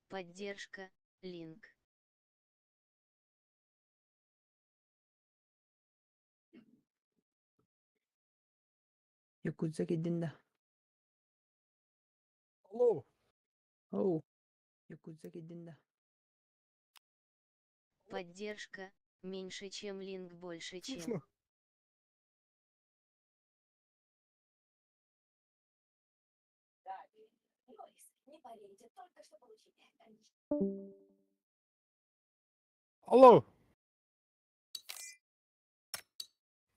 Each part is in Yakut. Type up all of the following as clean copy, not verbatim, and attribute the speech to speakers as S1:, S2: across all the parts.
S1: Поддержка, Линк.
S2: Якутса киирдин да?
S3: Алло.
S2: Оу, Якутса киирдин да?
S1: Поддержка, меньше чем линк больше чем.
S3: Слышно? Алло.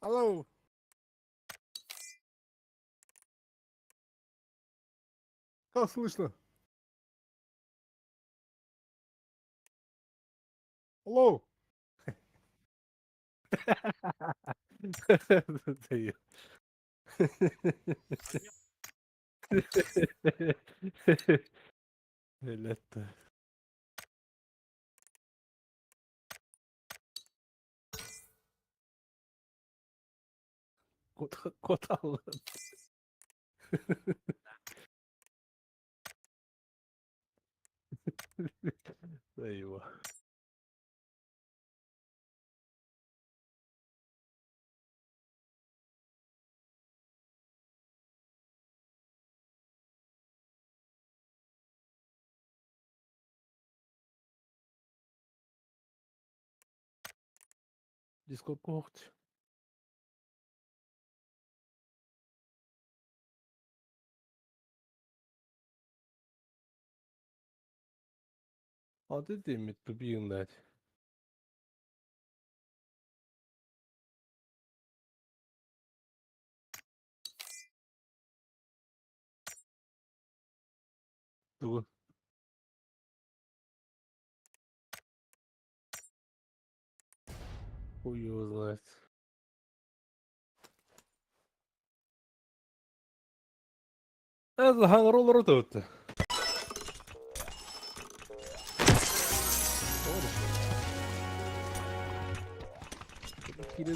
S3: Алло. Как слышно? Алло. Элетте. Кот аллан. Eyvah. Discord kohti. Adı demit being that. Тугун. Хуй его знает. Это роллер тут. Кире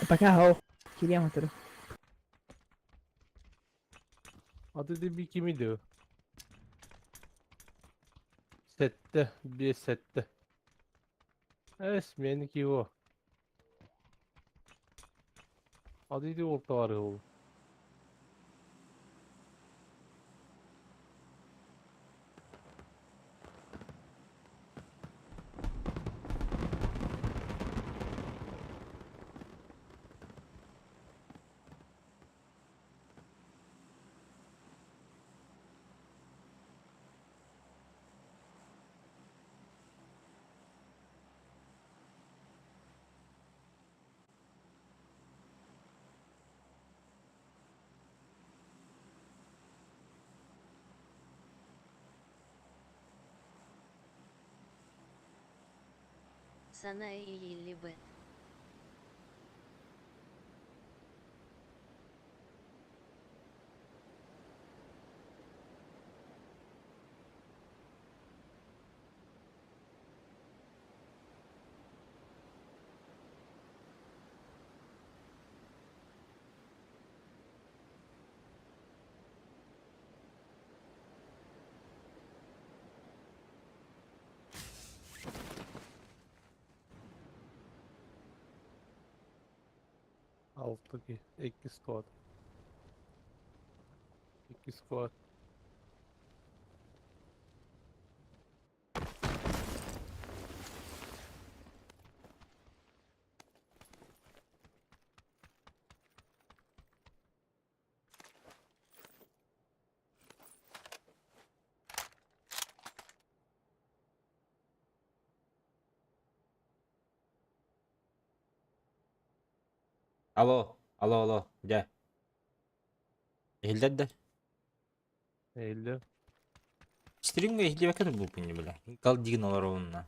S2: Пока, хоу. Кириам отуру.
S3: Adı bir kimidi? Sette, bir sette. Evet, meniki o. Adı orta var o.
S1: Саная и Еллибет.
S3: Alttaki iki squad. İki squad.
S4: Алло, алло, алло, дьэ. Иһиллэр да?
S3: Иһиллэр.
S4: Стримҥэ иһиллибэккэ турбуппун дии бile. Гал дигин олоробунна.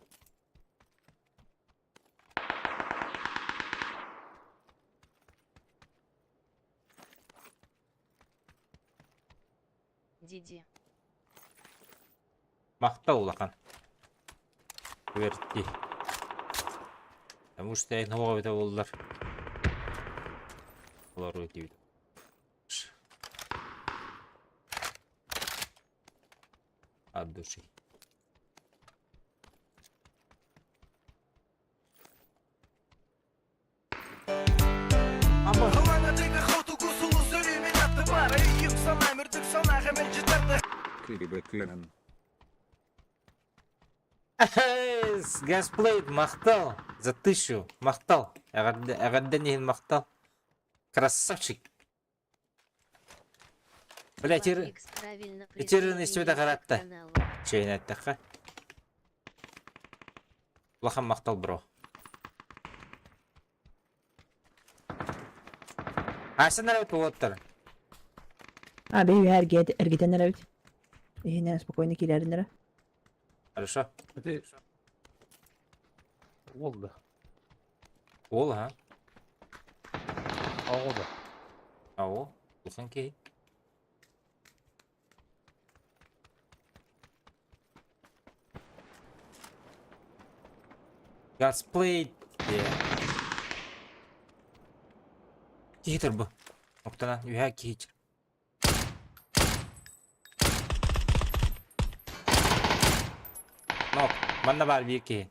S1: Диди.
S4: Махтал улахан. Үөрдүү. Потому что эн оҕо эбитэ буоллар. Олору этибит. От души. Газплейт махтал за тысячу махтал эҕэрдэ иһин махтал красавчик Бля, итирин истибитэ харатта. Чэйин эттэххэ. Улахан махтал, бро. Асан эрэбит уоттар.
S2: А, бэйи эргит эргитэн эрэбит. Иһинэн спокойно киирэрин эрэ.
S4: Хорошо.
S3: Ити уол да.
S4: Уол, а?
S3: Оҕо да.
S4: Ао, улахан киһи. Газплей Киһи турбу. Оптана үһэ киһи. Нок, манна баар биир киһи.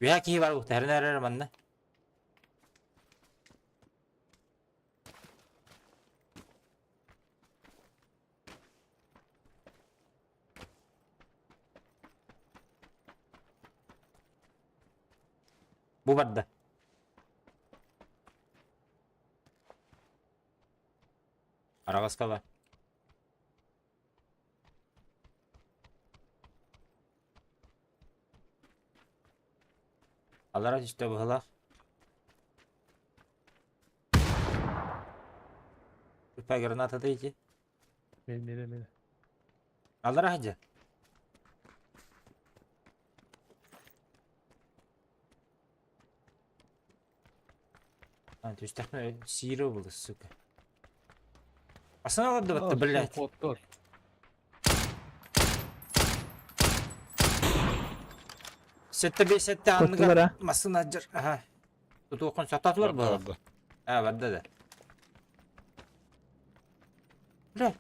S4: Үһэ киһи бар уктарын эрэр манна. Бу барда. Араҕаска бар. Аллара түстэ быһылаах. Тупая граната дайте.
S3: Мен мene мene.
S4: Аллара хадьа. А, түстэхпинэ сиирэ буолла, сука. Асана олордубатта, блядь.
S3: Хотор.
S4: Сэттэ биэс сэттэ анныгар
S2: Коттулар а?
S4: массыына дьар. Аха. Тутуоххун сатаатылар
S5: Барда
S4: буолар.
S5: барда.
S4: А, барда да. Бля.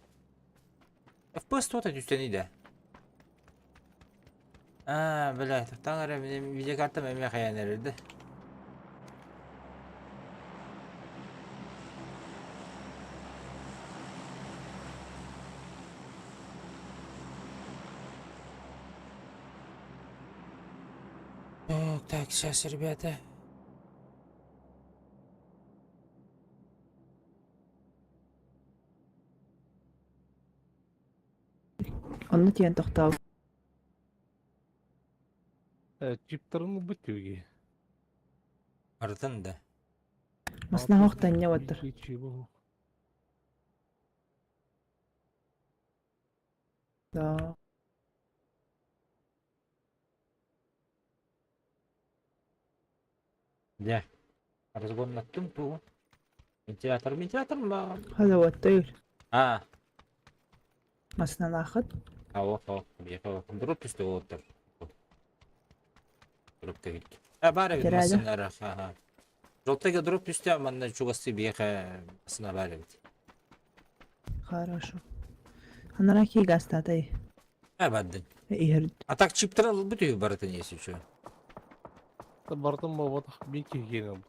S4: FPS туота түстэн да. А, бля, таң эрэ видеокартам эмиэ хайан эрэрдэ. Так, так, сейчас, ребята.
S2: Онно тиийэн тохтообут.
S3: Чиптарын ылбыт түги.
S4: Барытын да.
S2: Масна хоох танньа уоттар. Да.
S4: Дьэ. Разгоннаттым тугу. Вентилятор, вентилятор ма.
S2: Хада уоттайыр.
S4: А,
S2: Масналаахыт.
S4: ао, ао, бияха, дроп түстэ уоттар. Дроп кэбит. А, баар эбит
S2: Тэрээдэ.
S4: массыына аха. Жолтайга дроп түстэ, манна чугасты биэхэ массыына баар эбит.
S2: Хорошо. Анараа кии гастаатай.
S4: А, бардын.
S2: Иһэр
S4: А так чиптер ылбыт үһү барытын если что.
S3: Бартын буолбатах биир киһи киирэн ылбыт.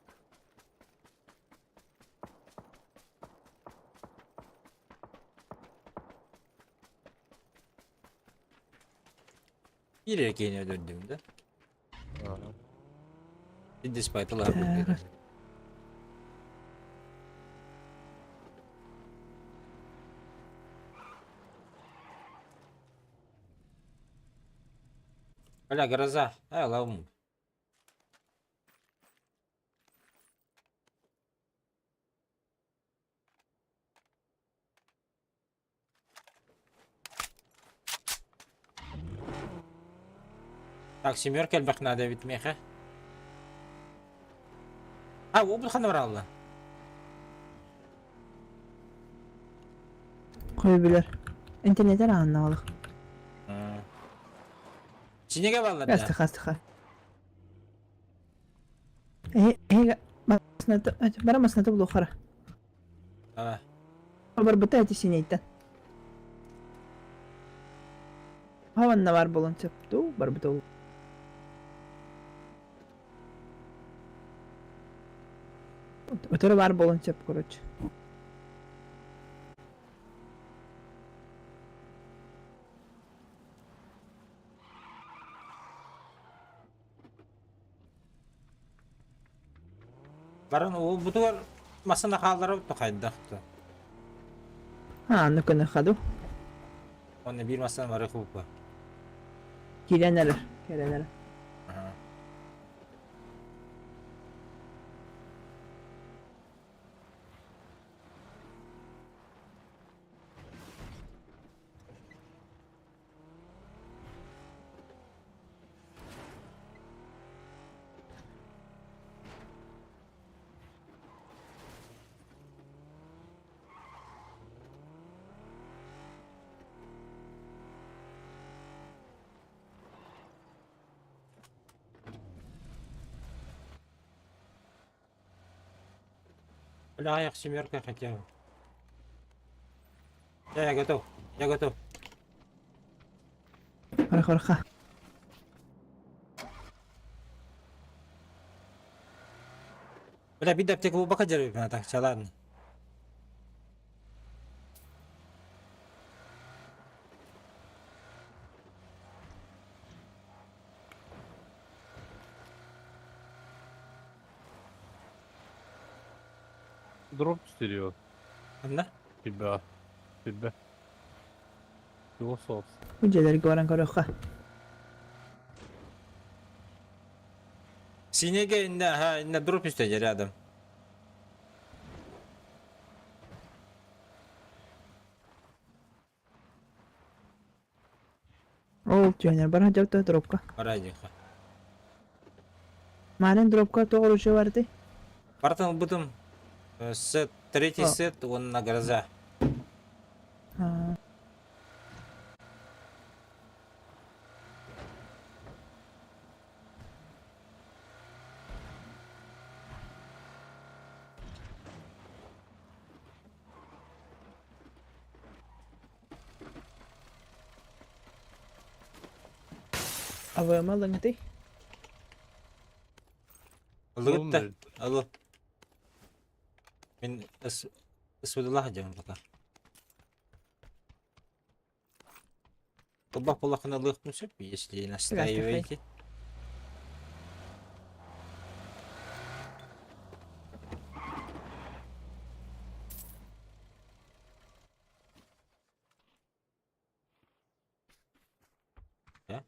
S4: Биир эрэ киһини өлөрдүм да.
S3: Ага.
S4: Диспайталар
S2: Так.
S4: Бля, гроза. Ай, лавм. Так, семерка элбэх надо эбит миэхэ. А, уобут ханна баралла?
S2: Кой билэр. Интернетер ааннаалык.
S4: Чинеге баллар да?
S2: Астыха астыха. Э, э, масната, бара масната булухара.
S4: Давай.
S2: Барбыта эти синейтен. Хаванна бар болон сөп дуу, барбыта ол. Өтөрө бар болон сөп, короче.
S4: Баран ол бутугар масына хааллара хайдах то.
S2: А, ну-ка на ходу.
S4: Онно биир масына бары хупа.
S2: Киирэн эрэр, киирэн эрэр.
S4: Ага. Бля, я семерка хотел. Я готов. Я готов.
S2: Барах-бараха.
S4: Бля, биир аптека буолбакка дьарыйбын так, ча ладно.
S3: Дроп стерео.
S4: Ханна?
S3: Тебя. Тебя. Философ.
S2: Бу дьиэлэргэ баран көрүөххэ.
S4: Синеге иннэ, ага, иннэ дроп үстэ рядом.
S2: Ол түһэнэр бара дьалта дропка.
S4: Барайдиха.
S2: Маанан дропка тоҕо оружие бардый?
S4: Бартан ылбытым. Сет, третий
S2: О.
S4: сет уонна гроза.
S2: А, АВМ ылыҥытый?
S4: Ылыгыт да? Ылы. Мин СВДлаах дьон пока. Тылбах буоллаххына ылыахпын сөп, если настаиваете. Да?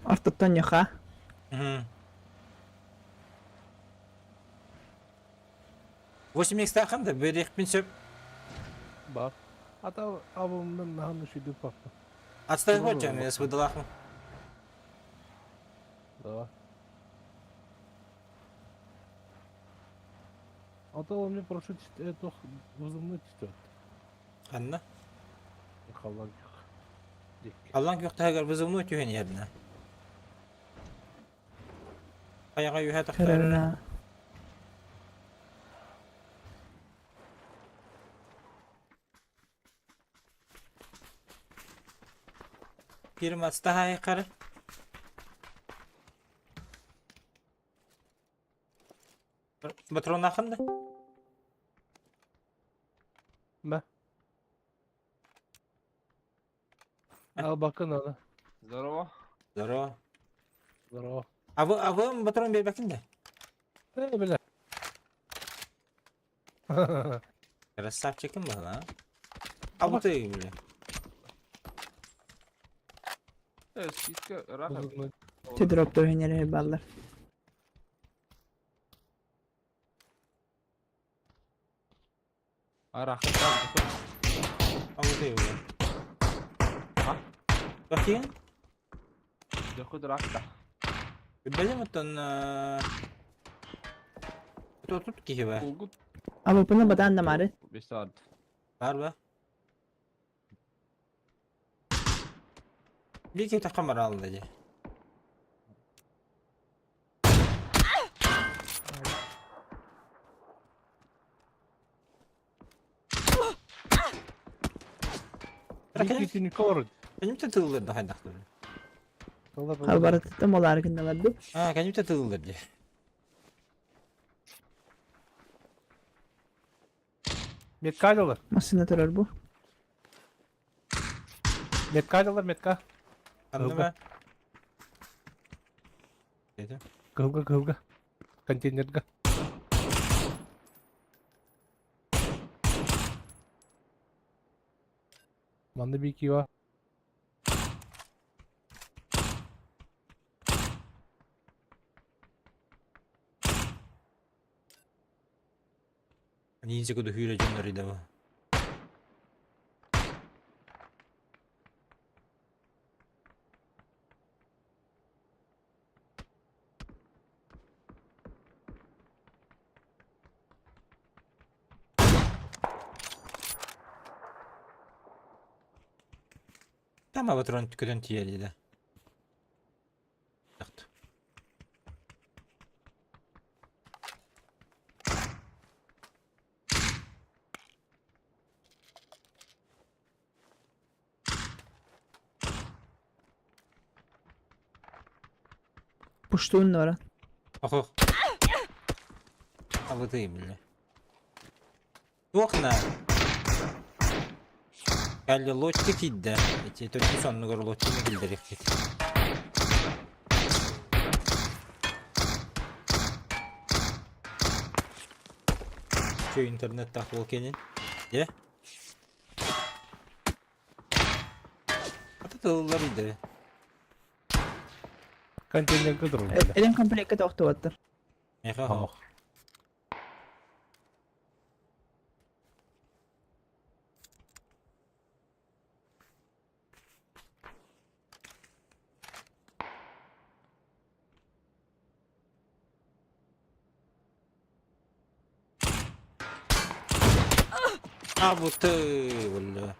S2: Ортоттон ньаха.
S4: Угу. 8 икстаахын да бериэхпин сөп.
S3: Бар. Ата абымнан наһан үшүйдүк папа.
S4: Отставь вот мен СВДлаахмын.
S3: Да. А то он мне прошу эту вызывной түстөт.
S4: Ханна?
S3: Халлан Дик.
S4: Аллан күөхтәһәгәр вызывной түһэн иһэрнэ. Хайаҕа үһэ тахтар.
S2: Көрөрүнэ.
S4: Кирим астаһай қары. Патронахын да?
S3: Мә. Ал бакын аны.
S5: Здорово.
S4: Здорово.
S3: Здорово.
S4: Абы, абы батарон биэрбэккин да?
S3: Э, бля.
S4: Красавчикым была, а? А вот и, бля.
S5: Э, скидка ыраах эбит.
S2: Ты дроп тойнere баллар.
S5: Араах
S4: А вот и, бля.
S5: А?
S4: Какие?
S5: Дохуд ыраах
S4: Билим оттон... Тут тут киһи баар.
S5: Улгут.
S2: А вы пына батан да мары.
S5: Бесад.
S4: Баар ба? Биир киһи таххан бараалла дии.
S3: Иккитини корот.
S4: Кэннибитэ тыыллар да хайдахтар.
S2: Халбараттан болар гынналар ду.
S4: А, кэннибитэ тыыллар дии.
S3: Метка алалар.
S2: Машина турар бу.
S3: Метка алалар, метка.
S4: Ханна ба? Деді.
S3: Кылга, кылга. Контейнерга. Манна бики ба.
S4: Ниндзя куду хүйрэ дьоннор идэбэ. Там аватрон көтөн тиийэр да.
S2: Пуштун нора.
S4: Ох, ох. А вот и, бля. Туохна. Кэллэ лотти киирдэ. Ити төрдүс оннугар лоттины киллэриэхпит. Чө интернеттаах буол кэнин. Дьэ. Ата тыллар иде.
S3: Контейнерга турар.
S2: Элен комплектка тохтубаттар.
S4: Меха ох. А вот ты, бля.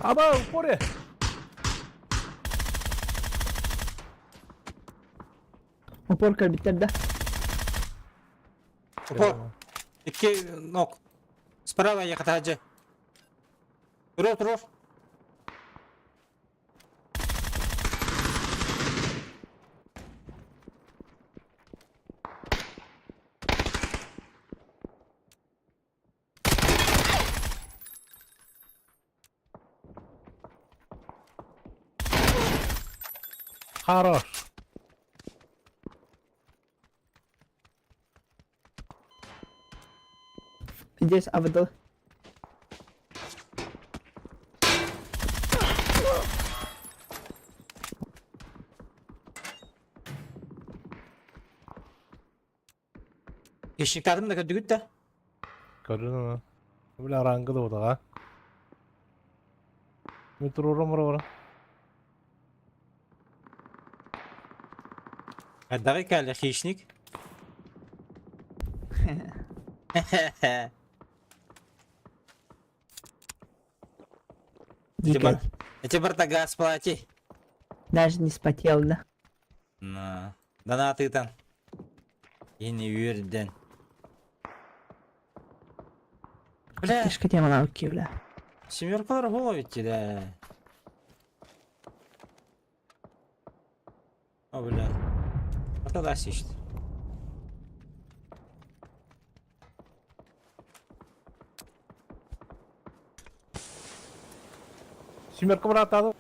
S3: Аба, упоре!
S2: Упор кэлбиттэр да.
S4: Упор. Икки ног. Справа ехать хаджи. Турур, турур.
S3: Хорош.
S2: Здесь АВД.
S4: Хищниктаатым да көрдүгүт да.
S3: Көрдүн Бля, рангы да а. Мен турурум бара.
S4: Хайдаҕый кэллэ хищник?
S2: Дикой.
S4: Эти барта газ плати.
S2: Даже не спотел, да?
S4: На. Донаты там. И не үөрдэн. Бля,
S2: Тышка темалаабыт киһи, бля.
S4: Семеркалар буола ведь да. О, бля. А тогда сищет.
S3: Семерка быраатаады.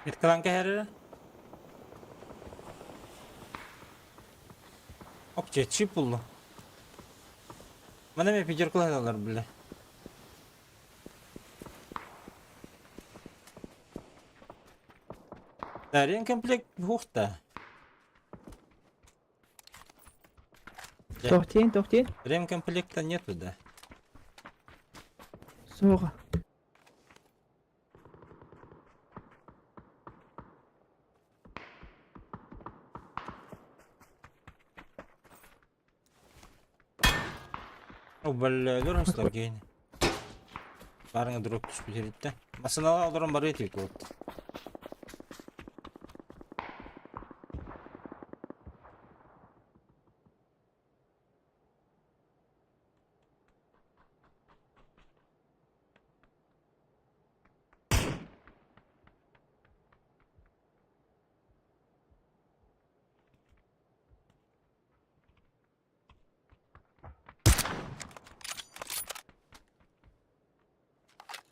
S4: Меткалан кэһэрэрэ. Ок, чип булла. Мана ме пятеркалар бля. Да, ремкомплект бухта. Да.
S2: Тохтиэн, тохтиэн.
S4: Ремкомплекта нету, да.
S2: Суоҕа.
S4: О, бля, дурак гейн. Барыңа дроп түспүт эбит. Масыналар олорон барыы этик вот.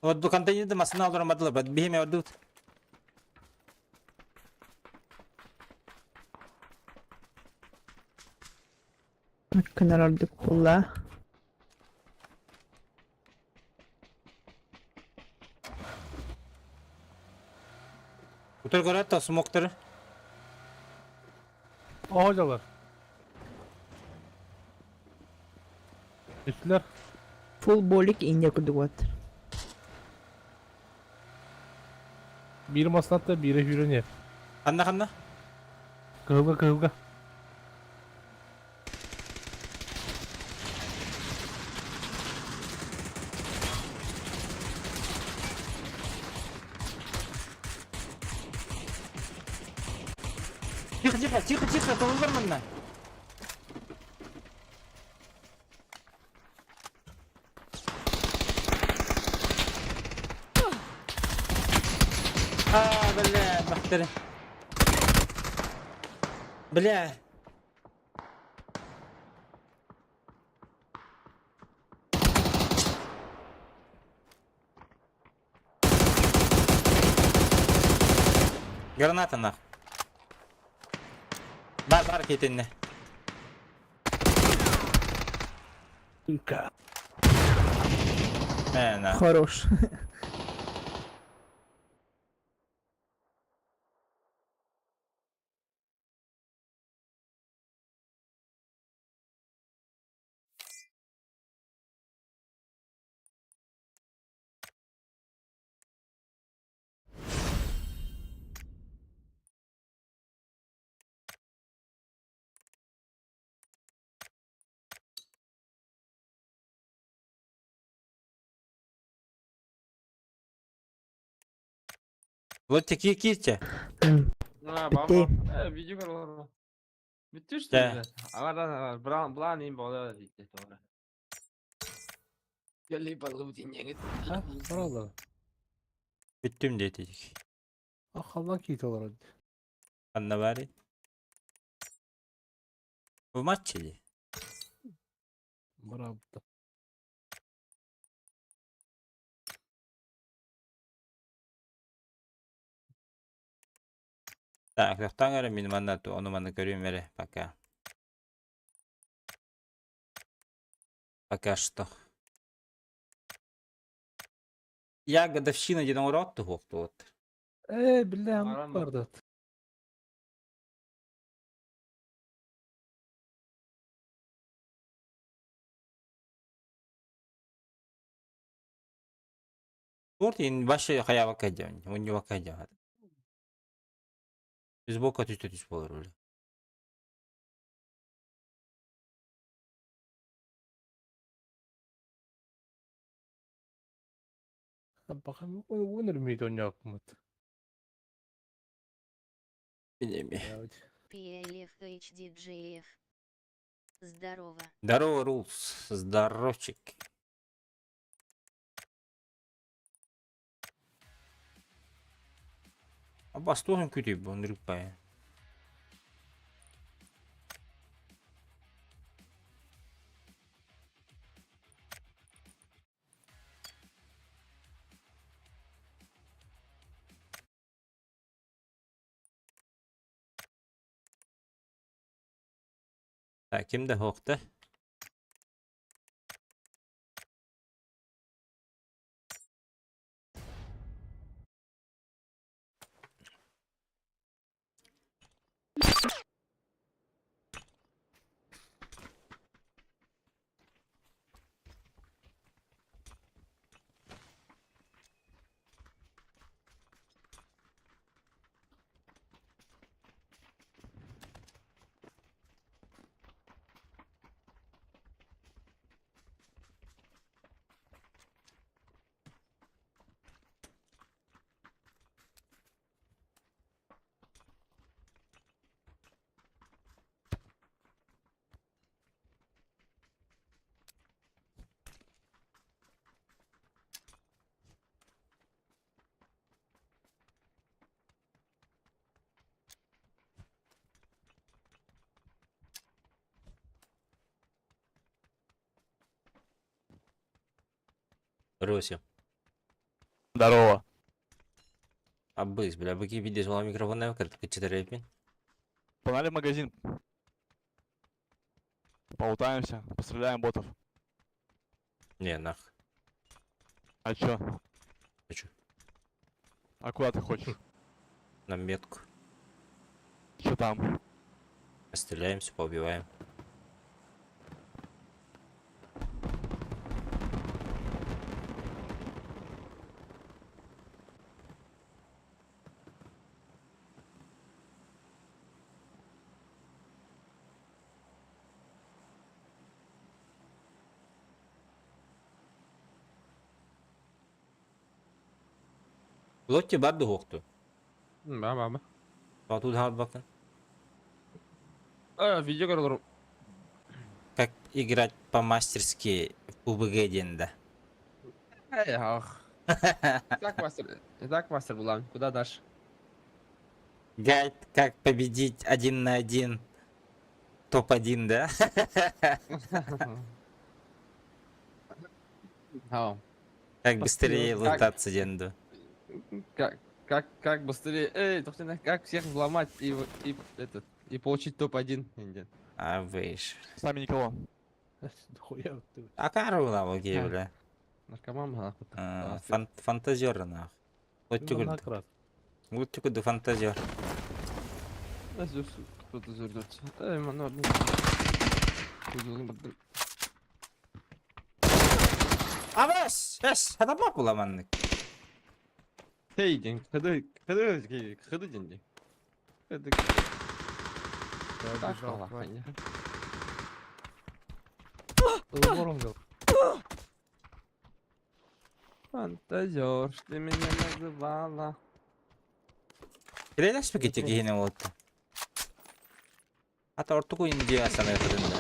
S4: Вот бу контейнерде масына олорон бардылар, бат биһиме ордут.
S2: Кынар ордук буолла.
S4: Утар көрөт та смоктары.
S3: Оһо Үстүлэр.
S2: Full болик инде курдук вот.
S3: Биир маснатта, биире хүрен
S4: Ханна ханна?
S3: Кыһылга кыһылга.
S4: Тихо, тихо, тихо, тихо, толур манна. А, бля, бахтыры. Бля. Граната нах. Бар, бар кетинне.
S3: Сука.
S4: Мэ, на.
S2: Хорош.
S4: Вот такие кирте.
S5: А,
S2: Bitti.
S5: баба. Э, видео көрөр. Бүттү что
S4: Да.
S5: ли? Алардан бран блан им болар дейт doğru. Gelip balığı dinleyin.
S3: Ha, баралар.
S4: Бүттүм дейтик.
S3: Ахаллан кийит олар.
S4: Анна бari. Bu maç çeli.
S3: Барабыта.
S4: Так, тохтаан эрэ мин манна ону манна көрүм эрэ пока. Пока что. Я годовщина диэн оҥороот туһуохтуот.
S3: Э, биллэ
S5: Баран
S3: барды.
S4: Туорт ин башы хайабакка дьон, унньубакка дьон. Сбоку түстэ түс буолар үлэ.
S3: Бахан өнөр мейд ойнапмыт.
S4: Билеми.
S1: PLFHDJF. Здорово.
S4: Здорово, Рулс. Здоровчик. Абас туох үҥкүүтүй бу ынырык баайы. Так, ким да суохта. Руся.
S6: Здорово.
S4: Абыс, бля, быки видишь, мала микрофон кытчытырыпин.
S6: Погнали в магазин. Полутаемся, постреляем ботов.
S4: Не, нах.
S6: А чё?
S4: Хочу.
S6: А куда ты хочешь?
S4: На метку.
S6: Чё там?
S4: Стреляемся, поубиваем. Лотти барды хоқту.
S5: Ба ба ба.
S4: Батуд bakın.
S5: А, видео көрөлөр.
S4: Как играть по-мастерски в PUBG денді.
S5: Эй, ах. Итак, мастер, итак, мастер Булан, куда дашь?
S4: Гайд, как победить один на один. Топ-1, да?
S5: Ау.
S4: Как быстрее
S5: Как-
S4: лутаться денду.
S5: Как быстрее, эй, тоқтана, как всех взломать и этот, и получить топ-1, Индия.
S4: А выш.
S6: С нами никого.
S3: Хуя ты.
S4: А карула окей,
S5: А.
S4: бля.
S5: Наркоман, нахуй.
S4: А, Фантазер, нах. Вот
S3: Ну, накрат.
S4: Вот тюкуду фантазер.
S5: Кто-то зурдется. Эй, мано, одну.
S4: Абас! Эс! Хадама буламаннык.
S5: Эй, день, ходы, ходы, ходы, день, Ходы,
S3: Я
S5: так,
S3: убежал,
S5: Аллах,
S3: тварь.
S5: не.
S3: За забором взял.
S5: Фантазер, ты меня называла.
S4: Кирелес пакете кихине вот. Ата ортуку Индия санай хадында.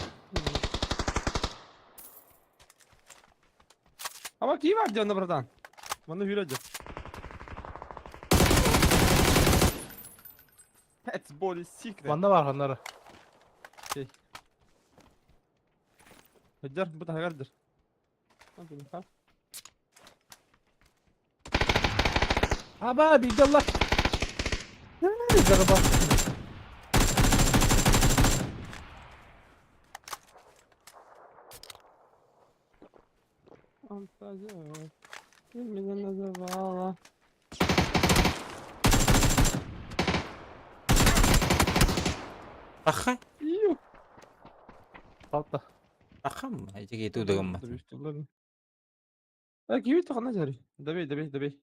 S5: А вот киев где он, братан? Вон вперед. That's body secret.
S3: Манна бар ханнары.
S5: Хыджар, бу тагардыр.
S3: Аба, бейді Алла. Зарба.
S5: Фантазер, ты меня называла.
S4: Аха.
S5: Ю.
S3: Қалта.
S4: Ахам. Этиги тудыгым.
S5: А, киви тохана жари. Добей, добей, добей.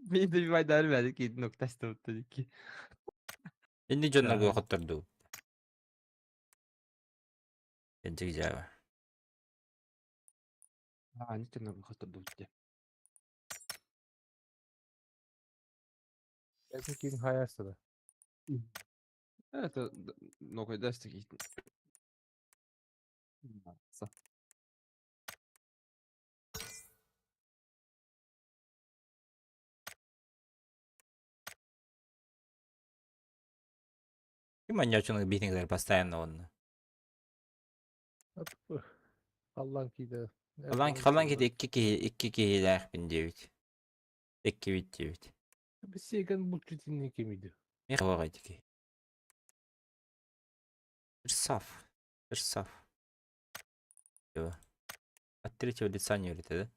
S5: Beni добивай дәрмәді кейді ноктасты өтті.
S4: Инди жоннорго хотторду. Энчиг жаба.
S5: А, не тем хотторду өтті.
S3: Эсин кийин хаясы да.
S5: Это нокайдасты кейді.
S4: Ким анньааччыны биһинигэлэр постоянно онно.
S3: Халлан кииде.
S4: Халан халан кити икки киһи икки киһилээхпин диэбит. Иккибит диэбит.
S3: Бисиэгэн булчутинни кимиди.
S4: Миэхэ оҕо ити. Персав. Персав. От третьего лица не говорит, да?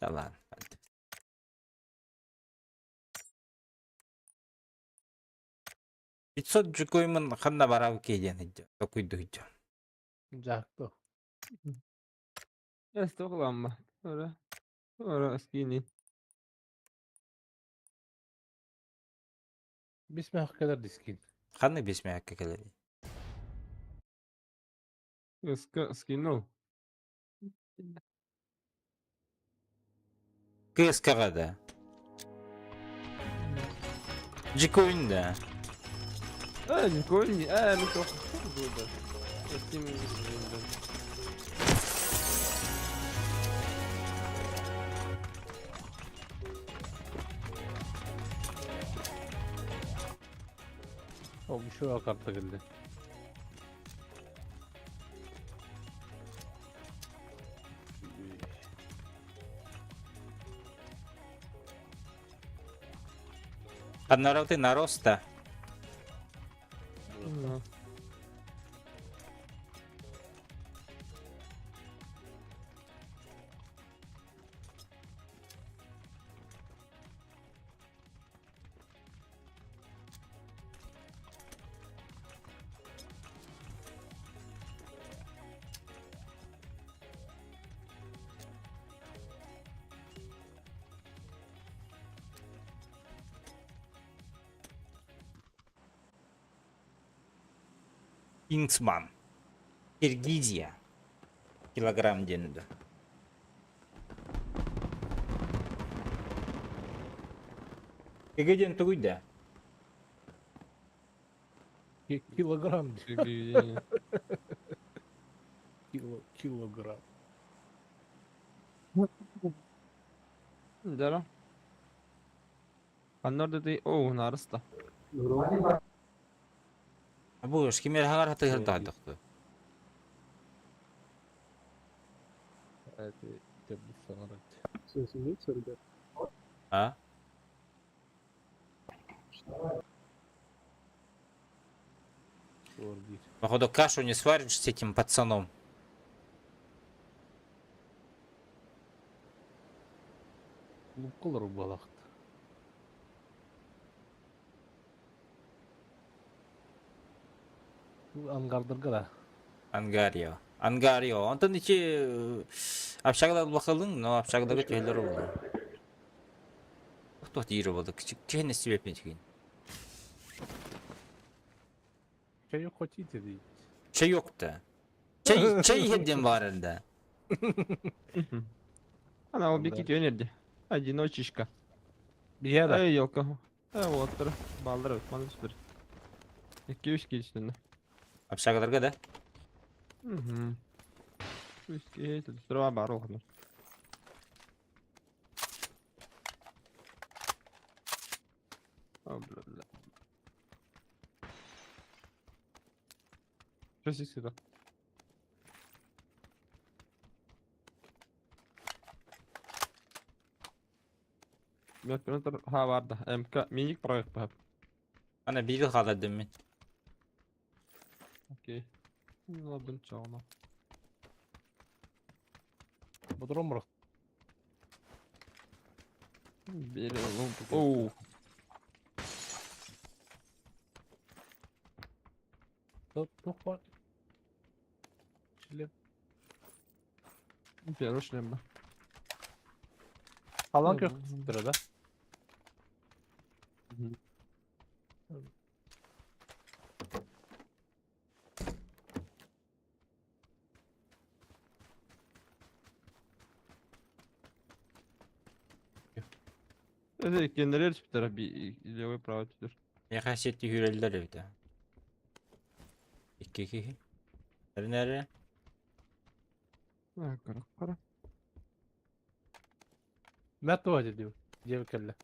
S4: Да ладно. 500 жукоймун ханна барабы киһи диэн токуйду
S3: Жакто.
S5: Эстогламма. Ora. Ora скини.
S3: Бисмэх кэлэр дискин.
S4: Ханна бисмэхкэ кэлэри?
S5: Ска скинул.
S4: КСК-ҕа да. Жикойн да.
S5: Э, никой не. Э, ну то. Steam
S3: О, еще карта келди.
S4: Ханнарауты нароста. Кингсман. Киргизия. Килограмм диэн Кеге диэн тугуй да?
S3: Килограмм. Килограмм.
S5: Да. Аннор ты о, нараста.
S4: Бу кимер хагар хатыгыр таадықты.
S3: Это
S4: А? Походу кашу не сваришь с этим пацаном.
S3: Луккалар балакт. Ангардырга да.
S4: Ангарио. Ангарио. Онтон ичи общагла бакалың, но общагдагы төһөлөр болду. Кто диир болду? Кичик чехне себепин чигин.
S3: Чай хотите дейт.
S4: Чай yok да. Чай чай хедден бар энде.
S5: Она убики тönерди. Одиночечка.
S3: Бияда.
S5: Эй, елка. Э, вот, балдыр, маны сүтір. Екі үш келістін.
S4: Общагаларга да?
S5: Угу. Үш келістін. Сұрға бар оғын. О, бля, бля. Что здесь сюда? Оператор ха барда. МК миник проект бап.
S4: Ана бигил халадым мен.
S5: Окей. Ну, ладно, чао.
S3: Бодром
S5: Бери, оу.
S3: Тух бар. Шлем.
S5: Первый шлем, да.
S3: Алан кök да?
S5: Это генерер түптер би левый правый түптер.
S4: Я хасетти хүреллер эбит. Икки кихи. Нәре?
S5: А, кара, кара.
S3: Мәрт бар дедим. Дебекелле.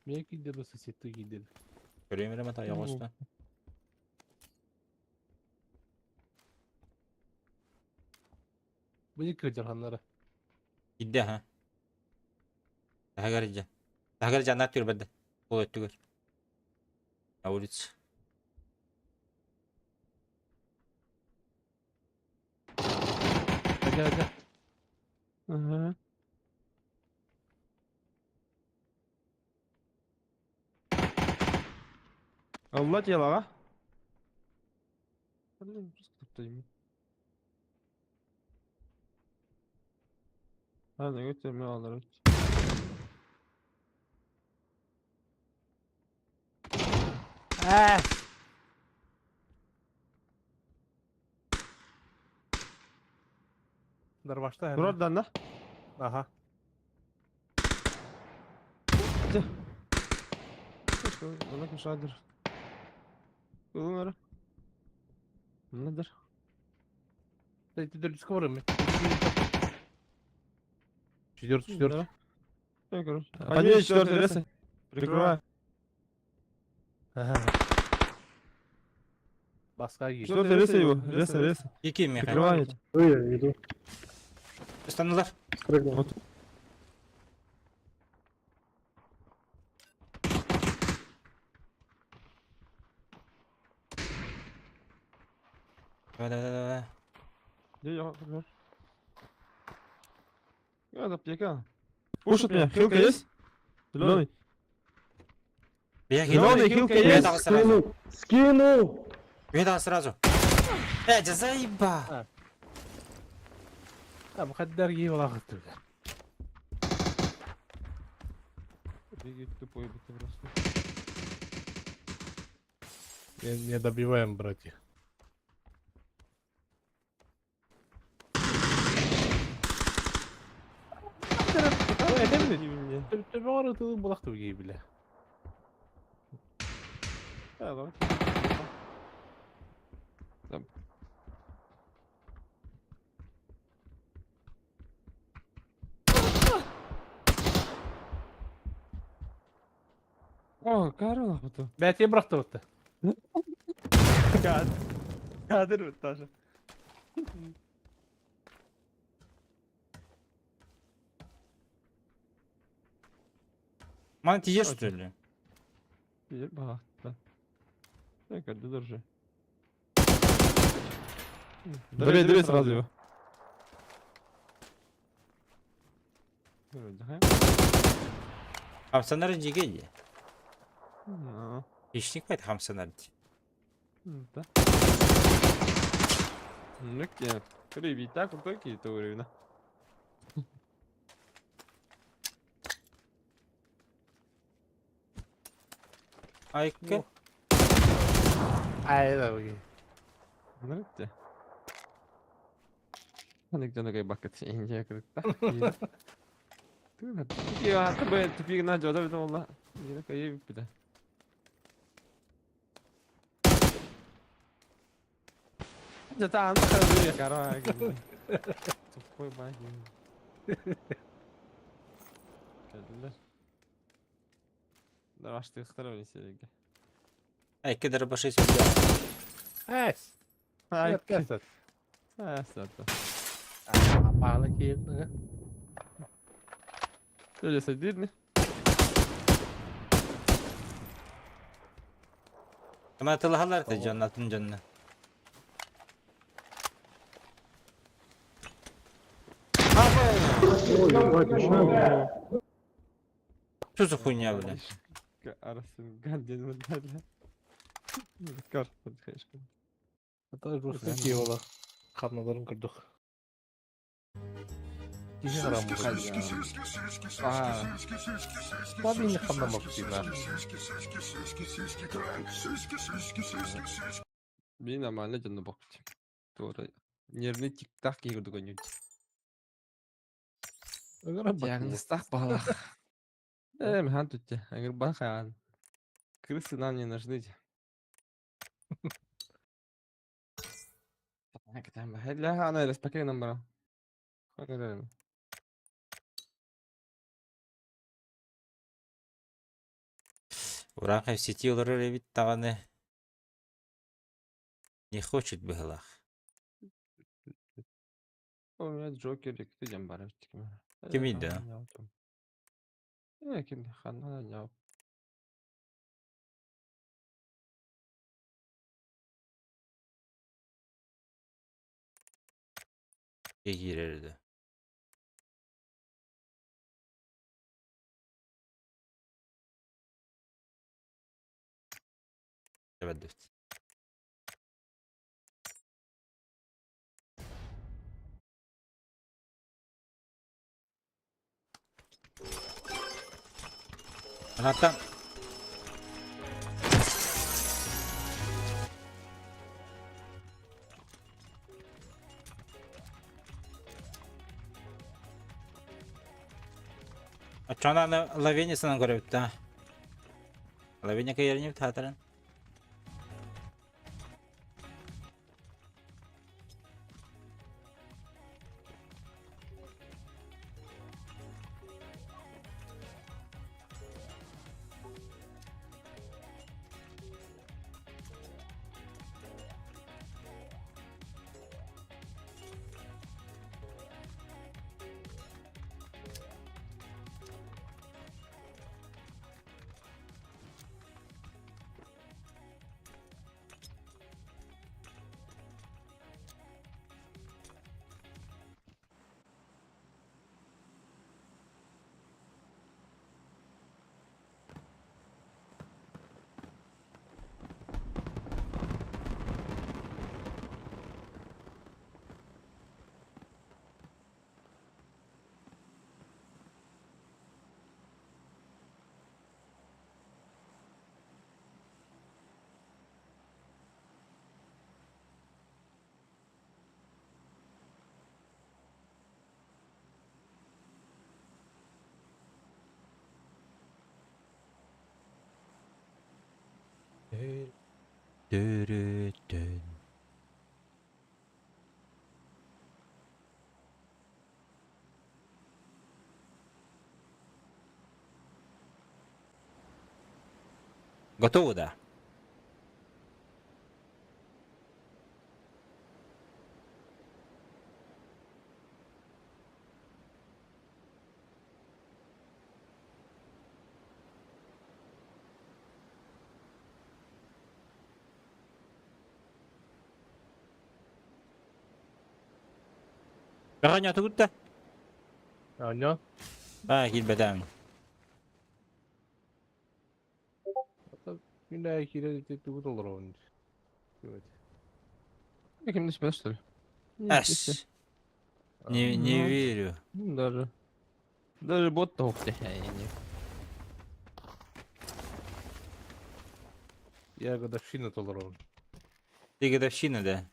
S3: Миэ киирдэ да соседты киирдэ.
S4: Көрүөм эрэ мата оҕуста.
S3: Бу кырдьарханнара.
S4: Киирдэ ха. Таһыгар дьэ. Таһыгар дьэ анаар түр бэрдэ. Ол өттүгэр. На улице.
S3: Хадя хадя.
S5: Ага. Алла тело, а? Блин, просто кто-то Hadi götürme alırım.
S3: Ээ. Дарбашта хәне.
S5: Buradan da.
S3: Аха.
S5: Bana kuşadır. Bunları. Nedir?
S3: Төрдүскө барым. Четвертый, четвертый.
S5: Один, четвертый, леса. Прикрываю.
S3: Баска киир.
S5: Четвертый, леса его. Леса, леса.
S4: Кики Михаил.
S5: Прикрываю.
S7: Ой, я иду.
S4: Ыстанылар.
S7: Спрыгнул.
S5: Вот.
S4: Давай, давай, давай.
S5: Где я? Я аптека. Пушит меня. Хилка есть? Зеленый.
S4: Бия
S5: Зеленый,
S4: киирдэ.
S5: хилка
S4: Бия
S5: есть.
S4: тағы сразу.
S7: Скинул! Скинул!
S4: Бия тағы сразу. Э, дьэ заеба.
S3: А, бу кийин балаҕыттыр.
S5: Бегает тупой будто просто.
S3: Не, не добиваем, братья.
S5: Не,
S3: Төбөҕөр ытылы балахтыр кийи биле.
S5: Да, давай. Там. О, Карл, вот.
S3: Бәтиэ бырахтыбытты.
S5: Кадр вот тоже.
S4: Маны тиер что ли?
S5: Да. Так, а держи. Давай, давай сразу его.
S4: Хамсанар дьиге дии.
S5: Ну,
S4: Хищник байт хамсанар дии.
S5: да. Ну, где? Привет, так вот такие то уровень.
S4: Айка.
S3: Ай, да, окей.
S5: Ну, где? Аны бакыт инде кырыкта. Я тебе тупик на жода бит олла. Жена кайы бит. Жата аны кырды кара. Тупой бай. Кәділер. Давашты ыктырып сериге.
S4: Айка дарбаши сюда.
S3: Эс.
S5: Ай,
S3: Эс.
S5: сата.
S3: Пааны кийин.
S5: Söyle değil mi?
S4: Ама тылахалар та жон атын жонна.
S7: Ой, ебать, еще.
S4: Что за хуйня, бля?
S5: Арасın gandin bunlarla. Кар, конечно.
S3: Это жестко кийи бала. Хамналарын көрдүк. Киһи харам
S5: А,
S3: Бабин хамнамак дина.
S5: Мен нормально жана бак. Doğru. Нервный тик-так кийгирди көнү. Диагноз балах. Эм, хан tuttu. Агыр бахан. Крысы нам не нужны. Так, там, хәллә ана респектен бара. Хәллә.
S4: Урааҥхай сити олорор эбит даҕаны, не хочет быһыылаах.
S5: У меня Джокер икки диэн баар эбит.
S4: Кимий да?
S5: Э, ким ханна да
S4: Киирэр да. Тэбэрдибит. Анаттан Оччоҕуна аны Лавиния көрөбүт да. Лавиния кыйарынньыбыт хаатыран. Дөрүтүн. Готово, да? Бэҕэһээ тугутта?
S3: Аня.
S4: Аа, киирбэтэм.
S3: Күн аайы киирэн ити тугу толоробун? Вот.
S5: Ким не что ли?
S4: Ас. Не верю.
S5: Даже. Даже бот тоқты. Не.
S3: Я годовщина толоробун.
S4: Ты годовщина, да?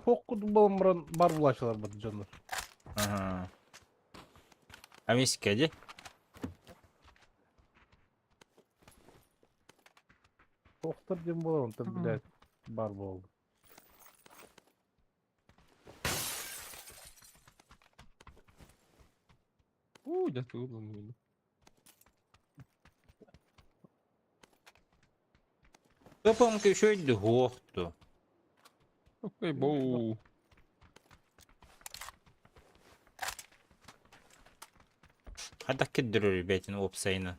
S3: Хоккут буолан бар булаачылар бат дьоннор.
S4: Ага. А миска де?
S3: Хохтар диэн буолар, онтон блядь, бар буолду.
S5: У, я тут.
S4: Топомка еще и духту.
S5: Ой, боу.
S4: А так кидеру, ребятин, опсайна.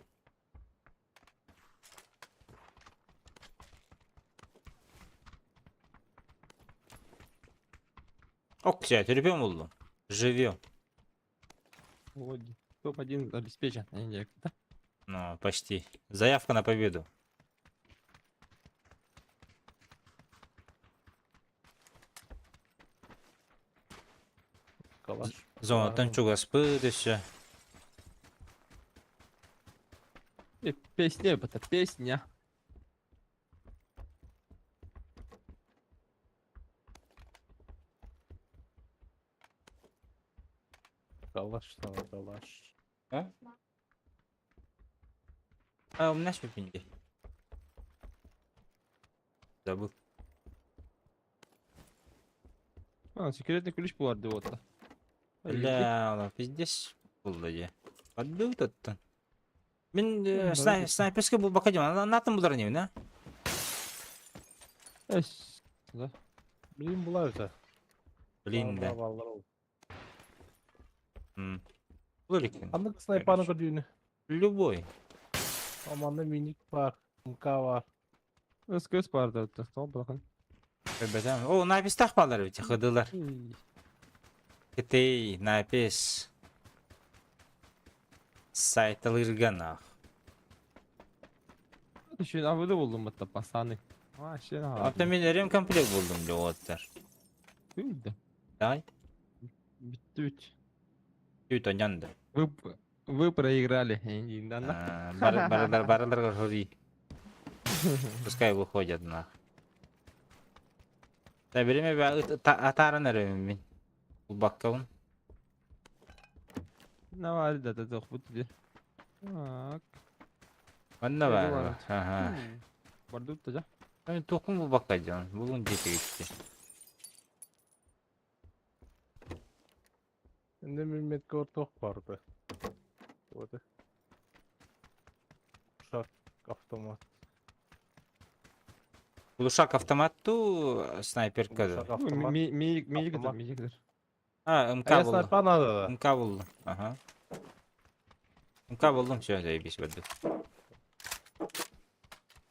S4: Ок, терпим улу. Живем.
S5: Вот. Топ-1 обеспечен. Да?
S4: Ну, почти. Заявка на победу.
S3: Калаш.
S4: Зона танчуга спыт и все.
S5: Песня, это песня.
S3: Калаш, калаш.
S4: А? А, у меня шпипинди. Забыл.
S5: А, секретный ключ булар деп отта.
S4: Бля, ола пиздец булла дии. Бардыбыт оттон. Мин
S5: М, бары
S4: снайперский булбакка дим. Анатын булар инибин, а?
S5: Эс. Да.
S3: Блин булар это.
S4: Блин да.
S3: Баллар ол.
S4: М. Булар экен.
S3: Ханнык снайпаны көрдүүнү.
S4: Любой.
S3: Аманда миник бар, МК бар.
S5: СКС бар деп отта. Тоқ булахан.
S4: Бэтэн. О, напистах балар ведь, хыдылар. Кытей, напис. Сайталырганах.
S5: Еще авыды булдум батта пацаны. Вообще
S4: Ата мен ремкомплект булдум деп оттар.
S5: Үйді.
S4: Давай.
S5: Бітті үт.
S4: Үйт онянды.
S5: Вы, вы проиграли. Индан
S4: Баралар баралар хори. Пускай выходят нах. Да береме атаран эремин. Улбаккабын.
S5: Давай, да, да, да, бут Так.
S4: Манна
S5: Эри
S4: бар.
S5: бар.
S4: Ага.
S5: Бардут да.
S4: Мен токун булбакка жан. Булун жете кетти.
S3: Энде мемметке орток барды. Вот. Ушак автомат.
S4: Улушак автоматту снайперка.
S3: Ушак автомат.
S5: Миик миик
S3: Автомат.
S5: миик.
S4: А, МК
S3: А я
S4: булду.
S3: снайпа надо да.
S4: МК булду. Ага. МК булдум, все, заебись, барды.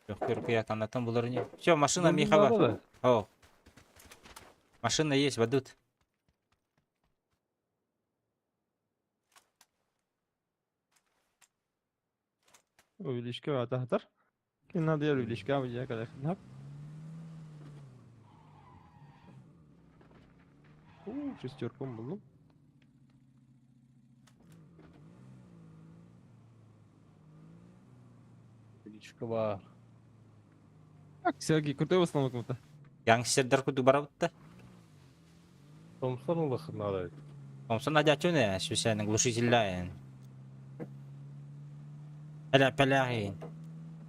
S4: Yok, аннатан булар не. Все, машина
S3: Блин,
S4: Миха бар.
S3: надо да.
S4: О. Машина есть, ведут.
S5: Увеличка атахтар. Кин надо увеличка я когда хнап. У, шестерком булдум.
S3: Личка бар.
S5: Так, Сергей, крутой в основном кому-то.
S4: Гангстердер куду барабытта.
S3: Томсон улахын надо.
S4: Томсон адячуне, сүсәнең глушительляйын. Пәлә пәләгин.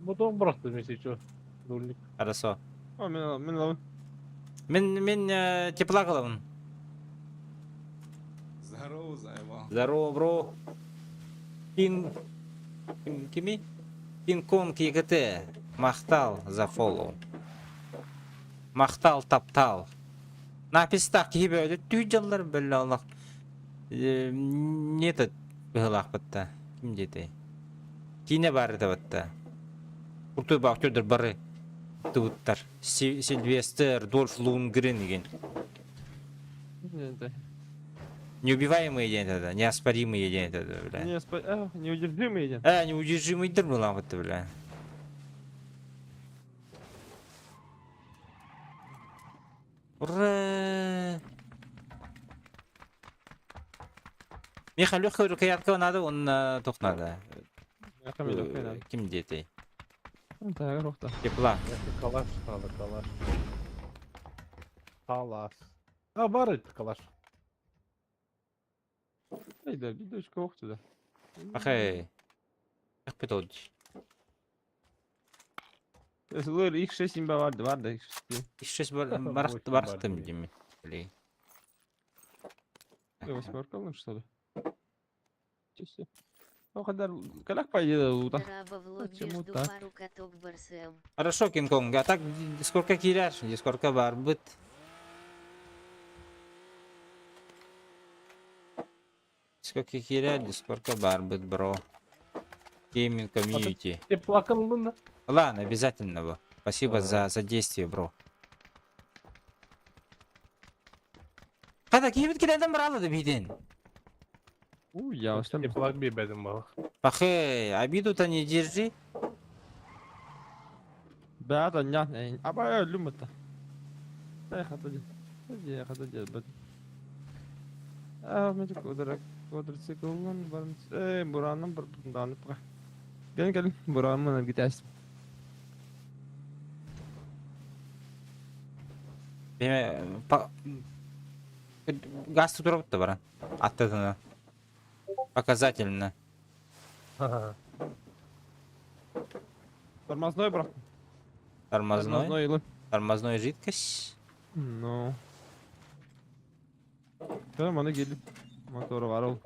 S3: Бутон быракты мен чё. Дульник.
S4: Хорошо.
S5: О, мен мен лавын.
S4: Мин мин тепла кылабын.
S8: Здорово, заебал.
S4: Здорово, бро. Кин ким кими? Кинг Конг ЕГТ. Махтал за фоллоу. Махтал таптал. Напистак киһи өлө түй жаллар бөллө Аллах. Не этот быһылаах батта. Ким диэтэй? Киинэ баар этэ батта. Крутой актердер бары тыбыттар. Сильвестр, Дольф Лунгрен деген. Неубиваемые день это, неоспоримые день это, бля.
S5: Не, спа... а, неудержимые день.
S4: А, неудержимый дыр была вот, бля. Ура! Миха, легкая рукоятка надо, он тух надо. Ким дети?
S5: Так, рохта.
S4: Тепла.
S3: Калаш надо, калаш. Калаш. А, бар это калаш.
S5: Эй, да, видочка ох туда.
S4: Ахай. Эх, питодж.
S5: Лыр X6 имба барды, барды X6.
S4: X6 бар, барахт, барахтым деймін. Блин.
S5: Восьмерка лучше, что ли? Чисто. Ну, когда калак пойдет лута.
S1: Здраво в лобби
S5: Почему
S1: жду
S5: так?
S1: пару каток барсем.
S4: Хорошо, Кинг-Конг, а так сколько киряш, сколько бар быт. Сколько киряш, сколько бар быт, бро. Гейминг комьюнити.
S3: Теплакын да?
S4: Ладно, обязательно, бро. Спасибо за содействие, бро. Қада кейбіт келеден бір алады бейден.
S5: У, я вообще
S3: Теплак бейбедім бала.
S4: Пахе, обиду-то не держи.
S5: Да, да, не, аба люмата. Дай хатади. Хатади, хатади, бат. А, мен квадрат квадроциклын бар. Э, бураным бір данып. Гел гел, буранмын гитас.
S4: Беме, газ турабытта баран. Аттадына. Показательно.
S5: Тормозной, брат.
S4: Тормозной.
S5: Тормозной.
S4: Тормозной жидкость.
S5: Ну. Tamam аны gelip motoru var ol.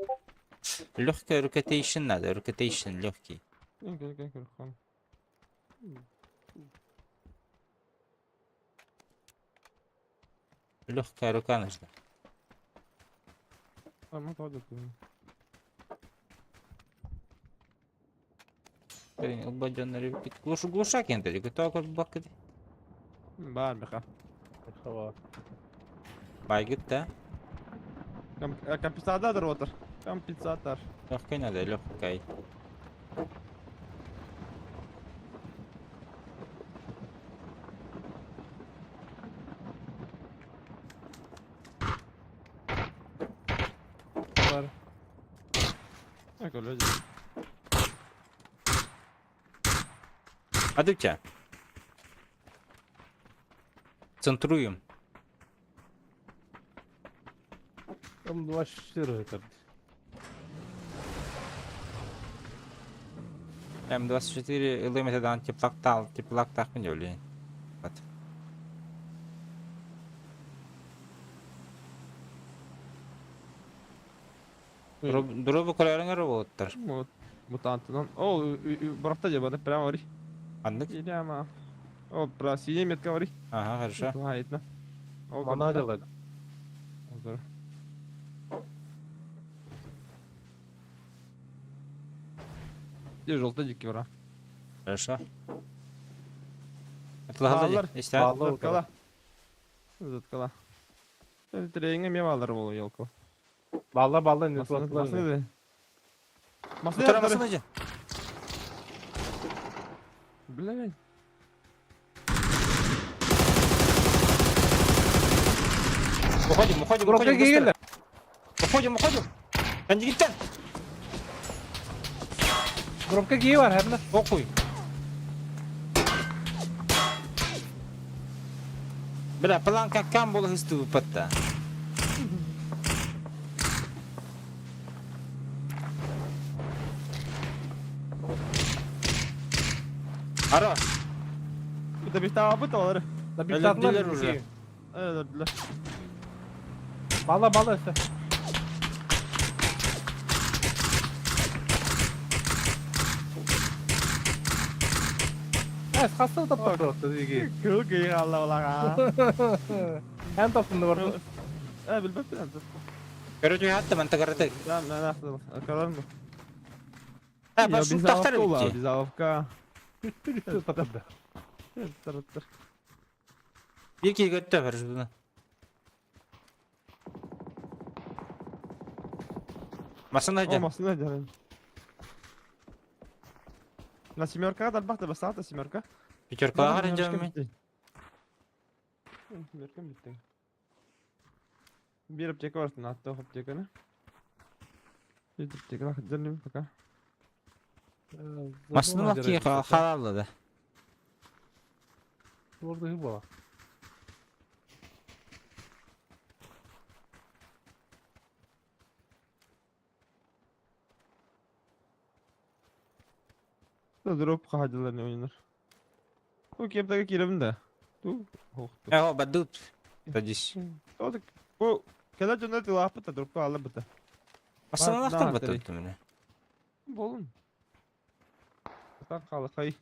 S4: Легкая рокетейшн надо, рокетейшн легкий.
S5: Gel gel gel gel.
S4: Легкая рука нужна.
S5: Tamam hadi hadi.
S4: Глушак енді, готов бакыды.
S5: Бар баха.
S4: Байгыт, да?
S5: Компенсатор отыр. Компенсатор.
S4: Легкой надо, легкой.
S3: Бар.
S5: Так, люди.
S4: А ты тебя? Центруем.
S3: Там 24 это.
S4: М24 Limited теплактал, теплактах не Вот. Дробу колорын роботтар.
S5: Вот. Мутантынан. О, бұрақта же бары, прямо ори.
S4: Андык?
S5: Прямо. О, про синий метка ори.
S4: Ага, хорошо.
S5: Туһайытна. О,
S3: Мана делает.
S5: Отыр. Де жолта жеке бара.
S4: Хорошо.
S5: Баллар.
S4: Баллар.
S5: Заткала. Заткала. Тренге ме баллар болу елку.
S3: Балла балла не
S5: Масыны
S3: туатлар.
S5: масыны.
S4: Масыны
S5: Масыны.
S4: же.
S5: Блин.
S4: Уходим, уходим,
S3: Дропка
S4: уходим.
S3: келді.
S4: быстро. Уходим, уходим. Кандигиттен.
S3: Дропка кии бар, хәмді.
S4: Охуй. Бля, план как кам был хысты выпадта. Хорош.
S5: Это бир таба быт алар.
S3: Да bir tatlar
S4: Öldüler уже.
S5: Öldüler.
S3: Бала бала өсті. Әс, қасты таптар дропты деге.
S5: Кыл кый алла олага.
S3: Һәм таптым да бар.
S5: Э, билбеп билем.
S4: Короче, хатта мен тагырты.
S5: Да, на на, акалар mı?
S4: Ha, баш тахтар битти.
S5: Biz avka.
S3: Үтті үтті таптарды.
S5: Тыр тыр.
S4: Bir ki göttü var şunu. Masana hadi.
S5: Olmasın ne canım. На семерка да бахта басата семерка.
S4: Пятерка харajam мен.
S5: Семерка битти. Bir аптека var hatta аптеканы. Bir аптека хадзаным пока.
S4: Masana ki halal da.
S3: Orada hı бала.
S5: Дроп хадилар oynar. Bu keptege kirim да. Ту. Хохту.
S4: Э, бадут. Садись.
S5: Тотык. Бу кела жөнө тилапы та дропка алып быта.
S4: Masana
S5: Бар,
S4: лахтар
S5: да,
S4: батут мене.
S5: Болун. Так калы хай.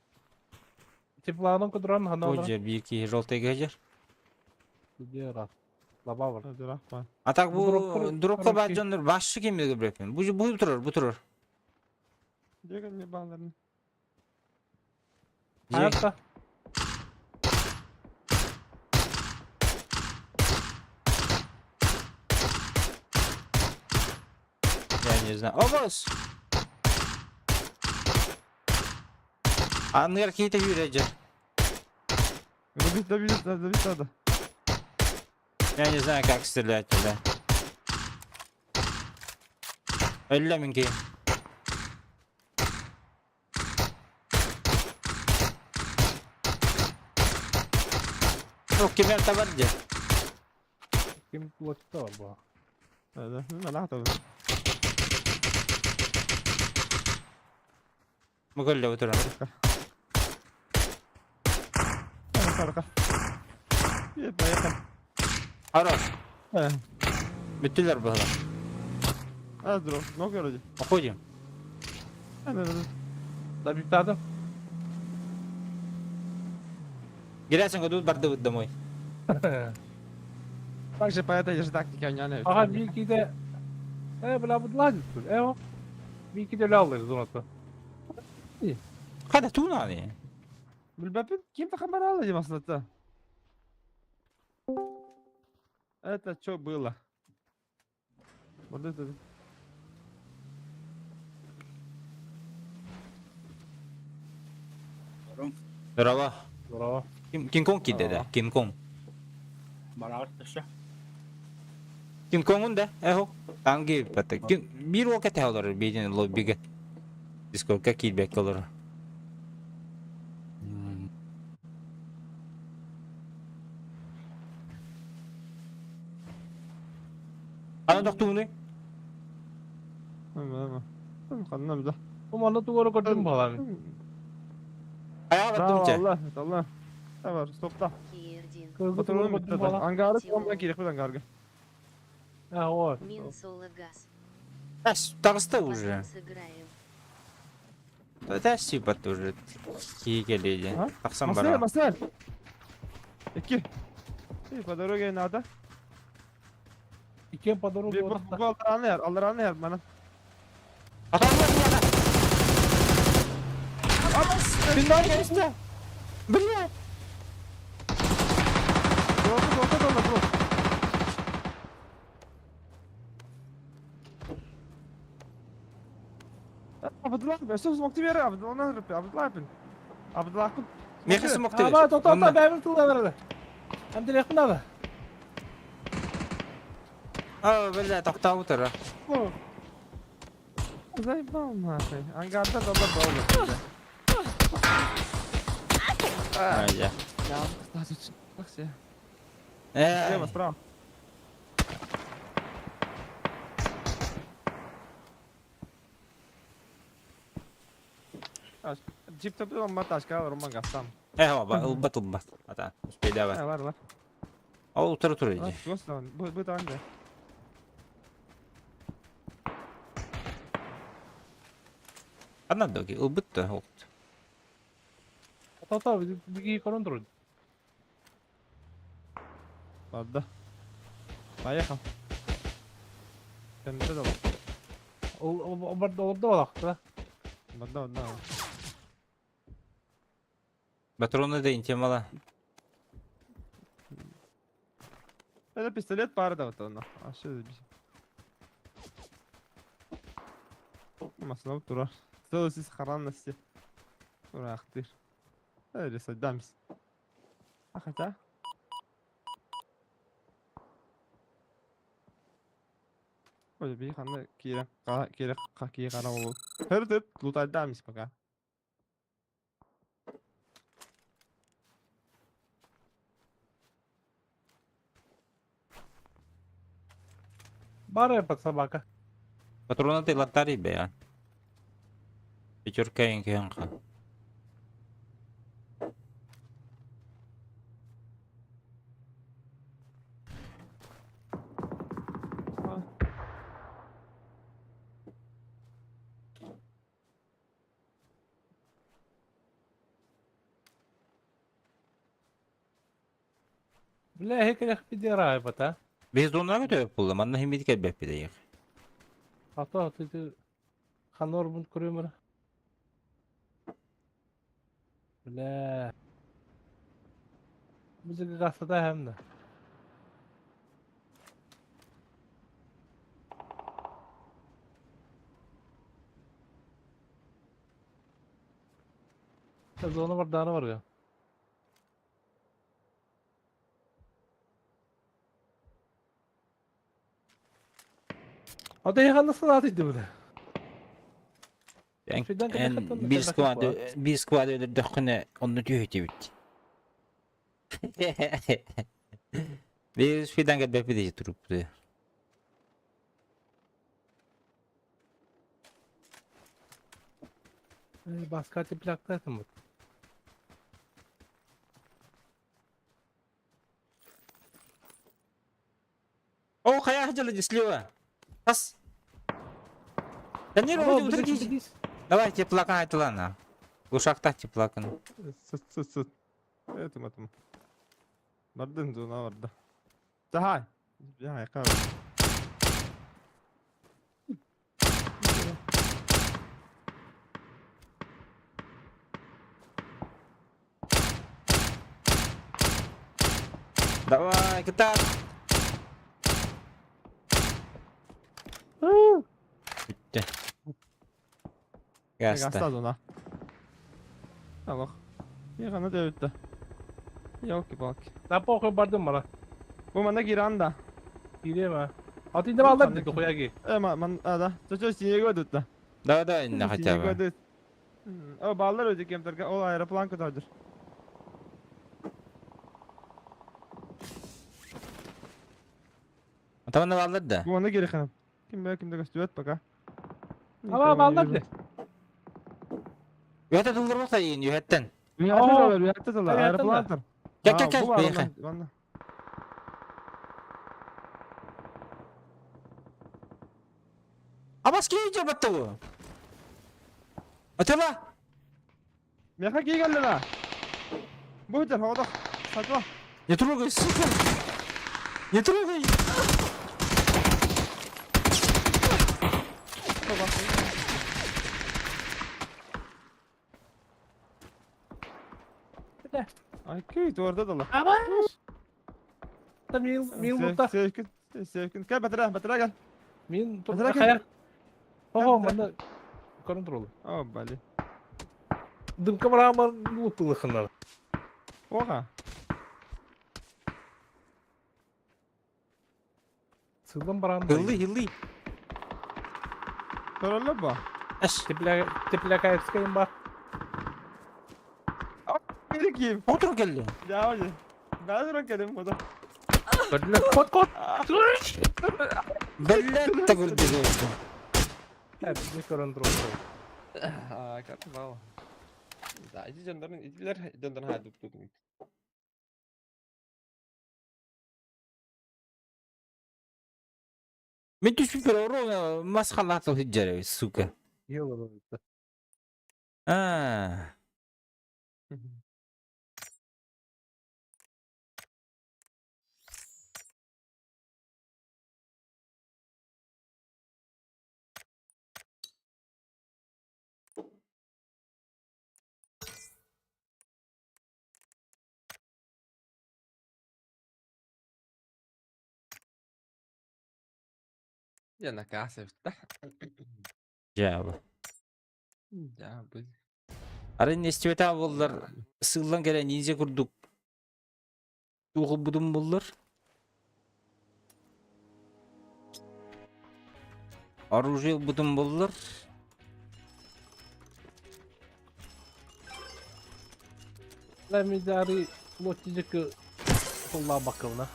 S3: Теплағынан күдіран хана
S4: Бу жер bir ki желтый гажер.
S3: Дера. Лаба бар.
S5: Рахмат.
S4: А так
S3: Бу
S4: бу
S3: дропка-
S4: дропка
S3: дропки.
S4: баджоннор башы кемеге билеппин. Бу бу турар, бу турар.
S5: Деген не баларын.
S3: Hayatta.
S4: Я не знаю. О, босс! Ангар кейте жүреді.
S5: Добить, добить, добить надо.
S4: Я не знаю, как стрелять туда. Өллө минки. Ну, кемер табар же.
S3: Ким блокта бар бу.
S5: Да, да, надо.
S4: Мүгөллө отурам.
S5: Арка. Е, поехали.
S4: Хорош.
S5: Э.
S4: Бүттүлэр быһыылаах.
S5: А, здорово, много вроде.
S4: Уходим.
S3: Да биттадым.
S4: Герасенко тут бардыбыт домой.
S5: Также по этой же тактике они не
S3: Aha bir iki de E бля bu ладит. E o. Bir iki de öyle alırız onu.
S4: Хада туунаны.
S5: Билбэппин ким тахамаралы дим аслата. Это что было? Вот это.
S4: Здорово.
S3: Здорово.
S4: Кинг-Конг киирдэ да? Кинг-Конг. Кинг-Конгун да? Эхо. Танги бата. Биир уол кэтэһэ олорор биирин лоббига. Дискордка киирбэккэ олорор. Аны тохтууну?
S5: Ханна да.
S3: Бу манна тугу эрэ көрдүм буолан.
S4: Айаҕа баттым чэ.
S5: Allah, Allah. Tamam, stopta.
S1: Киирдин.
S3: Кызды тугу эрэ көрдүм буолан.
S5: Ангары оннан киириэхпит ангарга.
S3: А, вот.
S1: Мин соло газ.
S4: Тас, таҕыста уже.
S1: Потом сыграем.
S4: Тас типа уже. Киһи кэлиэ
S5: А?
S4: Тахсан
S5: Марсель,
S4: барар.
S5: Марсель. Икки. Эй, по дороге надо.
S3: Иккиэн по дороге
S5: Bir bu bu aldıranı yer, aldıranı yer bana.
S4: Бля!
S5: Долду, долду, долду, долду. Абдулла, өссө смокты бер, Абдулла, Абдулла, Абдулла.
S4: Миэхэ смокты.
S3: А, тоқтоо, тоқтоо, бэйбин тылла барады. Әмділек надо.
S4: А, бля, тохтообут эрэ.
S5: Заебал нахуй. Ангарда доллар доллар.
S4: А, я. Э,
S5: Слева, справа. Джип топ маташка, Роман Гастам.
S4: Э, оба, ылбат ылбат. Ата, успейдабат.
S5: Бар, бар.
S4: Ол утары тур иди.
S5: Бу бу таанга.
S4: Ханна доги, ылбыт да олт.
S3: Тоқтоо, биги көрөн турун.
S5: Ладно. Поехал. Кемде дол.
S3: Ол бар олордо балакты.
S5: Бада, да.
S4: Патроны да интемала.
S5: Это пистолет пара да вот он. А что за Маслов турар. Целости сохранности. Турахтыр. Или садамс. А хотя. Ой, би ханна кире ка кире ка кире кара болу. Хөрдөп лутайдамс пока.
S3: Бар эпат собака.
S4: Патроны ты латтари бя. Пятерка инкенка.
S3: Бля, хекелек бидера эпат, а.
S4: Biz зонага төп булды. Манна химит келбеп бидейик.
S3: Ата, ты ханор бун көрөмөр. Бля. Бизге гасада хэмдэ. Зона бар даны бар. Ата яханасы наты дибди.
S4: Эн bir squad bir squad öldürdük onu tüyütü Biz fidan gelbep бидейик туруп.
S3: Баска теплякта bu.
S4: О, хая дьала слева. Тас. Данир, уходи, Давай теплакан айтылана. Ушакта теплакан.
S5: Сыт сыт сыт. Этим этим. Бардын зона барда. Давай. Я кар.
S4: Давай, кытаат. Бүттэ. Гаста.
S5: Гаста зона. Алох. Яғана да өтті. Елки-палки.
S3: Да похуй бардым мана.
S5: Бу манна киран да.
S3: Кириэм а. А ты не алдар дии хуяги.
S5: Э, ман, а, да. Чо-чо, синеге өтті.
S4: Да, да, инна хотя бы.
S5: О, баллар өтті кемтерге. Ол аэроплан көтөдүр.
S4: Атаманы баллар да.
S5: Бу манна кири ханам. Ким бе, кимде көстүбөт пока.
S3: Ама баллар ди.
S4: Үһәтэ тулларбата иин, үһәттен.
S5: Үһәтте тылар, аэроплан тыр.
S4: Кел, кел, кел, бейхе. Абас кии жабатты бу. Атыла.
S5: Меха кии келле Бу өтер, хоғдақ. Сатыла.
S4: Не трогай, сука. Не трогай.
S5: Ай, күй, туарда дала.
S3: Абас. Та мин мин лутта.
S5: Севкин, севкин. Кел, батыра, батыра кел.
S3: Мин
S5: Батыра кел.
S3: хая. Ого, манна контрол.
S5: О, бали.
S3: Дымка барамар луттылыхынар.
S5: Оға.
S3: Сылдан баран.
S4: Хыллы, хыллы.
S5: Көрөлі ба?
S4: Аш.
S3: Тепля теплякаевская бар.
S5: Бері киім.
S4: Отур келди.
S5: Жауы. Бәрі келем бұда.
S3: Кот кот.
S4: Бәлләт та көрдү.
S3: Э, контрол.
S5: А, как мало. Да, иди жандарын, идилер жандарын хайдып тутун.
S4: Мен түспүп бер оро масхалат хиджаре, сука.
S3: Ело.
S4: А.
S5: Я касса
S4: Жабы.
S5: Жабы.
S4: Арын нестибета боллар сыллан келен ниндзя курдук. Тугу будум боллар. Оружие будум боллар.
S3: Ламидари лотижик колла бакылна.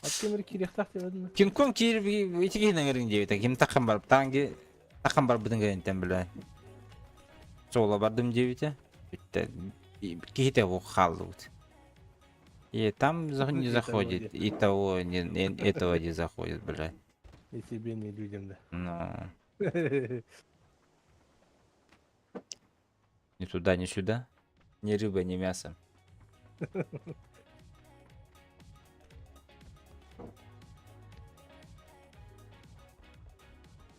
S3: Ат кемер кирехтах деп
S4: Кинг-Конг киир ити киһинен диэбитэ ким такхан бар таанги такхан бар бытын кэлинтэн билэ. Суола бардым диэбитэ. Бүттэ киһитэ бу хааллыбыт. И там не заходит, и того не, этого не заходит, блядь.
S3: И себе, не людям, да.
S4: Но ни туда, ни сюда. Ни рыба, ни мясо.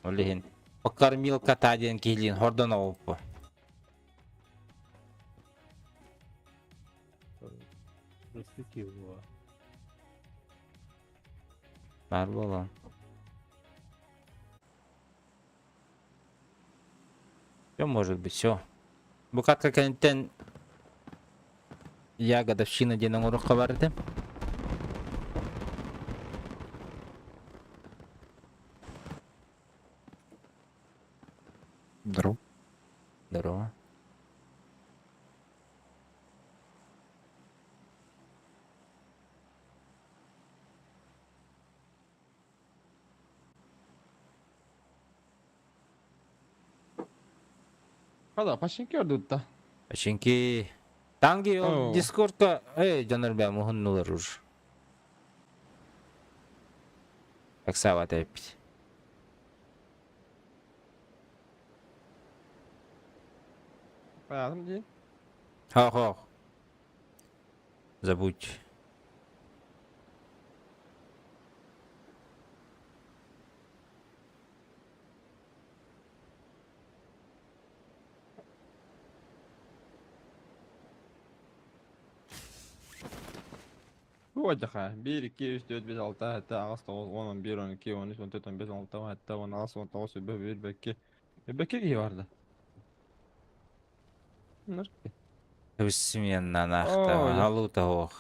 S4: Ол иһин покормил кота диэн киһилиин хордон оҕуппу.
S3: Простите его.
S4: Бар буолан. Все может быть, все. Бу катка кэнниттэн я годовщина диэн оҥоруохха бар этэ.
S6: Здорово.
S4: Здорово.
S5: Хада, пашинки ордутта.
S4: Пачинки. Танги ол Дискордка эй дьонор бээ муһуннулар уж. Ыксаабат эппит.
S5: Понятно дии.
S4: Хох-хох. Забудь.
S5: Уодьаха, биир, икки, үс, түөрт, биэс, алта, сэттэ, аҕыс, тоҕус, уон, он биир, он икки, он үс, он төрт, он биэс, он алта, он сэттэ, он аҕыс, он тоҕус, сүүрбэ, биир, бэкки. Бэкки киһи бар да.
S4: Бессменна нахта, алута ох.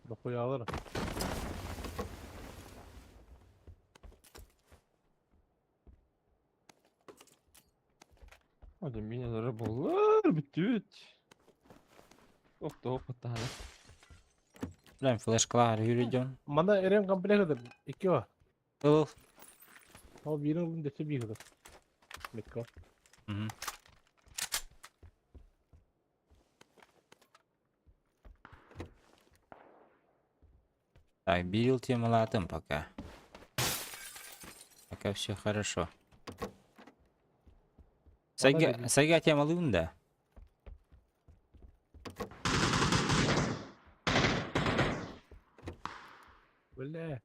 S3: Дохуялар.
S5: Hadi minaları bulur бүттүбүт. Ох баттаһана.
S4: Блин, флешкалар yürüdüm.
S3: Манна эрен комплект икки бар.
S4: Ыл.
S3: Ол биирин ылын дөссө биир кыдыр. Метко.
S4: Мгм. Так, бил темалатым пока. Пока все хорошо. Сайга, сайга темалыым да.
S3: Бля.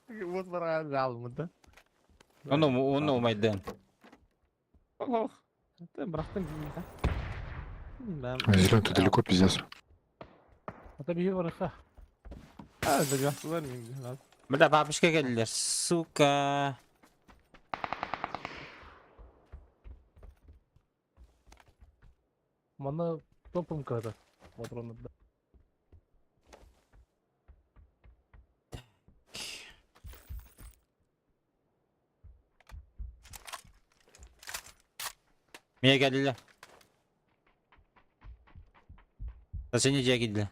S5: Вот баран жалмыды.
S4: Оны, оны умайдын.
S5: Ох. Ты бырахтың
S8: Зеленый, ты далеко, пиздец.
S3: Ата биһи барыха.
S5: А, да мин.
S4: Бля, бабушка келдилер, сука.
S3: Манна топом када. Патроны.
S4: Мия келдилер. Сен же келдилер.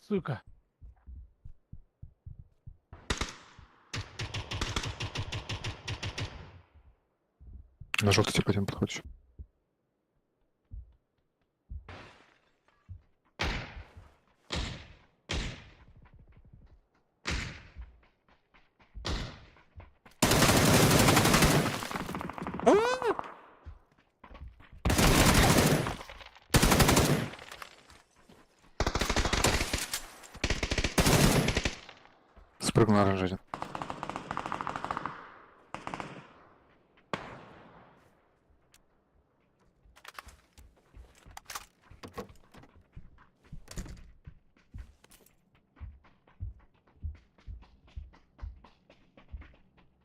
S3: Сука.
S8: На желтый тип один подходишь. Спрыгнул на оранжевый один.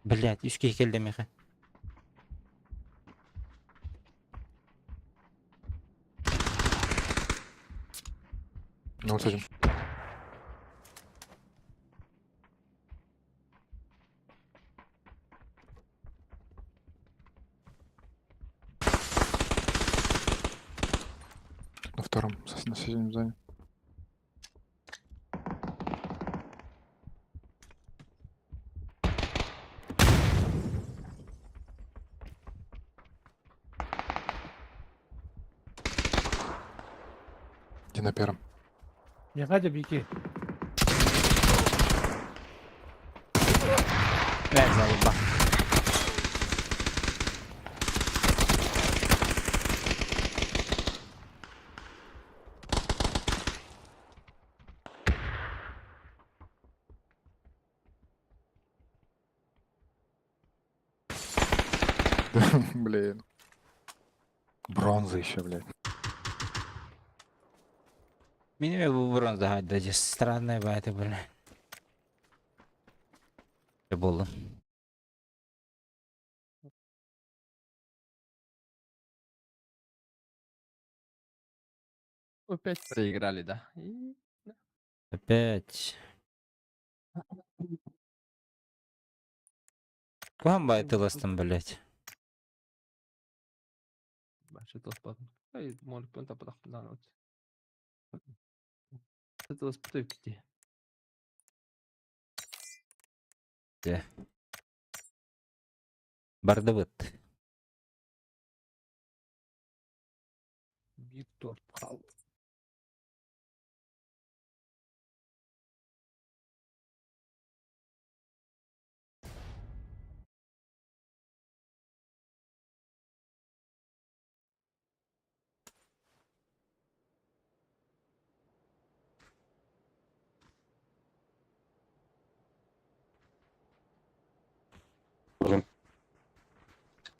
S4: Блять, үске келди меха.
S8: Ну вот один. На втором, на соседнем здании. Где на первом?
S3: Не Надя бики.
S4: Блять, заеба.
S8: Блин. Бронза еще, блядь.
S4: Меня бу бронза даже странная бата, бля. Болду.
S5: Опять проиграли, да. И...
S4: Опять. Куһан байтыластым, блядь.
S5: Шатыласпатын. Ай, моликпын таппатахпын даҕаны. Шатыласпыт эбит
S4: Дьэ. Бардыбыт.
S3: Биир торт хаалла.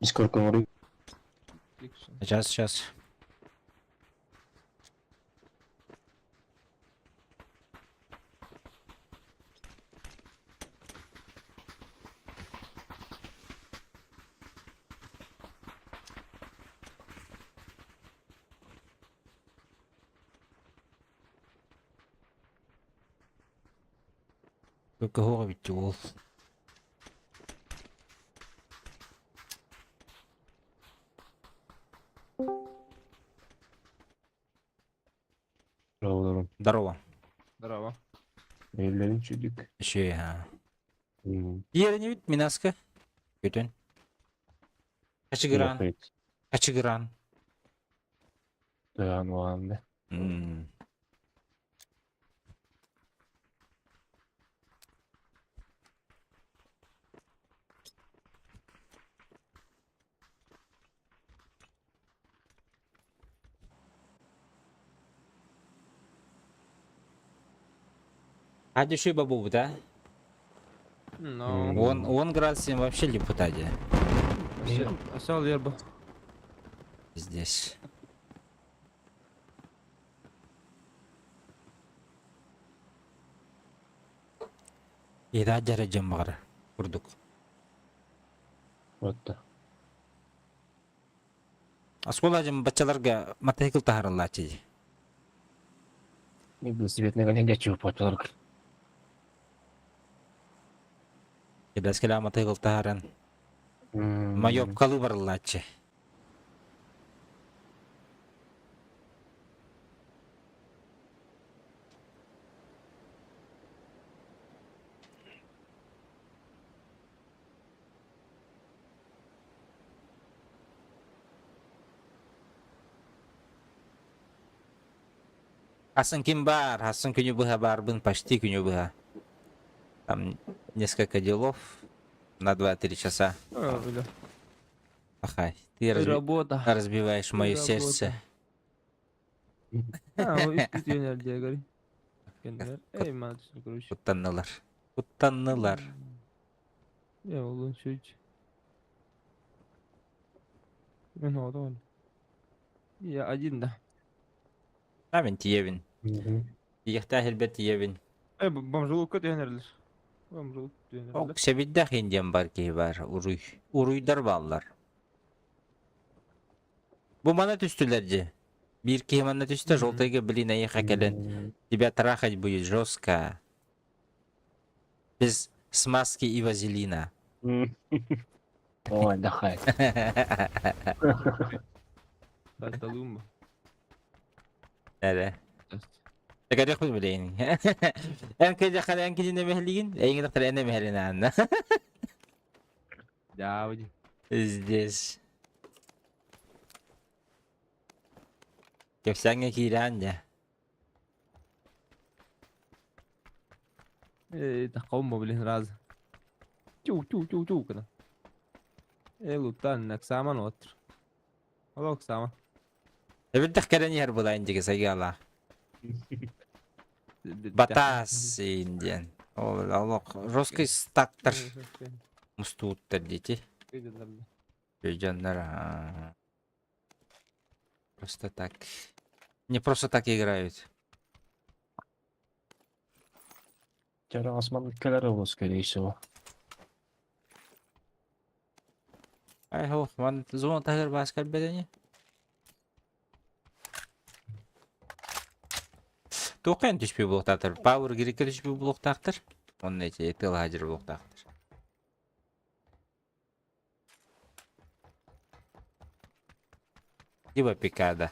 S7: Сколько говорю?
S4: Сейчас, сейчас. Кыһоҕа бүттү ол.
S7: Здорово.
S4: Здорово.
S5: Здорово.
S7: Evlerim çocuk.
S4: Şey ha. Yerini bit Minaska. Götün. Kaçıgıran. Kaçıgıran.
S7: Dayan o anda.
S4: Hadi şu babu да?
S5: No.
S4: Он, он градус вообще лепота де.
S5: Осел ерба.
S4: Здесь. Еда дәрәҗәм бар. Курдук.
S7: Вот да.
S4: Оскола жым бачаларга мотоцикл таһарыллаачы.
S7: Не велосипедный гоняга чего потолок.
S4: Кебескеле мотоцикл таһаран. Майопкалы барыллаачы. Хасан ким бар, Хасан күнү быһа барбын, почти күнү быһа. Там несколько делов на 2-3 часа.
S5: А, бля.
S4: Ахай, ты разби...
S5: Работа.
S4: разбиваешь мое
S5: Работа.
S4: сердце.
S5: А, испытание говори. Эй, мальчик, короче.
S4: Куттаннылар. Куттаннылар.
S5: Я волон чуть. Ну, вот Я один, да.
S4: А мен тиебин. Тиехтää хилбет тиебин.
S5: Эй, бомжулукка түйенерлер. Бомжулук түйенерлер.
S4: Ок, себиддах индиан бар киһи бар. Уруй. Уруйдар бааллар. Бу мана түстүлэр же. Биир киһи манна түстэ, желтыйга блин эйиэхэ кэлэн. Тебя трахать будет жестко. Без смазки и вазелина.
S7: Ой, отдыхай.
S5: Талумба.
S4: Эрэ. Текэрэх билейин. Эн кэдэ эн кидинэ мехлигин, эйиҥ доктор энэ мехлин анна.
S5: Да, выйди.
S4: Здесь. Кэпсээҥҥэ киирээн дьэ.
S5: Эй, таххаумма блин раз. Тю тю тю тю кына. Эй, лутан, Оксаман отыр. Алло, Оксама.
S4: Эбирдэх кэлэн иһэр булайын диги сайгаала. Батас индиан. Ол олох жесткий стактар мустууттар дети. Дьоннор просто так. Не просто так играют.
S7: Вчера Осман Калярова, скорее всего.
S4: Ай, хо, ван зона тагыр баскар бедени. Тоқен түспей блоктақтыр. Power грикке түспей блоктақтыр. Оның эти тыл хажыр блоктақтыр. Либо пикада.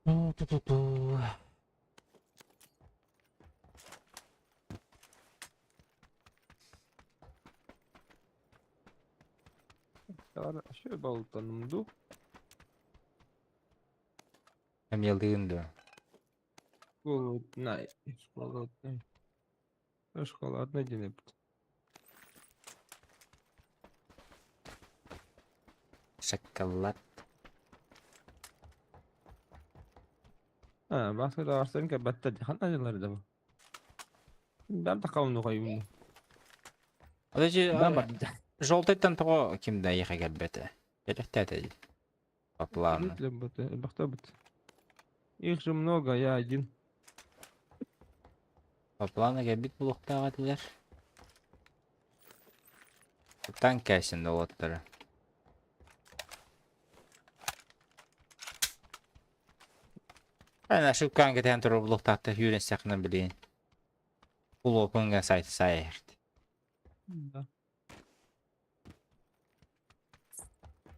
S4: Ту-ту-ту.
S5: Şu baltanım du.
S4: Эмиэлыын дуо?
S5: Голодный. Голодный. Шоколадный день.
S4: Шоколад.
S5: Ha, başka da varsın ki batta хана жылар да. Ben такауны койбун.
S4: Подожди,
S5: Ben бар.
S4: Желтыйтан тоҕо ким да эйиэхэ кэлбэтэ? Кэлэхтээтэ по плану.
S5: Их же много, я один.
S4: По плану кэлбит буолуохтаах этилэр. Танк кээсин уолаттара. Эн ошибкаан кэтээн турар буолуохтаахтар сүүрэн истэххинэ билигин. Кулуопуҥҥа сайт сайа
S5: Да.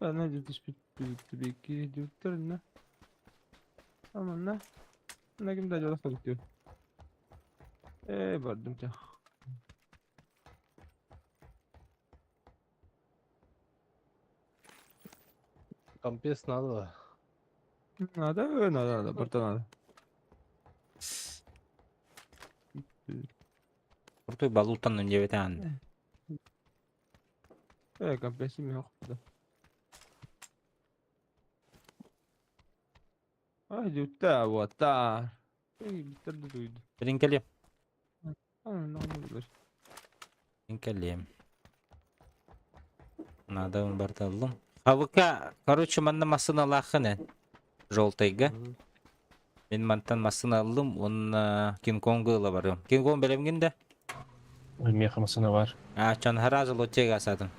S5: Ben ne diyor ne? Aman ne? Ne kim de acaba diyor. Eee bardım ya.
S3: Компес надо.
S5: Надо, надо, надо, барта надо.
S4: Куртуй балутан диэбитэ
S5: Э, компесим yok burada. Ay diyor вот та. Ey bitirdi duydu.
S4: Билин кэлиэм.
S5: Aa ne oldu?
S4: Билин кэлиэм. Надо барталлым. Хабыка, короче, манна массыыналааххын эн. Желтыйга. Мин мантан массыына ыллым, уонна Кинг-Конгу ыла барыам. Кинг-Конг бэлэмҥин да?
S7: Меха массыына баар.
S4: А, чон сразу лотега асатым.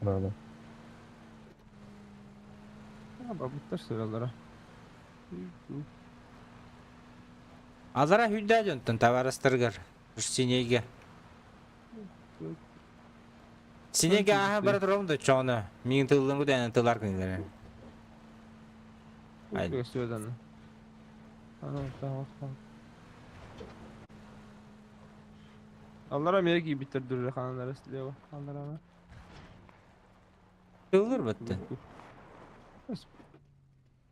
S7: Надо.
S5: Ha бабыттар sıralara.
S4: Алара хүндэ дьонтон табаарыстаргар. Синейге. Синейге ааһа бара турабын да чону. Миигин тыллын кутайынан тылар күнүлэрэ. Ай.
S5: Gösterden. Ana tamam tamam. Аллара меги bitirdi ханнары слева. Аллара.
S4: Тыллыр бытты.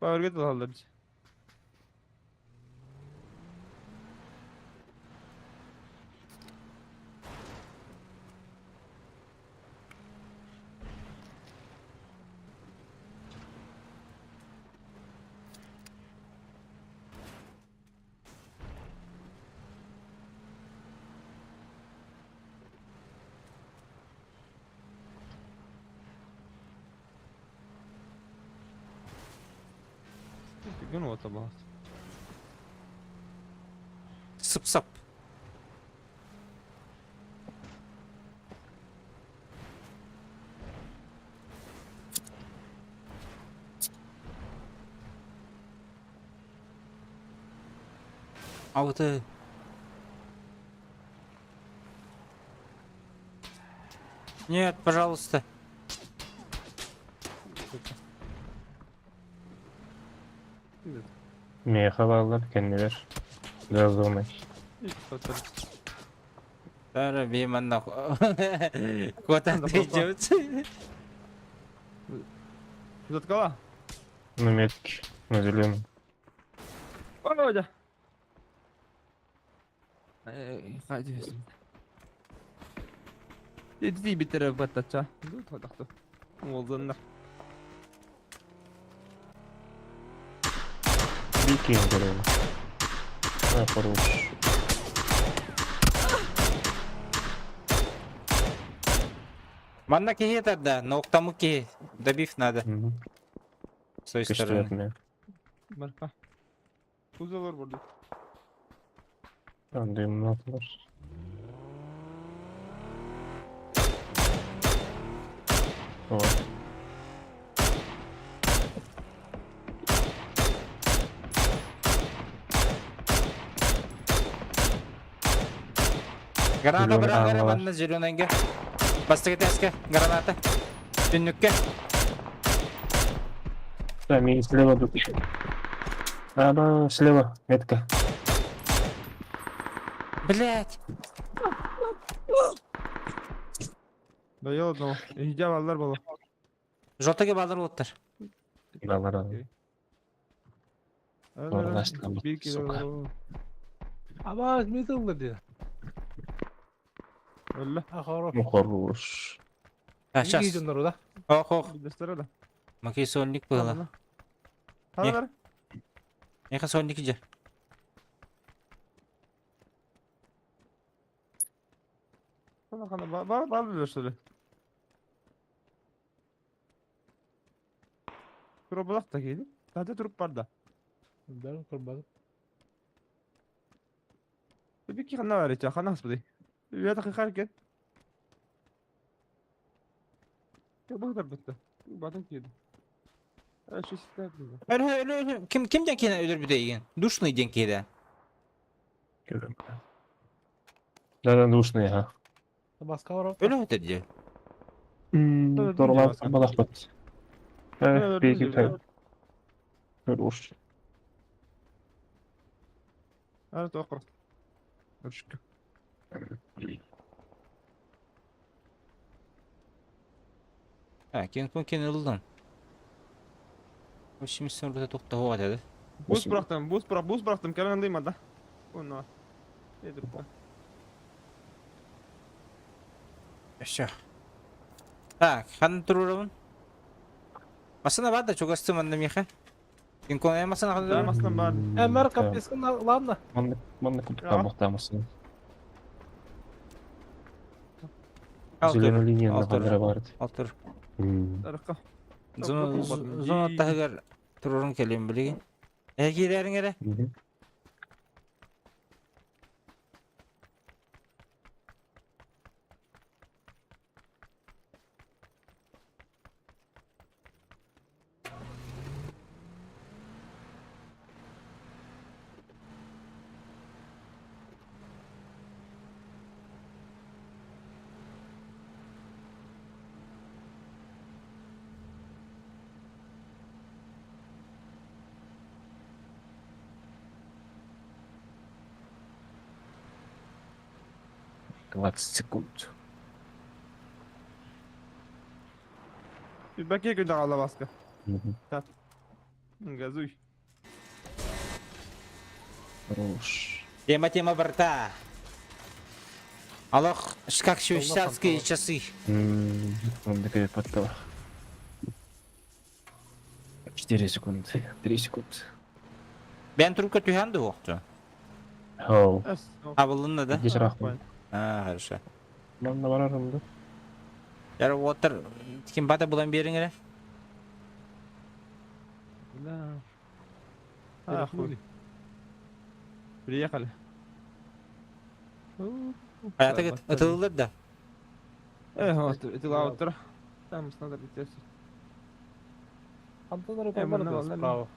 S5: Баарга аллар. Gün o bas.
S4: Сып-сап. А вот и... Нет, пожалуйста.
S7: Меха бааллар, кэннилэр. Газовый.
S4: Тара биманна. Куда ты идешь?
S5: Заткала?
S7: На метке, на зеленом.
S5: Володя. Hadi. Иди битер баттача. Тут Уолзаннар.
S7: Бикин көрөм. А, хорош.
S4: Манна киһи да, но тому киһи. Добив надо. С той стороны.
S5: Марка. Кузовлар burada.
S7: Там дымнатылар. Вот.
S4: Граната
S7: Зеленый
S4: быраҕар
S7: аҥалар.
S4: манна зеленайга. Бастакы этээскэ граната. Түннүккэ.
S7: Да, мен слева тут. Да, да, слева, метка.
S4: Блять.
S5: Доел одного. Иһдьэ баллар боло.
S4: Жотаге балар оттар.
S7: Балар. Орналастырбыт,
S5: Bir kilo
S7: сука.
S3: Ama ne тыллы диye.
S5: Öldü.
S3: А хорош.
S7: Ну хорош.
S4: А, сейчас.
S3: Гиден да.
S4: Ох, ох.
S5: Göster да.
S4: Макей сонник было.
S5: Ханар.
S4: Яха сонник же.
S5: Хана хана бар бар göster. Туруп да кейdi. Zaten туруп бар да.
S3: Ben kurbanım.
S5: Bir хана бар ича хана спади. Я так харкет. Я бахдар битти. Батын кейdi. Şu sistem.
S4: Öyle öyle öyle. Kim kimden kine ölür bir de yiyin. Душный ден кейде.
S7: Көрөм. Да, да, душный, ага.
S3: Баска var.
S4: Öyle ötür diye.
S7: Торлап балахпат. Э, беги так. Хорош.
S5: Ара тоқыр. Үршік.
S4: Ha, кен кон кен ылдан. Şimdi sen burada tokta hova dedi.
S5: Buz bıraktım, buz bırak, buz bıraktım. Kenan duymadı. Bunu. Nedir bu?
S4: Все. Так, хан турурун. Masana var da çok astım annem yaka. Кен кон masana хан
S5: Ben aslında var.
S3: Ömer kapısın lan.
S7: Манны манны кутка бухтамасын. Зеленая линия
S4: Алтыр.
S7: на бар.
S4: Алтыр.
S5: Арқа.
S4: Зона зона тахыгар турурун келем билигин. Э кирериң эре.
S7: 20 секунд.
S5: Bir bakıya gönder Allah baskı. Газуй.
S7: Хорош.
S4: Тема тема барта. Аллах, как швейцарские часы.
S7: Он такая подтала. 4 секунды. 3 секунды.
S4: Мен трубка түһәнді оқты.
S7: Хоу.
S4: Абылынны да?
S7: Здесь рахман.
S4: А, хорошо.
S7: Манна барарым да.
S4: Яр отыр, ким бата булан бериң эле?
S5: Да. А, хуй. Приехали.
S4: Аята ытылылар да.
S5: Э, вот, это лаутер. Там надо лететь.
S3: Антон
S5: Э,
S3: var
S5: мына
S3: справа.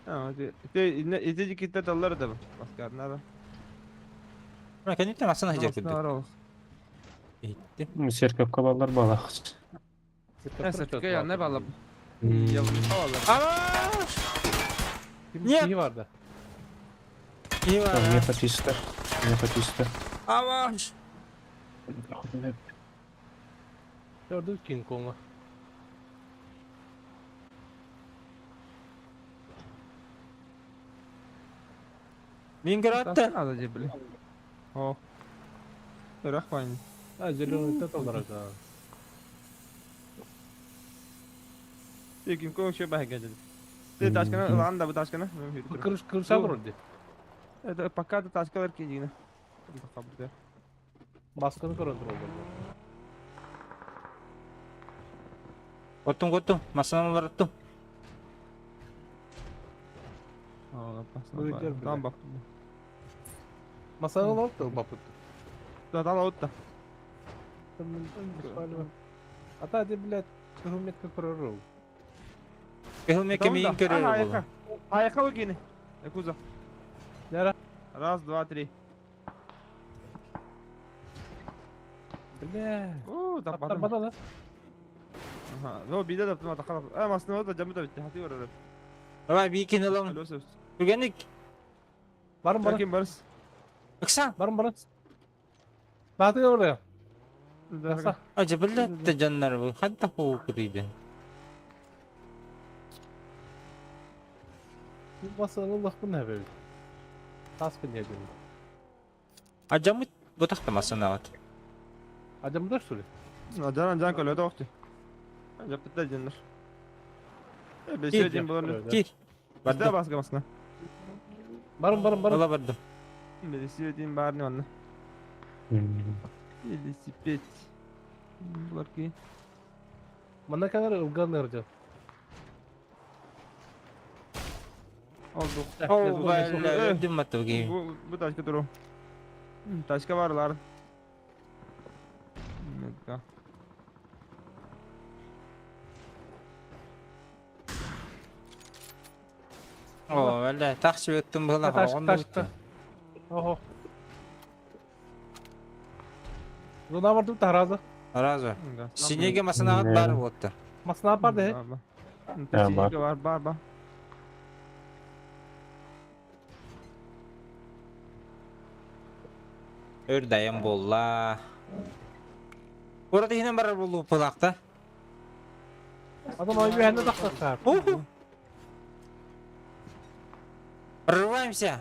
S5: А, ты иди китте таллар да. Баскар надо.
S4: Мына кенеттен асына хажар күрдүк. Итти.
S7: Серкепке балдар балах.
S5: Э, не балап. Я
S4: Aa! Нет.
S3: Не vardı.
S4: İyi var.
S7: Мне почисто. Мне почисто.
S4: Avaş.
S3: Gördün King Kong'u.
S4: Мен гратты.
S5: Надо же, блин. О. Рахман.
S3: Ha зеленый тоталар да.
S5: Ты ким ком еще бахе гаджет. Ты тачкана, ладно, да, тачкана.
S3: Kırış kırışa vurdu.
S5: Это пока ты тачкалар кидина.
S3: Baskını kontrol oldu.
S4: Коттум коттум. Масана олар аттым.
S5: Там бак.
S3: Masana oldu baput.
S5: Да, там вот.
S3: Ата de блядь, кылметке көрөрү.
S4: Кыһыл мейин көрөр болу.
S5: Аяка выкини. Якуза.
S3: Нера?
S5: Раз, два, три.
S3: Бля.
S5: Оо, таппатым.
S3: Таппата да.
S5: Аха, ну биде таптым атака. Э, масына да жамы да битти. Хати көрөр.
S4: Давай бикин ылам. Түргенник.
S3: Барым барым.
S5: Ким барыс?
S4: Ыксан.
S3: Барым барым. Бааты oraya. Тахса.
S4: Ажа билля дьоннор бу ханта хоукурыйбын.
S3: Басын Allah'ın ne böyle. Tas bin yedin.
S4: Ажамыт бутахтамасынаат.
S3: Acımdır sürü.
S5: Жан жан көлөдө окту. Жапытта жендер. Э, бесе дем булар.
S4: Кир.
S5: Барды баска басына.
S3: Барым барым барым.
S4: Ыла бардым.
S5: Бесе дем баарны онна. Велосипед. Булар ки.
S3: Мана kadar ılgan ırcı.
S5: Oldu.
S4: Оо, бля, өдүм матуги.
S5: Бу бу тачка туру. Тачка бар лар. Метка.
S4: Оо, бля, тахсы өттүм була.
S3: Таш ташта. Охо. Зона бардым таразы.
S4: Разы. Синеге масынаат бар болду.
S3: Масына бар de.
S7: бар.
S5: Бар бар бар.
S4: Өр дайым болла. Орада хинен барар болу пылакта.
S3: Adam ay bir hende taktar.
S4: Уху. Прорываемся.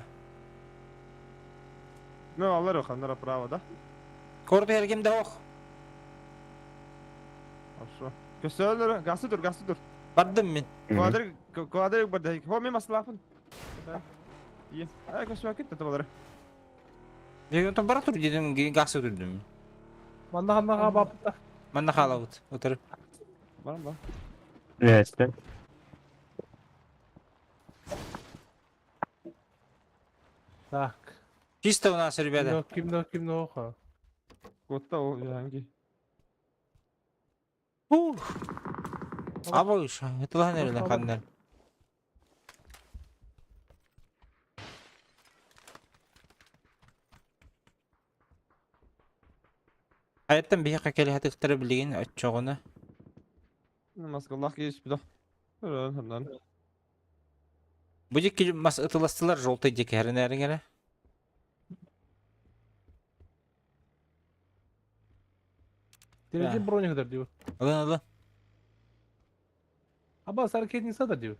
S5: Ну, алар yok, право, да?
S4: Корду эргимде ох.
S5: Хорошо. Көсөлөр, гасы тур, гасы тур.
S4: Бардым мен.
S5: Квадрик, квадрик бар да. Хо, мен маслапын. Ие. Ай, көсөк кетти табалар.
S4: Деген бара тур дедим, гасы турдум.
S3: Манна ханна бапта.
S4: Манна халабыт. Отырып.
S5: Бар бар.
S7: Блядь, да?
S3: Так.
S4: Чисто у нас, ребята.
S3: Ким ким оха.
S5: Котта о, янги.
S4: Ух. Абыш, это нереле ханнар. Аяттан биһи кели хатыктары билигин отчоҕуна.
S5: Маскаллах кийиш буда. Хандан.
S4: Бу дикки мас ытыластылар желтый дики хәренәриңере.
S3: Derece броня kadar diyor.
S4: Алын алын.
S3: Abbas hareket insa da diyor.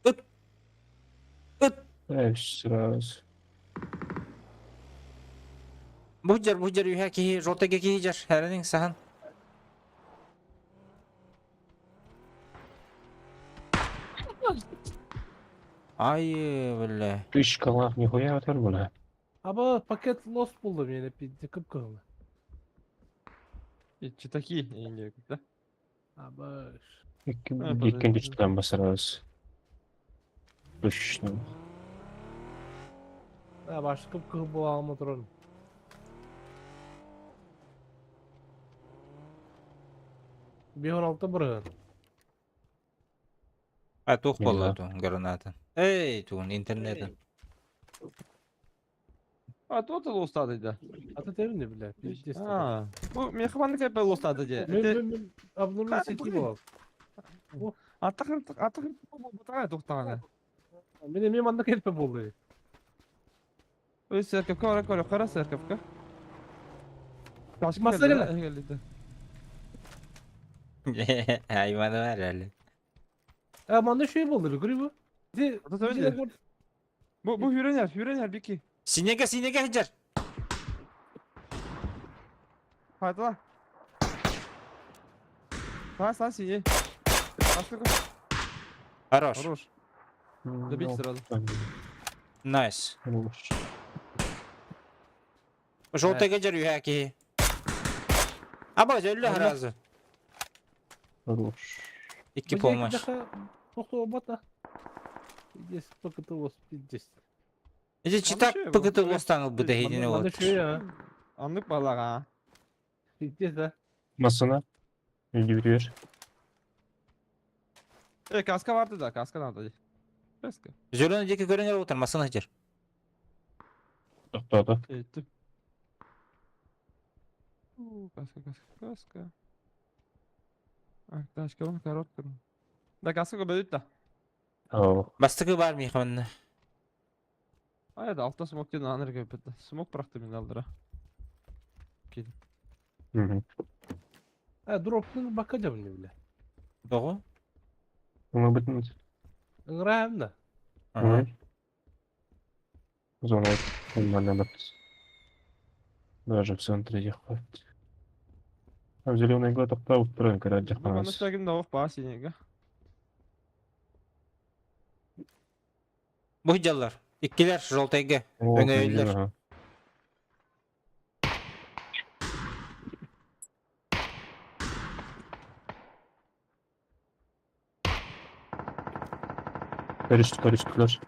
S4: Ыт. Ыт.
S7: Сразу.
S4: Бу жар үһә киһи желтый киһи жар хәренең саһан. Ай, бля.
S7: Үч калах нихуя атар була.
S3: Ama paket lost buldum yine bir kıpkırmızı.
S5: Ичи таки инге да.
S3: Abaş.
S7: Икки үчтен басарабыз. Үч.
S3: Ha başka kıpkırmızı bu alma durun. Bir 16 bırakın.
S4: А тух
S7: Не
S4: болла туун гранатын. Эй, туун интернетин.
S5: А то то лостады да.
S3: Ата temin bile. Пиздец.
S5: А. Бу мехманды кепе лостады же.
S3: Men men abnormal
S5: Қара,
S3: seti
S5: бұл
S3: bu.
S5: Атакыр атакыр бу тага токтаган.
S3: Benim men anda kelpe boldu.
S5: Өй церковка ора кора кара церковка.
S3: Маса келе.
S5: келди.
S4: Айманы бар әлі.
S3: Ha manda şey boldu. Görüyor bu. De
S5: Ата төбөнде. Бу бу хүренер, хүренер бики.
S4: Синеге синеге жар.
S5: Хайдала. Ха, сан сине. Баска
S4: Хорош.
S5: Хорош. Добить сразу.
S4: Найс. Желтый жар үһә киһи. Аба өллө харазы.
S7: Хорош.
S4: Икки помощь.
S3: Тохто бата. Пиздец, пкт лос, пиздец.
S4: Эти читак
S5: Аны
S4: пкт
S5: шөй,
S4: лостаныл бу дehидине
S3: Manda
S4: вот.
S3: şey ya.
S5: Аннык балага.
S3: Пиздец да.
S7: Масына. Үйдүрүөр.
S5: Э, каска барды да, каска надо. Каска.
S4: Зеленый деки көрөнөр отыр масына жер.
S7: Токтоду.
S5: Эттим. Каска, каска, каска. А, тачка, коробка. Да, каска көбөдүт да.
S7: Оо.
S4: Бастакы бар миэхэ манна.
S5: Ай да, алта смок диэн аанар көппүт да. Смок бырахты мин алдыра. Киди.
S7: Мгм.
S3: Э, дроптун бакка жабын бile.
S4: Тоҕо?
S7: Мы бытын.
S3: Ыҥыраам да.
S4: Ага.
S7: Зона нормально быт. Даже в центре их хватит. Там зеленый глаз тоқтау тұрын кірі
S5: Бу манна шагым да ох баа синега.
S4: Бу дьаллар. Иккилэр желтайга. Өҥөйүллэр.
S7: Karıştı karıştılar.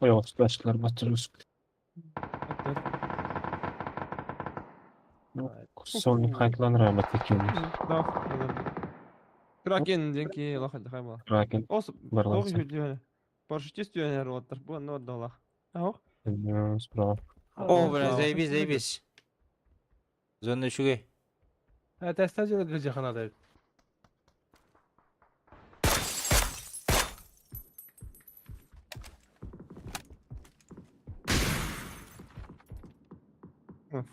S7: Bayağı tutlaştılar batırırız. Son kayıtlanır ama tekin.
S5: Да. Кракен денки лохаль хаймала.
S7: Кракен
S5: Ос
S7: барланса.
S5: Парашютист түйенер оттар. Бу анны отдала. Ах.
S7: Справа.
S4: О, бля, заебись, заебись. Зона үчүгэй.
S3: Э, тестен жылы гыжахана да.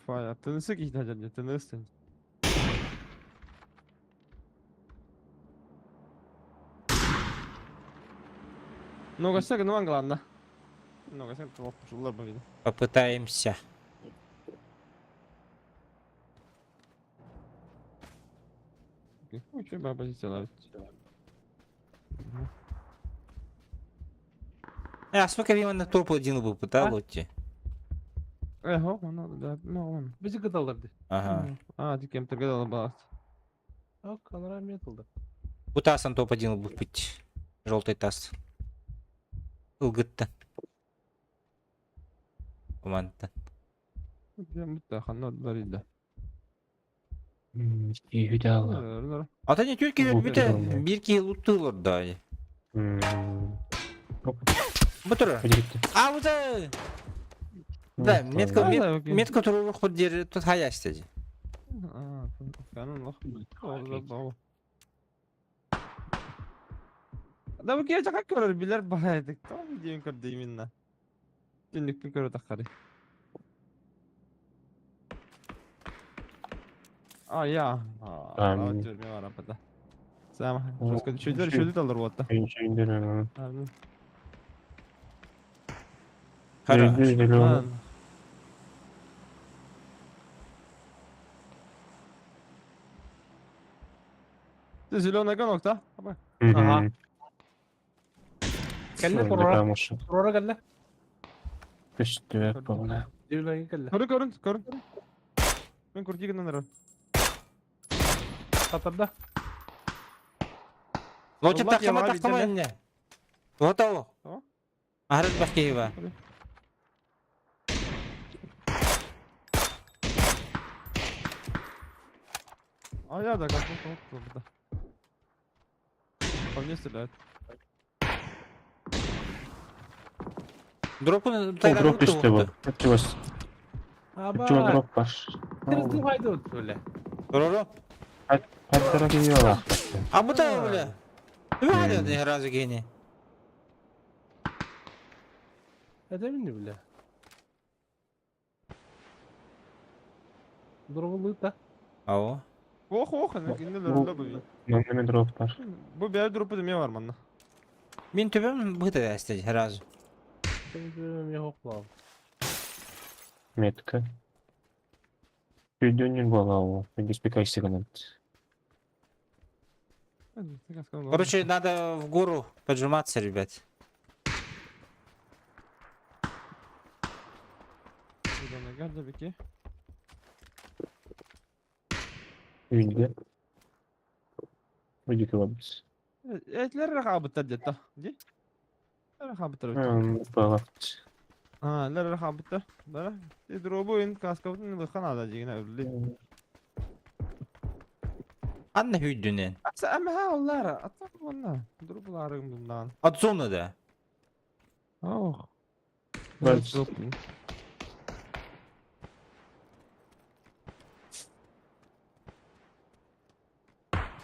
S5: Фая, тынысы кийді ажар, тынысы. Ну, гостяк, ну, главное. Ну, гостяк, пошел, видно.
S4: Попытаемся.
S5: Очень позиция ловить.
S4: А, сколько времени топ один был, пытал идти.
S5: Эхо, он, да, ну, он.
S3: Бизи кыталлар ди.
S4: Ага.
S5: А, ты кем-то гадал баласт.
S3: Ок, анара металда.
S4: Бутасан топ один был пить. Желтый таз. Ылгытта. Команда.
S5: Ханна дарида.
S7: Үйді
S4: Ата не түркі
S7: Бу
S4: бүтэ
S7: бир
S4: бир ки луттулар да. Бу тура. А бу да. Да, метка метка туру худ тут хаяш деди.
S5: А, канун лох. Да бу кече как көрөр билер баайдык. Там диэн көрдө именно. Түннүкпүн көрө таккары. А, я. А, түрме бар апата. Сама. Шөйдөр шөйдөр алыр болот.
S4: Хара.
S5: Зеленая нокта.
S3: Ага. Кэллэ турара. Турара кэллэ.
S7: Көстү болна.
S3: Зеленый кэллэ.
S5: Көрүн көрүн көрүн. Мен куртигин нары.
S3: Татарда.
S4: Лоча тахма тахма инне. Вот того. Арат бакеева.
S5: А я да как да. По мне стреляют.
S4: Дропын
S7: Дроп исте бу. Өтү
S3: Аба.
S7: дроп бар.
S3: Тирди файда өттү
S4: Рору.
S7: Хаттара кийола.
S4: А бу да бля. Үһәдә не разы гене.
S3: Это не бля. Дроп да.
S4: Ао.
S5: Ох ох, кинде лөрлө бу.
S7: Менде дроп бар.
S5: Бу бер дропы деме бар манна.
S4: Мин төбөм бу да эсте разы.
S7: Метка. Үйдөнүн бола ол. Мен.
S4: Короче, надо в гору поджиматься, ребят.
S7: Үйдө. Үйдө кылабыз.
S5: Этлер рахабыттар деді. Ди? Рахабыттар.
S7: Бала.
S5: А, лер рахабыттар. Да. Дробу ин каскабытын лыхана деген өлли.
S4: Анна үйдүнен.
S5: Аса әмә олар. Ата онна. Дробуларым bundan.
S4: От зоны да.
S5: Ох.
S7: Бәл.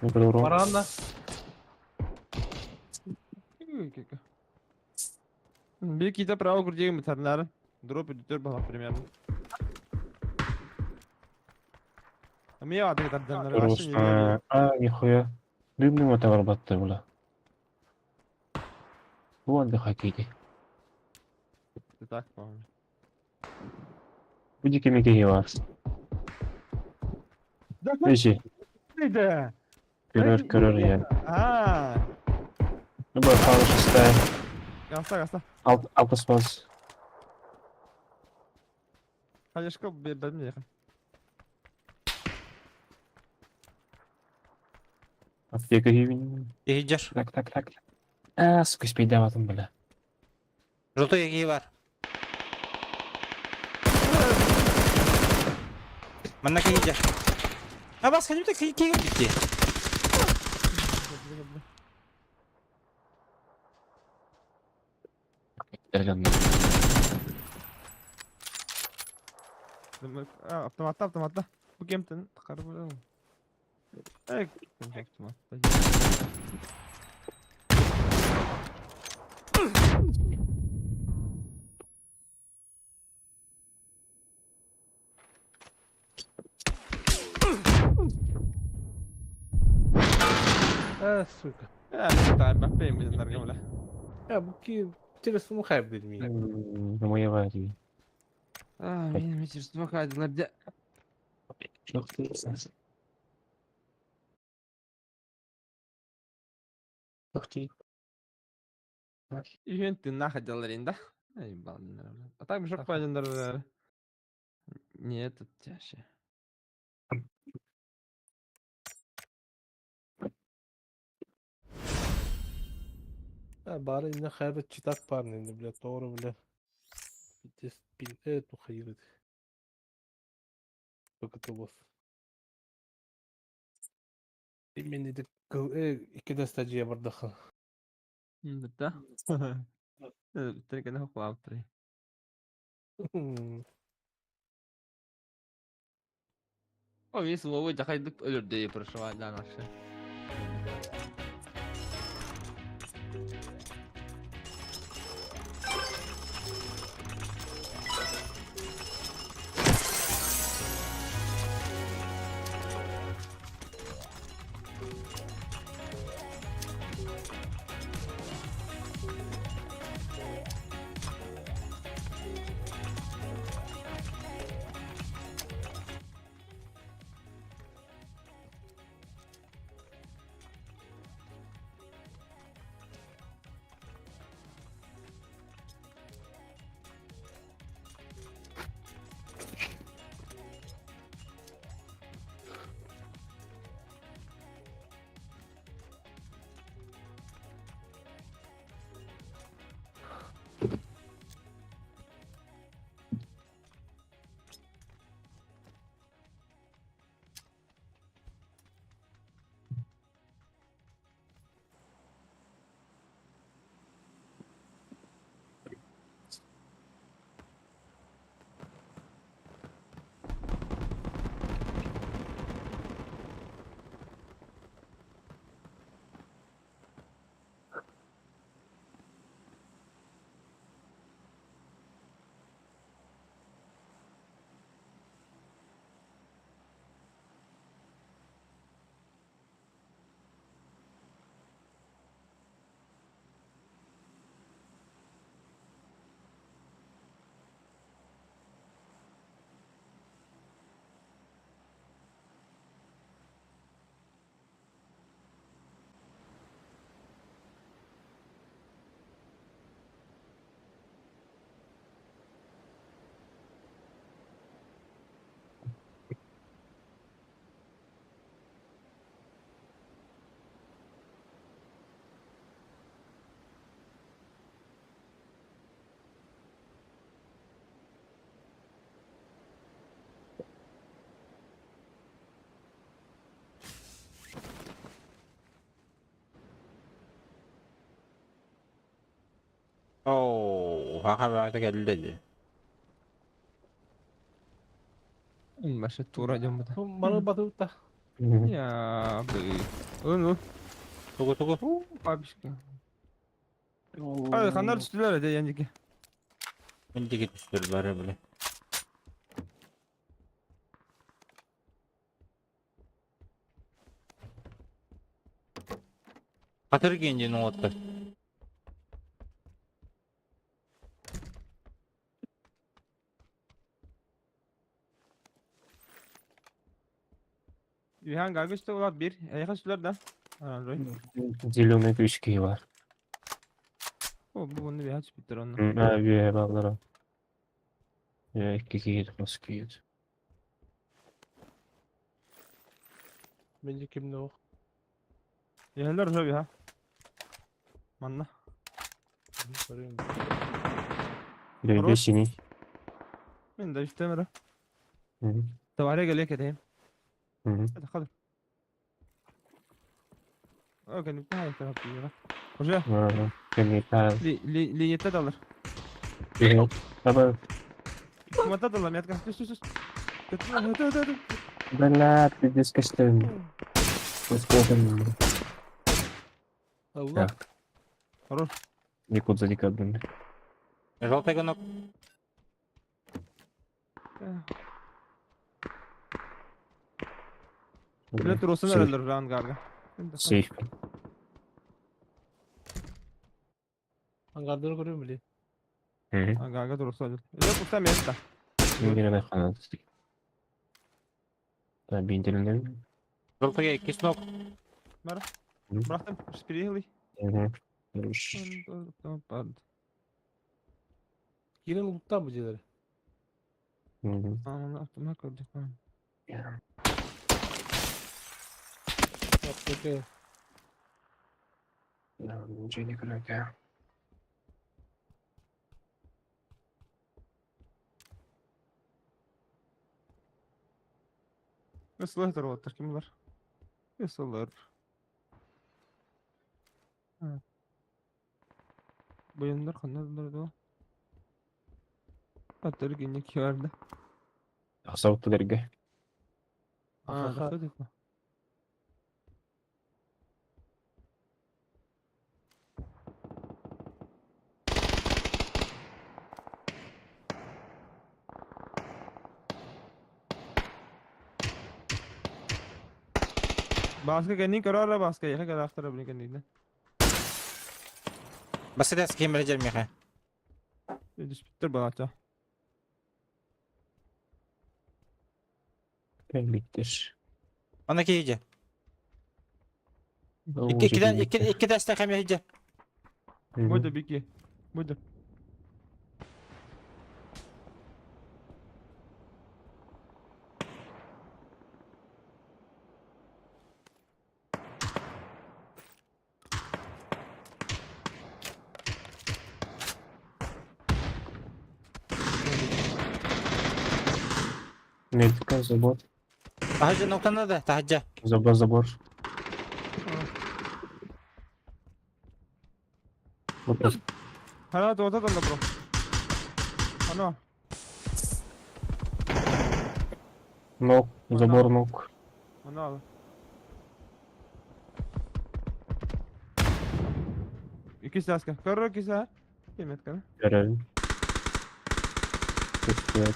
S7: Урон.
S3: Баранна.
S5: Bir kitap право курдегем битарнары. Дроп идет была примерно. А мне ады тарданнары вообще не верю.
S7: А, нихуя. Дымным это варбатты, бля. Вон да хоккей.
S5: Ты так, по-моему.
S7: Будики микки вас.
S5: Да
S7: Эжи,
S5: да.
S7: көрөр, көрөр я.
S5: А,
S7: Ну, бля, хорошая стая.
S5: гаста, гаста.
S7: Алт, алтыс бас.
S5: Хаешка бер мне.
S7: Аптека хивин.
S4: Иһдьэр.
S7: Так, так, так. А, сука, спейдаватым, бля.
S4: Желтой киһи бар. Манна киһи дьэр. А бас кэлим да киһи киһи киһи.
S5: Автоматта, автоматта. Бу кемтен тақар бу. Эй, автоматта.
S3: А, сука.
S5: Э, так, бэм, блин, наргамля.
S3: Я бу ки телефон хайп дедми.
S7: Моя вари.
S5: А, меня митер смахать, лабдя. Үйен ты нахадил да? Эй, балдин. А так мешок пойден. Нет, тут чаще.
S3: А, бары инне хайбы читак парны инде, бля, doğru, бля. Битес бил, э, тухайыр. Бакыты бос. Мен деди, э, iki desteciye bardağı.
S5: Да. Только на хлаптри. О, весь ловый, да хайдук людей прошла, да, наши.
S4: Оо, хаха кэллэ дии.
S5: Маша тура идем.
S3: Маны батыта.
S5: Я бы. Ну.
S4: Тугу тугу.
S5: У, бабушка. Ай, ханнар түстүлэр этэ яндики.
S4: Мен диги түстүр бары биле. Хатыр киин оҥоттор.
S5: Үһэн гагышты улар бир. Эйха сүлэр да. Рой.
S7: Зеленый күчки бар.
S5: О, бу bunu bir haç bitir onu.
S7: Ha, bir ballara. Ya iki kiyet, nasıl kiyet.
S3: Менде кимне ох.
S5: Yeherler röbi ha. Manna.
S3: Көрөм.
S7: Böyle sini.
S5: Men de istemere. Tavara geliyor kedeyim. Hadi hadi. Okey, ne hayır taraf diyor. Hoca,
S7: Кемикал.
S5: li li li yette dalır.
S7: Аба,
S5: Kumata dalır, yatka. Düş düş düş. Hadi hadi hadi.
S7: бля, пиздец костюм. Сколько
S3: Allah.
S7: Так.
S5: Хорош.
S7: Никуда никогда.
S4: Желтый гонок.
S5: Bilet olsun herhalde round garga.
S7: Сейф.
S3: Аңгардыр көрөм биле.
S5: Garga durursa öyle. Yok usta metta.
S7: Бинделинен.
S4: Желтый киснок.
S5: Bıraktım. Spirihli.
S3: Кирен луттан бу жерлер.
S5: Aman koyduk.
S3: Аптека.
S5: Nasıl taraftar kim var? Nasıllar? Bayınlar kanlar da. Hatta günlük vardı.
S7: Асауттылерге.
S5: Aa,
S3: Аха.
S5: nasıl değil Baskı kendin kararla baskı. Yaka kadar aktarabilir kendini.
S4: Басыдас кем биле меха.
S5: Düşmüştür bana hatta.
S7: Биттер.
S4: Ана кейже. Икки иккиден икки икки даста кем хеже.
S5: Buydu Biki. Buydu.
S7: Медика, забор.
S4: Тахажа ноктана да, тахажа.
S7: Забор, забор. Вот
S5: Hala orada da bro. Ano.
S7: Ног, забор ног.
S5: Onu al. İkisi asker. Karı ikisi ha. Yemet kanı.
S7: Реально. Тут,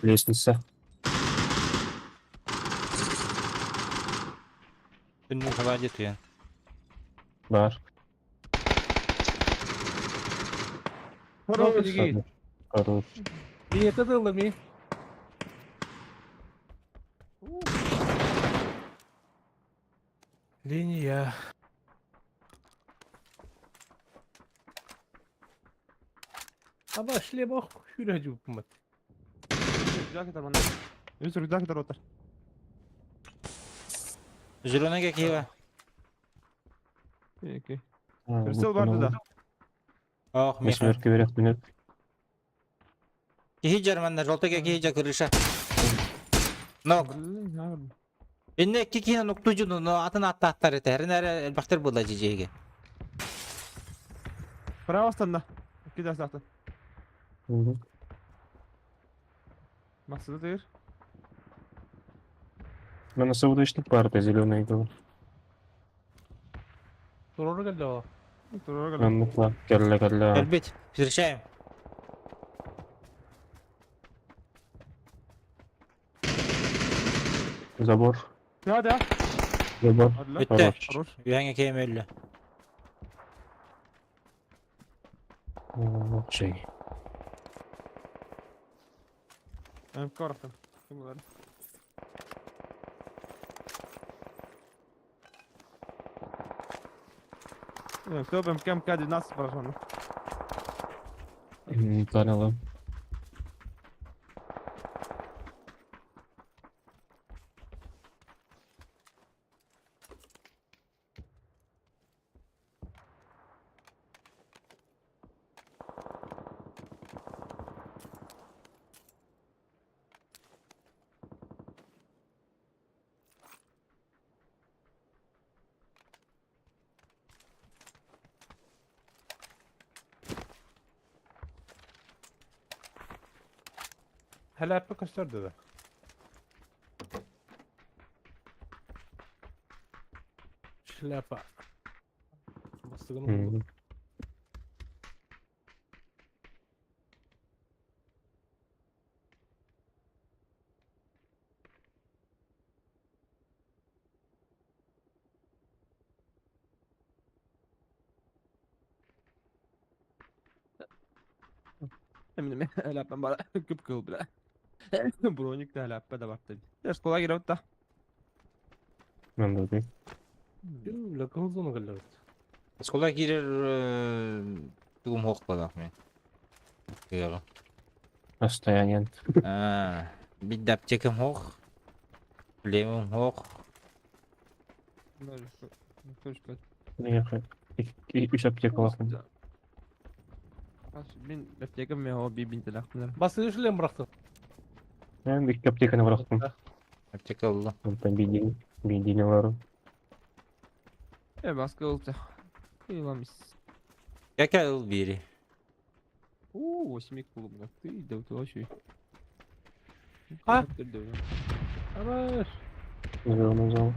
S7: Лестница.
S4: Түннү хабажы туян.
S7: Бар.
S5: Karı
S3: Жигит.
S7: Хорош.
S3: Ниетте тылды ми. Линия. Аба шлем ох хүрэ жупмат.
S5: Güzel kadar bana. Yusuf güzel kadar otur.
S4: Зеленый киева.
S5: İyi
S7: А,
S5: Hırsıl vardı da.
S4: Ох, меха.
S7: Восьмерка вверх минут.
S4: Кихи жарманна, желтый кихи крыша. Нок. Инне икки кихи нокту жуну, но атын атта аттар эте. Херин бактыр була жижеге.
S5: Bravo aslan İki ders attı. Maksadı değil.
S7: На СВДшник баар зеленый игла.
S3: Турору кэллэ ол.
S5: Турар кэллэ.
S7: Маннык ла. Кэллэ кэллэ.
S4: Кэлбит. Встречаем.
S7: Забор.
S5: Да, да.
S7: Забор.
S5: Hadi lan.
S4: Bitti.
S7: Хорош.
S5: Хорош.
S4: Үһәңе кем өллө.
S7: Чей.
S5: МК барахтан. Ким булар? МК, МК, МК 12 барахтан.
S7: Поняла.
S3: Һэлээппэ көстөр да. Шляпа. Бастыгын булду.
S5: Eminim һэлээппэн бара күп кыл бля. Броник да һэлээппэ да бар таbi. Школа кирэбит да.
S7: Мен да
S3: Бля, кыл зона кэллэ.
S4: Оскола киирэр тугум суох буоллах мин. Кыаҕым.
S7: Расстояние.
S4: Аа, биир аптекам суох. Шлемим суох.
S7: Үс аптекалаах.
S5: Мин аптекам мен о би бинтелахтынар.
S3: Бастыгы шлем бырахтым.
S7: Мен икки аптеканы бырахтым.
S4: Аптека ылла.
S7: Онтон бейдини бейдини
S5: Э баска ылта. Ыламис.
S4: Кака ыл бири.
S5: О, 8 клуб. Ты да вообще.
S3: А? Хорош.
S7: Зеленый зал.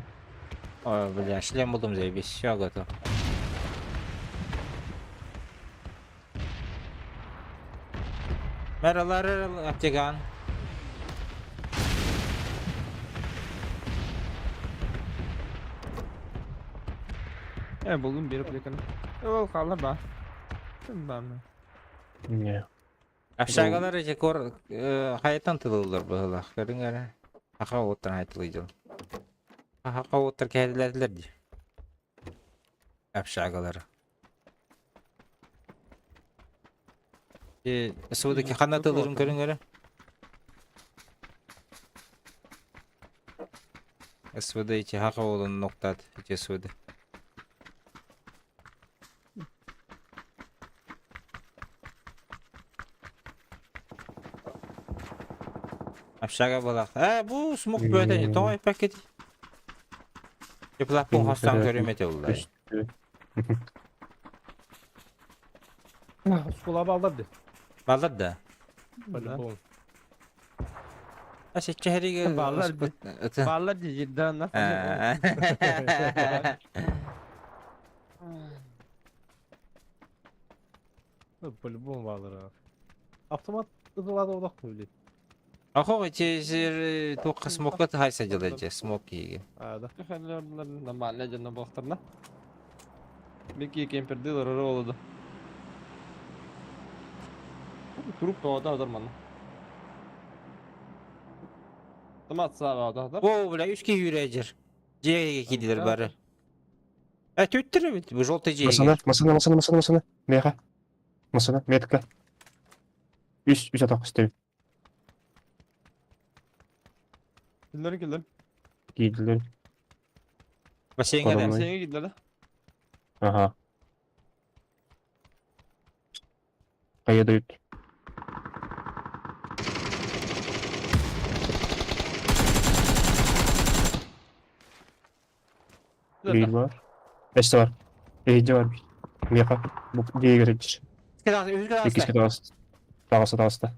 S4: Ой, бля, шлем булдум заебись. Все готово. Merhabalar аптекан.
S5: Э булдум бир аптеканы. Ол калла ба. Ким ба?
S7: Не.
S4: Общагалар эти кор хайтан тылылар быһылах. Көрүң эрэ. Аха оттан хайтылыйдыл. Аха оттар кэһэлэлэр ди. Общагалар. Э, СВД хана тылырын көрүң эрэ. СВД эти хака болон ноктат эти СВД. Общага была. Э, бу смок бөтен, тоҕо эппэккит. Теплаппын хостан көрүмэт уллар.
S3: Школа балдар ди.
S4: Балар да.
S3: По-любому.
S4: А сеччэһэригэ
S5: Баллар ди. Баллар ди жирдан на.
S3: По-любому балдар. Автомат ызылады олақ блин.
S4: Ахо эти туохха смокка хайса дьылы смок кииги.
S3: А, да.
S5: Нормально жана болохторна. Беки кемпердилер олоду. Туруп тода адарман. Томат саба адар.
S4: О, бля, үс киһи үүрээдьэр. Дьиэгэ киирдилэр бары. Э, түттэр эбит, бу желтый дьиэгэ.
S7: Масана, масана, масана, масана, масана. Меха. Масана, метка. Үс, үс атах истэбит.
S5: Киллер киллер.
S7: Киирдилэр.
S4: Бассейнҥэ да.
S7: Подобный.
S5: Сеңе киллер да.
S7: Ага. Хайа дают. Биир бар. Эсте бар. Эйди бар. Меха. Бу диэгер
S4: Үскэ
S7: Иккискэ таҕыста. Таҕыста таҕыста.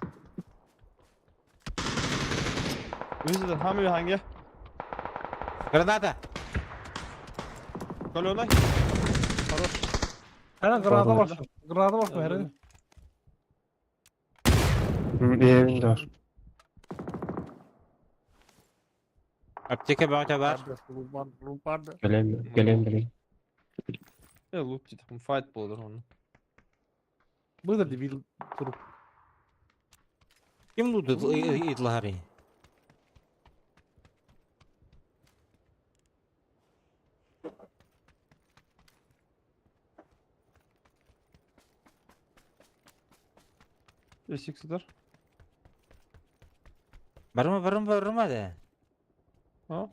S5: Өзү да хами ханге.
S4: Граната!
S5: Каленай. Хорош.
S3: Ана граната бар. Граната бар хәрен.
S7: Evin de var.
S4: Аптека бөҕөтө баар.
S7: Gelem, gelem gelem.
S5: Э, лут дии, файт буолар онно.
S3: Бу да дебил туруп.
S4: Ким луду ытлаһарый?
S5: Эсик сытар.
S4: Барыма барыма барыма да.
S5: А?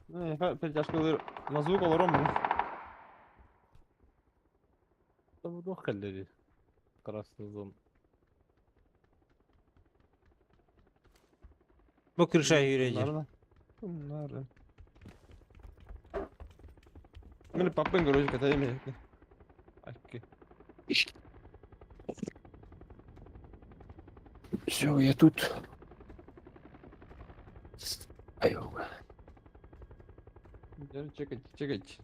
S5: Э, перетяжкалыр на звук олором.
S3: Туох кэллэри. Красный зон.
S4: Бу крыша yürüyecek.
S5: Нары. Мени папын короче катайм. Окей.
S7: Все, я тут. Айова.
S5: Чекать, чекать.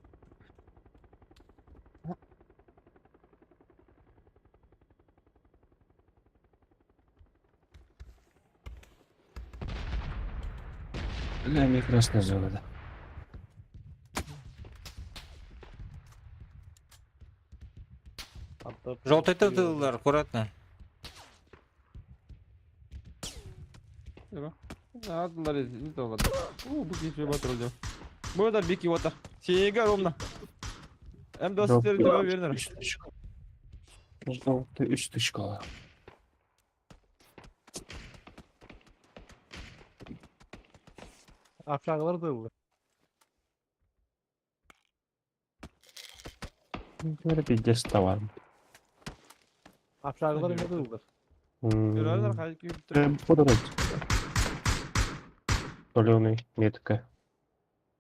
S7: Бля, мне красная зона, да.
S4: Желтый тыллар, аккуратно.
S5: Адылар не болады. О, бу киши батыр olacağım. Burada бики ота. Сига ровно. М24 тебе вернер.
S7: Үч точка. Желтый үч точка.
S3: Общагалар дылды.
S7: Böyle пиздец товар.
S3: Общагалар эме дылды.
S5: Görerler хайки.
S7: Подорож. Соленый метка.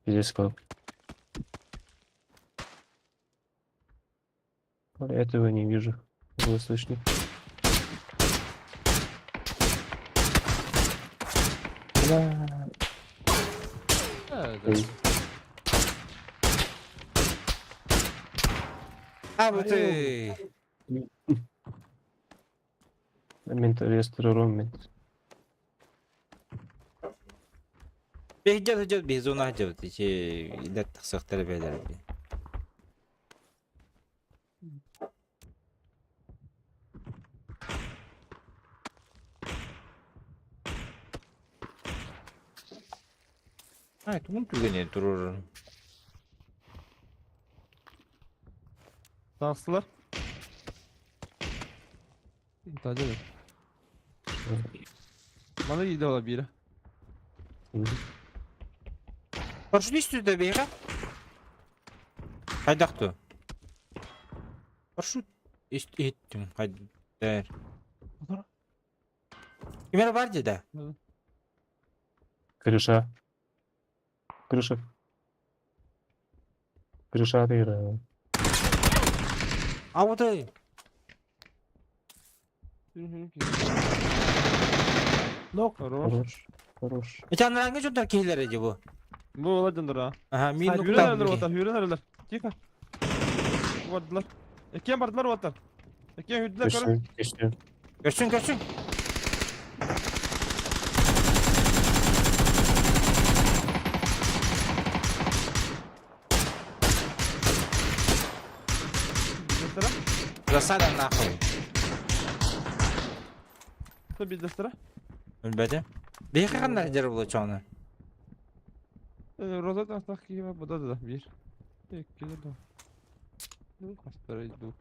S7: Пиздец был. Этого не вижу. Было слышно. Бля. Ой.
S4: А, вот ты.
S7: Менталист.
S4: Бейджет идет, безуна идет. Эти илет тахсахтар бәлер. Ай, тугун түгене турur.
S5: Danslılar. Taca Bana iyi de olabilir.
S4: Паршут үстүдө бейга. Хайдакту. Паршут иттим хайдар. Кимер бар деди?
S7: Крыша. Крыша. Крыша отыграла.
S4: А вот и.
S3: Нок.
S5: Хорош.
S7: Хорош. Хорош.
S4: Эти анраңы жондар кейлер эди бу.
S5: Bu ola ha.
S4: Ага, мин
S5: Yürünerler
S4: нуктан.
S5: ота, yürünerler. Тихо. Vardılar. Ekken bardılar otar. Ekken hüdüler karı.
S7: Көстүм, көстүм.
S4: Көрсүн, көрсүн.
S5: Bildirstara.
S4: Засада нахуй.
S5: Bildirstara.
S4: Өлбөдө. Бейха кандар жер болот чоңну.
S5: Роза тастақ киіп бұда да bir. İki de. Kastara ду.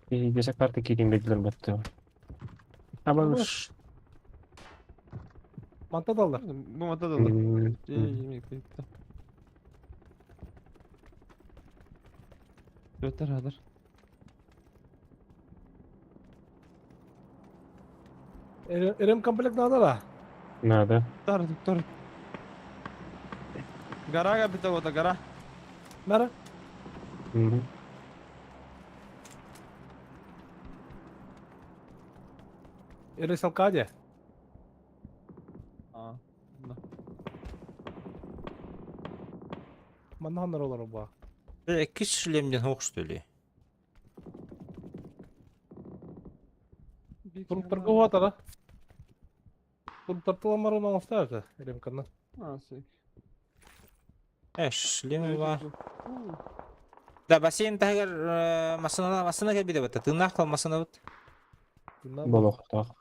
S7: Бесе карта кийин бердилер батты. Абалыш.
S3: Манта даллар.
S5: Bu mata da da. Götür hazır.
S3: Эрем комплект надо да.
S7: Надо.
S5: Тар тар. Гара бите ота гара.
S3: Мара. Эре салкаде. Манна ханнар олорор баа.
S4: Бля, иккис шлем диэн суох что ли?
S3: Туруктарга уһатара. Туруктартыламар уна оҥостоо ремканы.
S5: А, сек.
S4: Шлем бар. Да, бассейн таһыгар массыына массыына кэлбитэ батта. Тыыннаах кол массыынабыт.
S7: Болохтоох.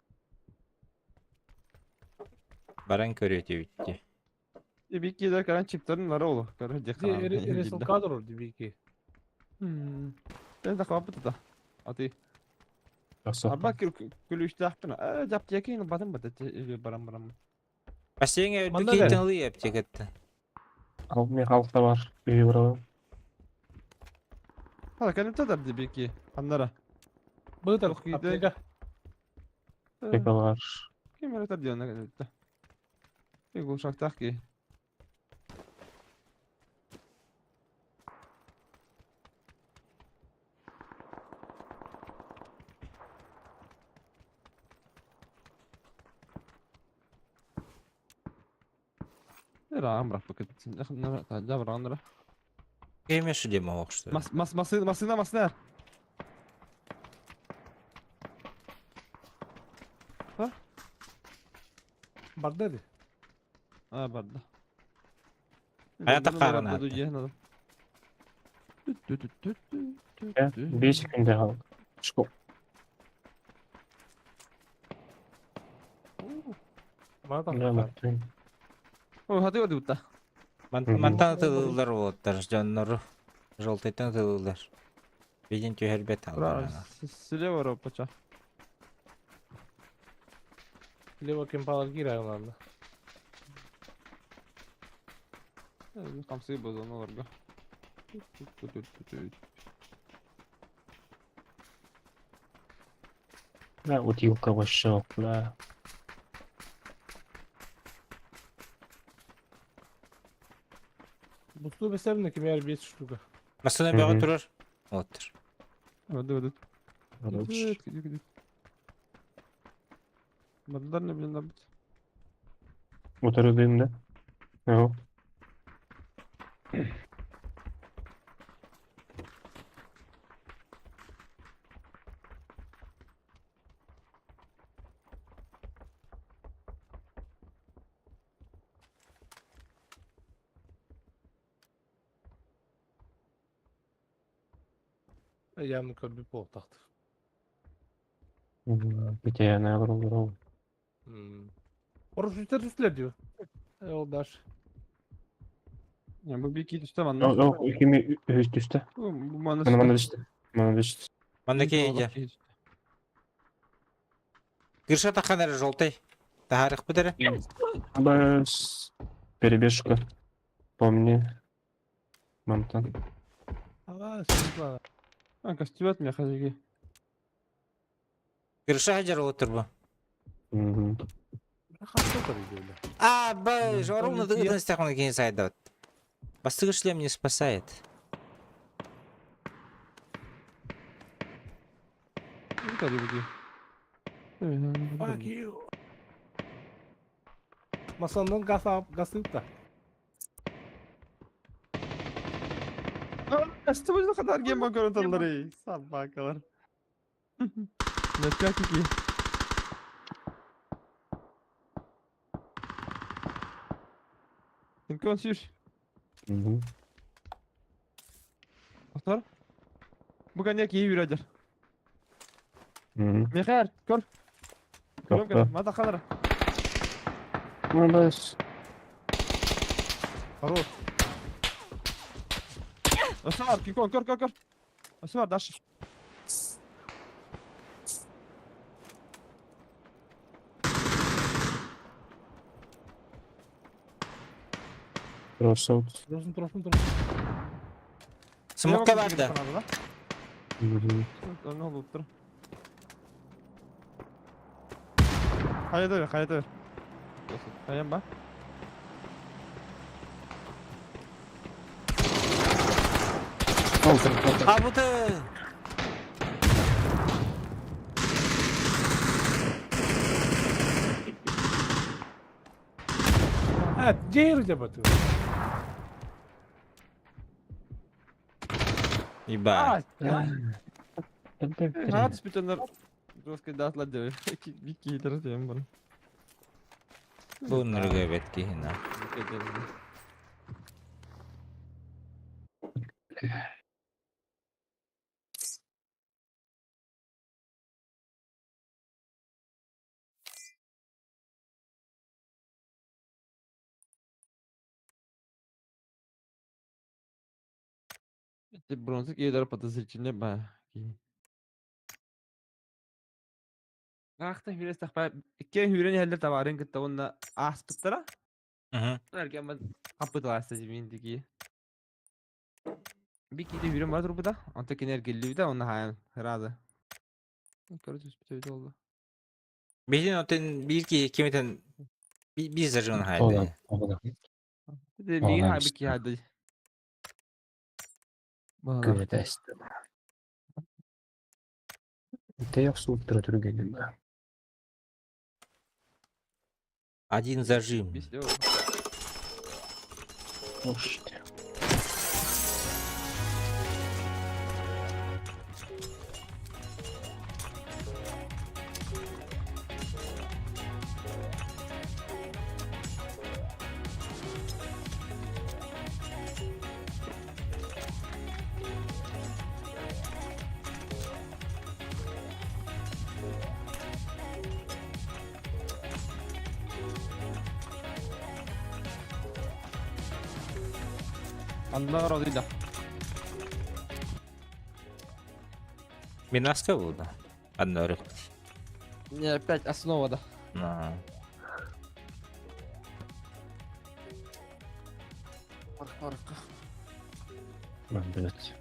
S4: Баран көрүөтүбүт.
S5: Бики да каран чиптарын лара олу. Короче,
S3: Ресалкадор дибики.
S5: Тен да хапыт да. Аты.
S7: Жақсы.
S5: Арба күлүштәхпин. Э, жаптекин батын бат барам барам.
S4: Бассейнге
S3: Манна
S4: үрдүк
S3: да.
S4: кейтен ылыы аптекатта.
S7: Ал мен халықта бар. Үйге барамын.
S5: Ха, кәнемтә да бики. Аннара.
S3: Бытар
S5: Ох, иде.
S3: аптека.
S7: Аптека бар.
S5: Кем әле дигән кәнемтә. Бик ушактах ки. Ра, бакыт. Жабыр
S4: Кеме шлем алак что ли?
S5: Мас мас масы масына масына.
S3: Бар dedi.
S5: А, барда.
S4: Аята қарына атты.
S7: 5 күнде халық. Школ.
S3: Мана
S7: Да, маттын.
S5: О, хаты өдү утта.
S4: Мантан тылылар болоттар, жоннору. Желтыйтан тылылар. Виден түһәрбет алар.
S5: Слева ропача.
S3: Лево кемпалар кире анда.
S5: Камсы бозон оларга.
S7: Да, утилка вообще, бля.
S3: Бусту бесебне кемер 5 штука.
S4: Масына бөҕө турар. Оттыр.
S5: Өдү өдү.
S7: Короче.
S5: Бадар не билен бит.
S7: Отырдым да. Ого.
S3: Явно көрбүт болтахты.
S7: Битеяна олорор.
S3: Орус үстер diyor. Yoldaş.
S5: Я бу бики түстә манна.
S7: О, кими үс түстә.
S5: Бу мана.
S7: Мана мана түстә. Мана түстә.
S4: Манна кейинже. Кырша таханар желтый. Тахарых бутары.
S7: Бас перебежка. Помни. Мантан.
S3: Ага, Светлана.
S5: А, костюмат мне хазиги.
S4: Кырша хажар олоттыр бу.
S7: Мгм.
S3: Хастотар diyor.
S4: А, б, ровно дыгдан стахман кейин сайдат. Бастыгы шлем не спасает.
S3: Fuck you. Masandan gaz alıp gaz da.
S5: Костюм кадар гем көрөтөлөр. Собакалар. Начать ки. Ким сür?
S7: Мгм.
S5: Октор. Бу коньяк iyi yürüdür.
S7: Мгм.
S5: Михаил, көр.
S7: Тохта.
S5: Мата ханара.
S7: Ну, бас.
S5: Хорош. Осмар, кикон, көр, көр, көр. Осмар, даш.
S7: Кросс-аут.
S3: Dursun dursun dursun.
S4: Смокка бар да.
S7: Мгм.
S5: Ne oldu dur. Haydi ver, haydi ver. Haydi ba.
S7: Алтын, алтын.
S4: А бу ты.
S3: Evet, Cehir batıyor.
S4: Иба.
S5: Наһаа түспүт дьоннор жестко даатылар диэбит. Бикки киһи диэн бары.
S4: Бу нырга эбэт киһина.
S5: Ити бронза киһилэр подозрительный ба. Аахта хүрэ иккиэн хүрэн иһэллэр табаарын кытта уонна ааспыттара. Эргэммин хаппыталаста димин дики. Би киһи хүрэн бара турбута, онто кини эргиллибитэ уонна хаайан ыраады. Көрө түспүтэ эбит буолла.
S4: Биһин отын биир киһи кимитен биир зажиган хайды.
S5: Миигин хаайбыт киһи хайды.
S7: Күөтэстим. Ите охсууттара түргэнин ба.
S4: Один зажим.
S7: Слушайте.
S5: Анна родıyla.
S4: Минаска булду. Аннары.
S5: Не, опять основа да.
S4: На.
S5: Парк,
S7: Блять.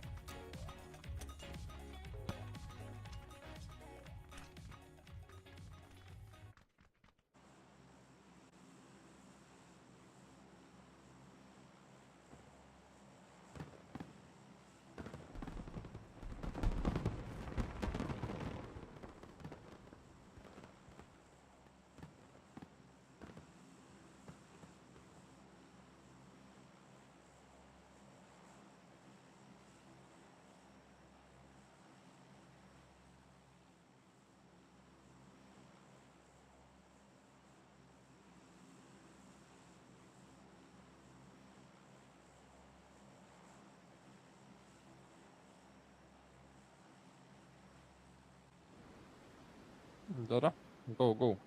S5: Дора. Go, go.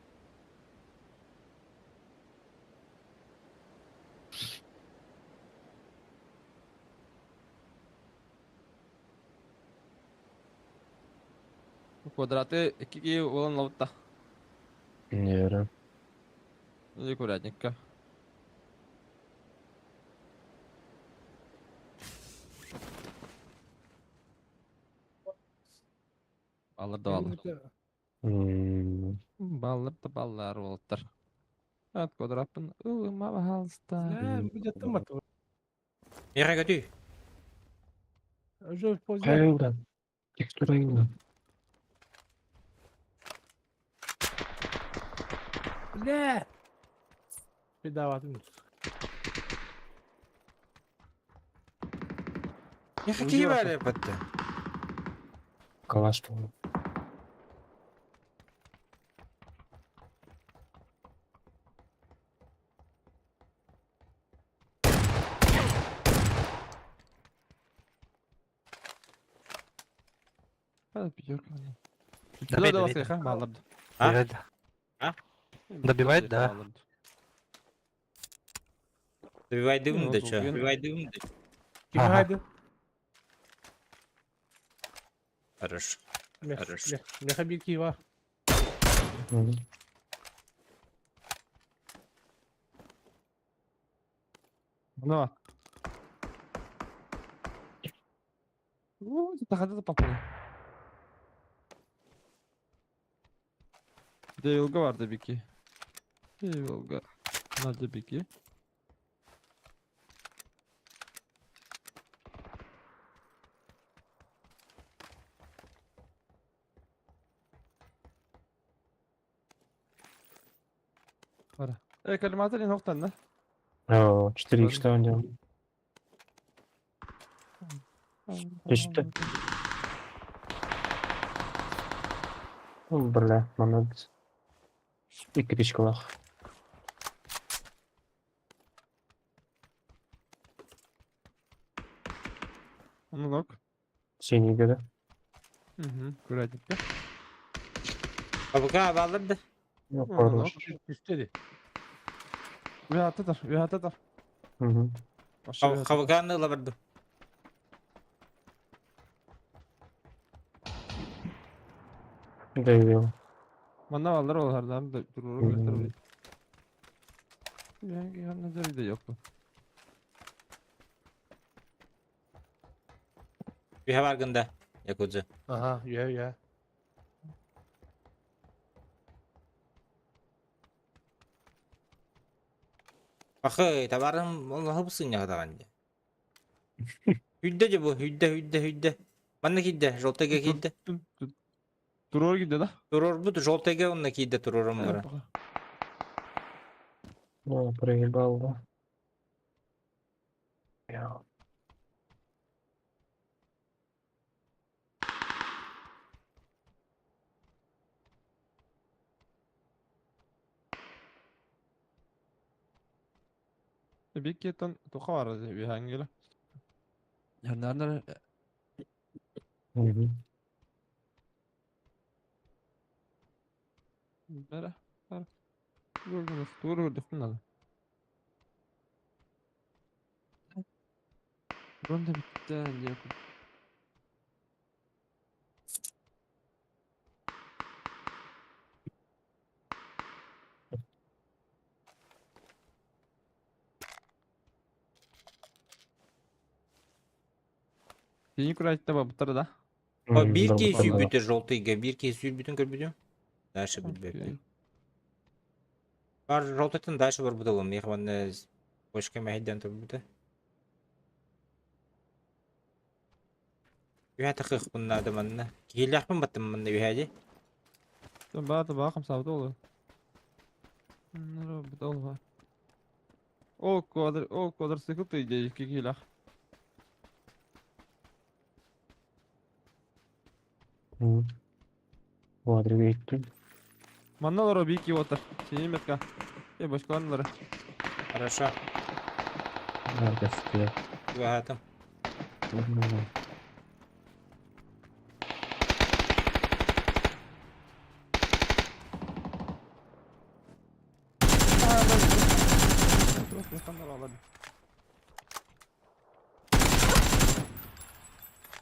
S5: Квадраты икки olan лавта.
S7: Нерэ.
S5: Иди аккуратненько. Баллар да баллар. Баллар да баллар болуттар. Ат квадраппын ылыма пожалуйста.
S3: Бу жаттым
S4: Мира көтүй.
S3: Уже поздно.
S7: Хайылдан. Текстура айылдан.
S3: Бля! Бедаватым.
S4: Мира киһи баар эппэтте.
S7: Калаш болу.
S5: Hadi пятерка.
S9: Добей,
S5: Да,
S9: добей.
S5: да, баллар.
S4: А?
S9: Да.
S4: А?
S9: Добивает, да.
S4: Добивай дым
S5: Ну,
S4: да
S5: вот
S4: чё?
S5: убьем.
S4: Добивай дым да.
S3: Ким
S9: Ага.
S3: хайды?
S4: Хорошо. Хорошо.
S3: Меха бир киһи бар.
S5: Ну. Тахада попал. Devil'ga var tabii ki. Devil'ga. Bunlar tabii ki. Para. E kalimatı noktan ne?
S7: 4 х он делал. Түстэ. Бля, молодец. Икки пичкалаах.
S5: Ну нок.
S7: Синийгэ да.
S5: Угу, көрәдиккэ.
S4: Абыка абалыр да.
S7: Ну,
S5: Ну,
S7: хорош.
S3: Түстэ
S5: Үһататар, үһататар.
S7: Мгм.
S4: Хабыкааны ыла бардым.
S7: Дэвил.
S5: Манна баллар олардан да туруру
S7: Мгм.
S5: билэр. Да yok.
S4: Үһэ баргында. Якудза.
S3: Ага, я, я.
S4: Ахы, табарым Аллахы бусың яғдаған де. Хүдді де бұл, хүдді, хүдді, хүдді. Манна кидді, жолтайга кидді.
S5: Турор гидде да.
S4: Турор бұд, жолтайга онна кидді турорым бара.
S7: Ну, проебал, да. Я.
S5: Биккеттен тоқа бар үһәңгеле. Ярнарнар
S7: Мгм.
S5: бәрә. Бәрә. Көрдүңүз, тугры көрдүк мына. Ронда битте, не. Сени курайтта ба буттар да.
S4: О, бир
S7: Мгм,
S4: кей
S7: да.
S4: сүйбүтө жолтайга, бир кей сүйбүтүн көрбүдүм. Дальше билбеппин. Бар жолтайтын дальше бар бұдылым. Яхванны бошка мәхиден турбута. Үһә тақық бұннады манна. Кийләхпін баттым манна үһәде.
S5: Ба та ба хамсабыт олу. Нара бит олу. О квадр цикл ты иде ки килах.
S7: Мгм. Квадрик еттим.
S5: Манналар бики отыр. Сени метка. Э башкалар.
S4: Хорошо.
S7: Надо стоять.
S4: Үһәтім.
S7: Мгм.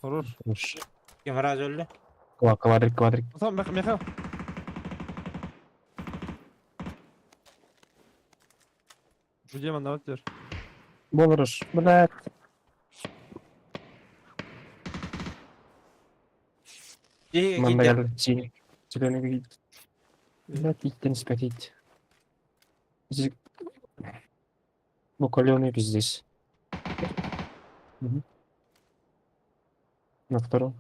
S5: Хорош.
S7: Хорош.
S4: Кем раз өлді?
S7: Квадрик, квадрик.
S5: Сам Михаил. Где ман давай
S7: Болорыш. Блядь.
S4: Киде.
S7: Манда синий. Зеленый видит. Блядь, иттен спятить. Здесь... Букаленый пиздец. Мгм. На втором.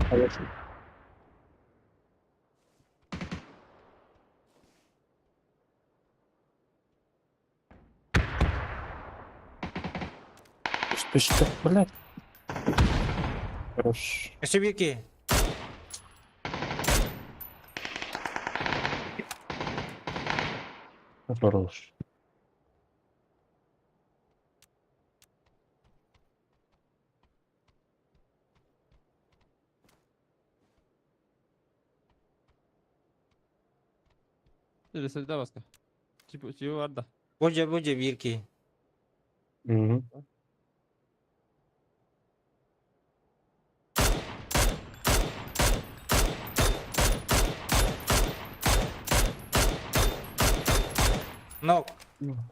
S7: Хороший. Что, что, блядь? Хорош.
S4: Өсі бир кей.
S7: Хорош.
S5: Или среда баска. Типа типа бар да.
S4: Божа, божа бир кей.
S7: Угу.
S4: Нок.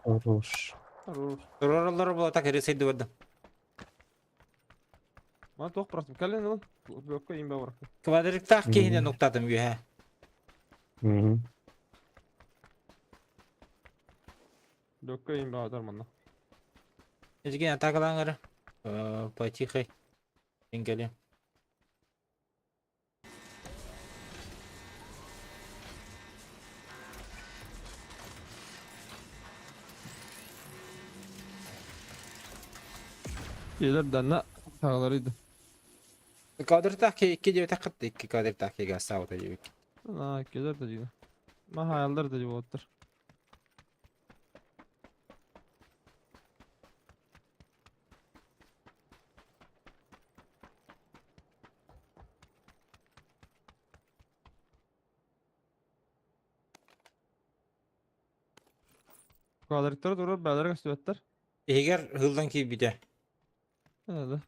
S7: Хорош.
S5: Хорош.
S4: Туроролар була так ресейді барды.
S5: Ман тоқ просто. Кален ол. Блокка имбе бар.
S4: Квадриктах кейіне
S7: Мгм.
S4: ноктадым үһә.
S7: Угу.
S5: Блокка имбе бар манна.
S4: Эжген атакалаңыр. Потихой. Тенгеле.
S5: Gelir данна сағаларыйды.
S4: Кадртах ки икки диэбэтэх хатта икки кадртах кига астаабыта диэбит.
S5: А, келер да дейді. Ма хаялдар да деп отыр. Квадриктар турар бәлер көстүбэттэр.
S4: Иһигэр ыһыллан киирбитэ.
S5: Öyle.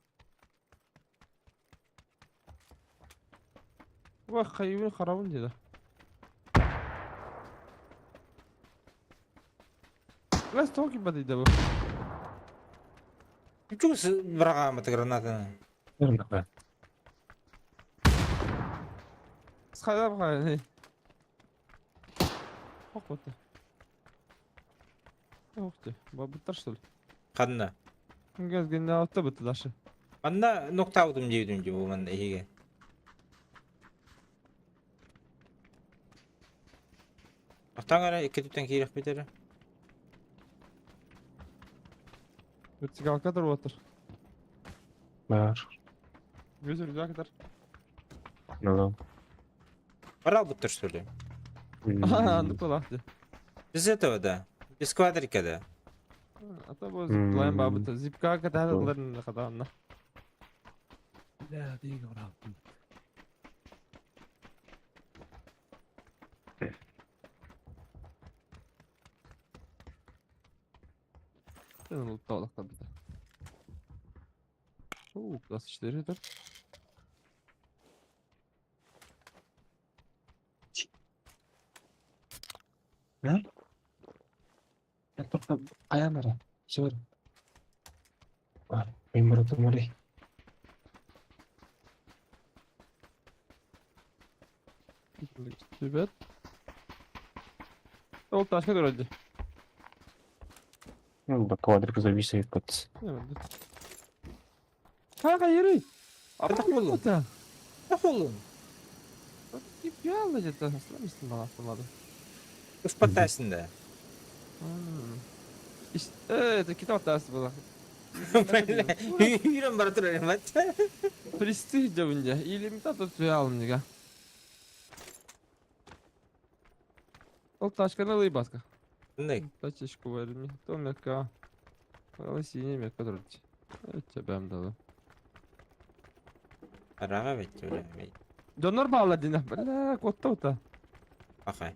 S5: Bak kaybın karabın dedi. Let's talk about it bu.
S4: Чугас быраҕааммыт гранатаны.
S7: Наверное,
S5: Скайдар кай. Bak бата. Yok de. Бабыттар что ли?
S4: Ханна.
S5: Gezginle altta bitti daşı.
S4: Манна нуктаабытым диэбитим дии бу манна иһигэ. Охтон эрэ икки түптэн киирэхпит эрэ.
S5: Вертикалка туруп отыр.
S7: Бар.
S5: Göz рюкзак kadar.
S7: Ну
S4: Баралбыттар что ли?
S7: да.
S5: Анdık olahdı.
S4: Без этого да. Без квадрика да.
S5: Ата bu zıplayan babıtı. Zipka kadar da kadar anla.
S3: Бля, диги браво.
S5: Sen olup da olakla bir de. Oo, klas işleri de.
S7: Хайа бара. Все. Бар. Мен баратым ори.
S5: Ребят. Ол ташка дөрөдү.
S7: Ну, да квадрик зависает под...
S5: Хайга yeri.
S4: Атак болун. Атак болун.
S5: Кип ялла жета. Асламысын бала астымады.
S4: Успаттайсың да.
S5: İşte evet kitap dersi bala.
S4: Yürüm бара турар эм
S5: Престиж дебинде. Илимитатор туялым дига. Ол ташканы ылый баска.
S4: Мындай.
S5: Тачечку верми. То мека. Ала синий мека дурчу. Evet бэм далы.
S4: Арага бет бля.
S5: Донор баала дина. Бля, котта ута.
S4: Ахай.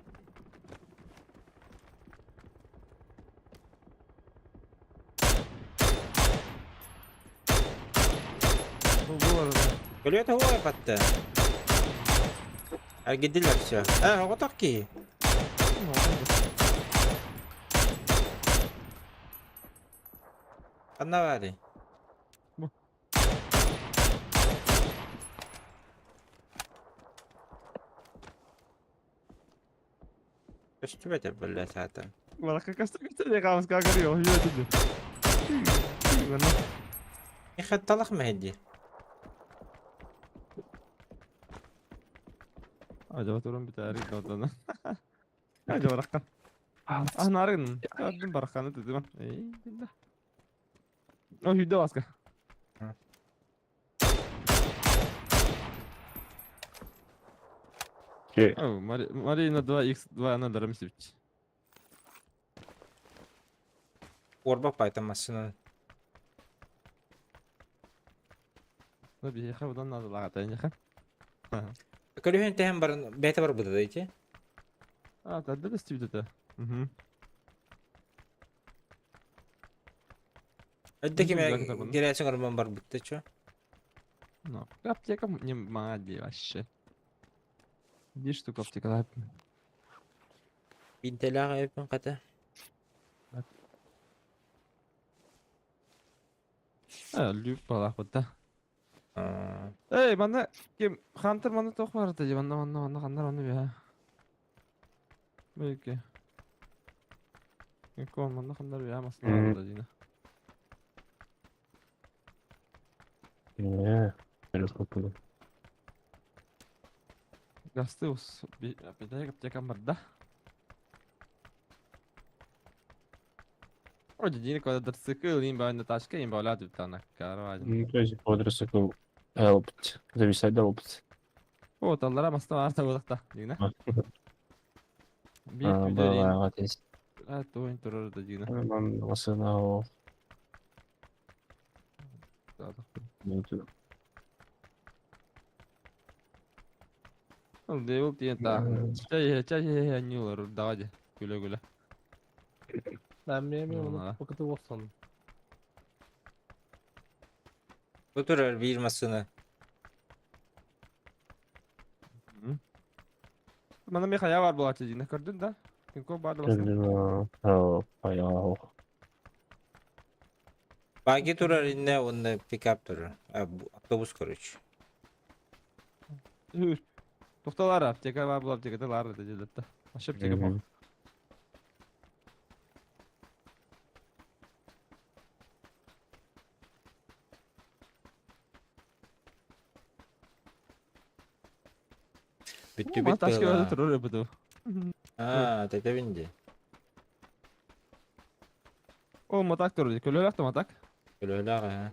S5: Бу арада.
S4: Көлөт хуа батты. Аргидилер все. А, оҕотох киһи. Ханна баарый?
S5: Бу.
S4: Көстүбэтэ бля саата.
S5: Баракка касты касты камыс кагырıyor. Yürü dedi.
S4: Ихатталах мэһэдди.
S5: Acaba turun biter oradan. Acaba баракка. Ah narın. Gördüm barakkanı dedim. Ey billah. O hüdde baska. Oh, Marina 2x2 на дарам сипч.
S4: Орба пайта машина.
S5: Ну биһиэхэ будан наадалаҕата эйиэхэ.
S4: Көлүһүн тэһэн баран бэйэтэ барбыта да ити.
S5: А, тадда да стибит Мгм.
S4: Өттө киме
S5: Мгм, да,
S4: кирээсиң орбон барбытта чо.
S5: Ну, аптека не мади вообще. Биир штука аптека
S4: Бинтелээх эбиппин хата.
S5: А, лүп балаах да.
S4: Аа.
S5: Эй, манна ким Хантер манна тоох барата дии, манна манна манна ханнар манна биһа. Бэйке. Кон манна ханнар биһа масна барата диина.
S7: Не, перескопы.
S5: Гасты ус битэйк аптекам барда. Ой, квадроцикл, имба на тачка, имба ляды там каравай.
S7: Ну, то есть квадроцикл helped. Зависать да опыт.
S5: О, таллара маста арта болакта. Дигна. Бир
S7: А,
S5: күдөрин.
S7: была, вот есть.
S5: А, тоин турар да дигна.
S7: Ман ласына
S5: Ол девил тиен та. Чай, чай, чай, нюлар, давай, күлө күлө.
S3: Ben benim
S5: Ну,
S3: onu
S5: да.
S3: bakıtı olsun.
S4: Бу турар биир массыына.
S5: Мана ми хая бар булачы дигна көрдүн да? Кинко бар баста.
S4: Баги турар инне онна пикап турар. А, бу- автобус короче.
S5: Токталар аптека бар бул аптекада лар да желетте. Аша аптека бар.
S4: Бүттү
S5: Ма
S4: бүт
S5: ташка
S4: быһыылаах.
S5: бара турар бу.
S4: Аа, тэтэбин дии.
S5: О, матак турар. Көлөлөк та матак.
S4: Көлөөлөөх аа.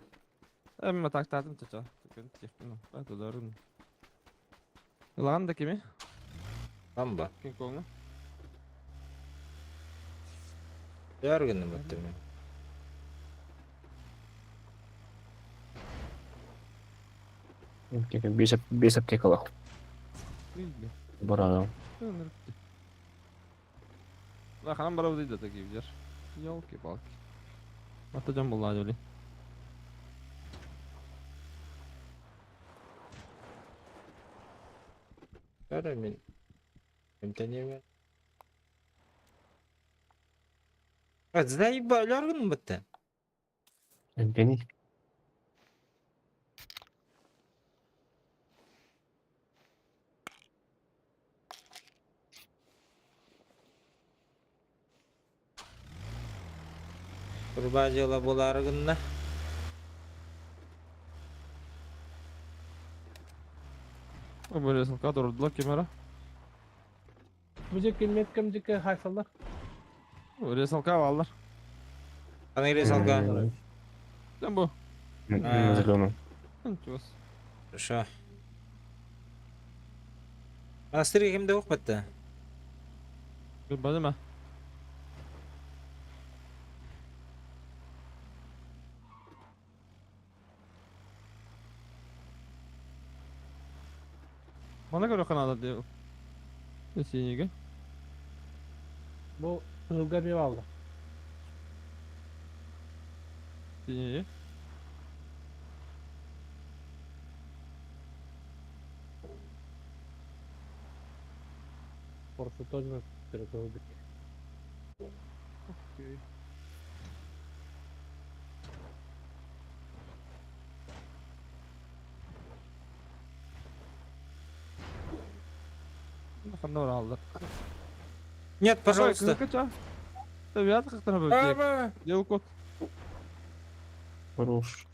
S5: Эми матак татым чача. Түкөн тиктин. Батыларын. Лаган да кими?
S4: Бамба.
S5: Кинкоңу.
S4: Өр гынным өттүм.
S7: Без аптекалах. Барагам.
S5: Ла ханам барабы дейди такие видишь. Ёлки-палки. Ата жан булла жоли.
S4: Өр мин. Эмтениме. А, заебал, өр гынным өттү.
S7: Эмпени.
S4: Турба дьыала буолаары гынна.
S5: О, бөле сылка турдулар кемера.
S3: Bu cek меткем жеке хайсалар.
S5: Өле сылка алар.
S4: Аны салга.
S5: Жан бу.
S7: На зеленом.
S5: Чуас.
S4: Хорошо. Монастырь кимде укпатты?
S5: Бадыма. Мана көрө канада деп. Сенеге.
S3: Bu hılga bir aldı.
S5: Сенеге.
S3: Orası тоже kırıldık.
S5: Окей. Ханна бар алды.
S4: Нет, пожалуйста.
S5: Табият кактара бөбек.
S4: Аба!
S5: Дел кот.
S7: Хорош.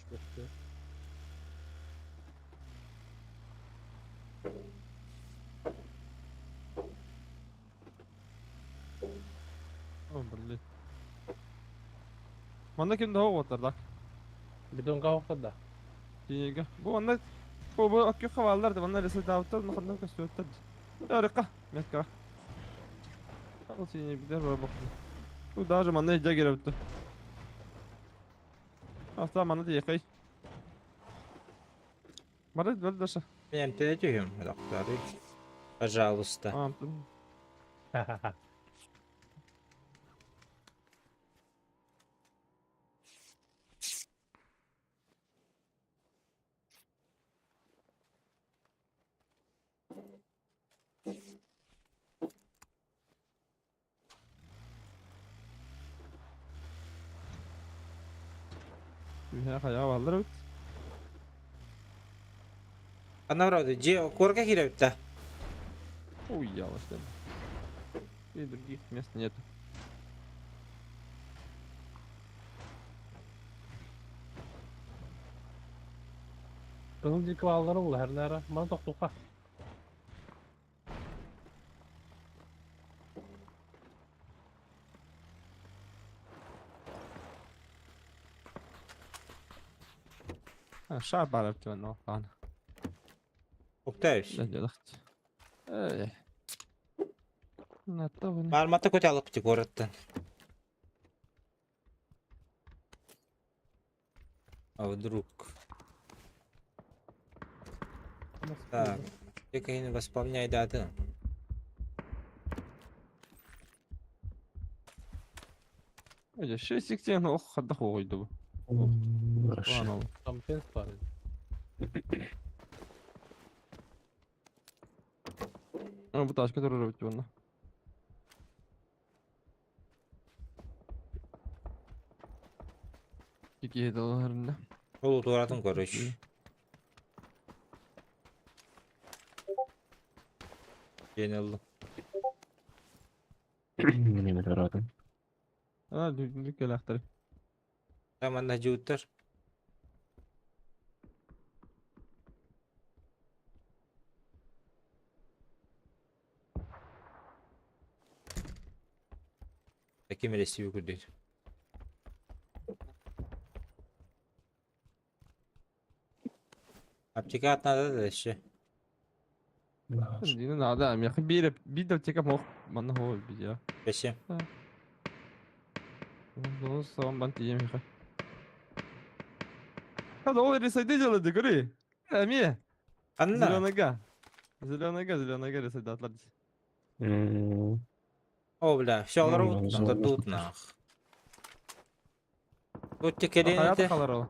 S5: О, блин. Манда ким да отар да.
S3: Бидон кавакта да.
S5: Сенеге. Бу анда бу бу аккы хавалар да манда ресе давтар, ханна көсөттөр. Ярыка, метка. Ал сене бидер бар бак. Бу даже манда жа керепти. Аста манда декай. Бары бер даша.
S4: Мен эмтене түһүм, доктор. Пожалуйста.
S5: А, Хая баллар бит.
S4: Ана вроде же корка кирепти.
S5: Ой, я вас там. И других мест нету.
S3: Кызыл жеке балалары ол her nere. Bana токтука.
S5: Шар бар эбит но ладно.
S4: Уктаешь.
S5: Да делать. Эй. На то
S4: Мармата көтө алып ти городтан. А вдруг? Так, ты восполняй даты.
S5: Öyle şey siktiğin oh kadar koydu bu.
S7: Хорошо.
S5: Lan oğlum.
S3: Компенс бар.
S5: Ama bu taşka doğru bitti bununla. İki yedi dolarında.
S4: Ол туаратын короче. Yenildim.
S7: Неме таратым.
S5: Ha düzgünlük gel aktarı.
S4: Там анна жууттар. Таким ресиви күрдейді. Аптека атнада да еще.
S5: Yine adam yakın bir bir de çekip oh bana ho bir ya.
S4: Бәше.
S5: Doğru savan ben diyeyim yakın. Hadi o verirse jaladı görü. Emi.
S4: Анна.
S5: Зеленага. Зеленага, зеленага ресайдатлар.
S4: О, бля, все, олар
S7: Ну,
S4: тут,
S7: зона.
S4: тут нах. Тут текелен
S5: Hayat
S4: это.
S5: kalır o.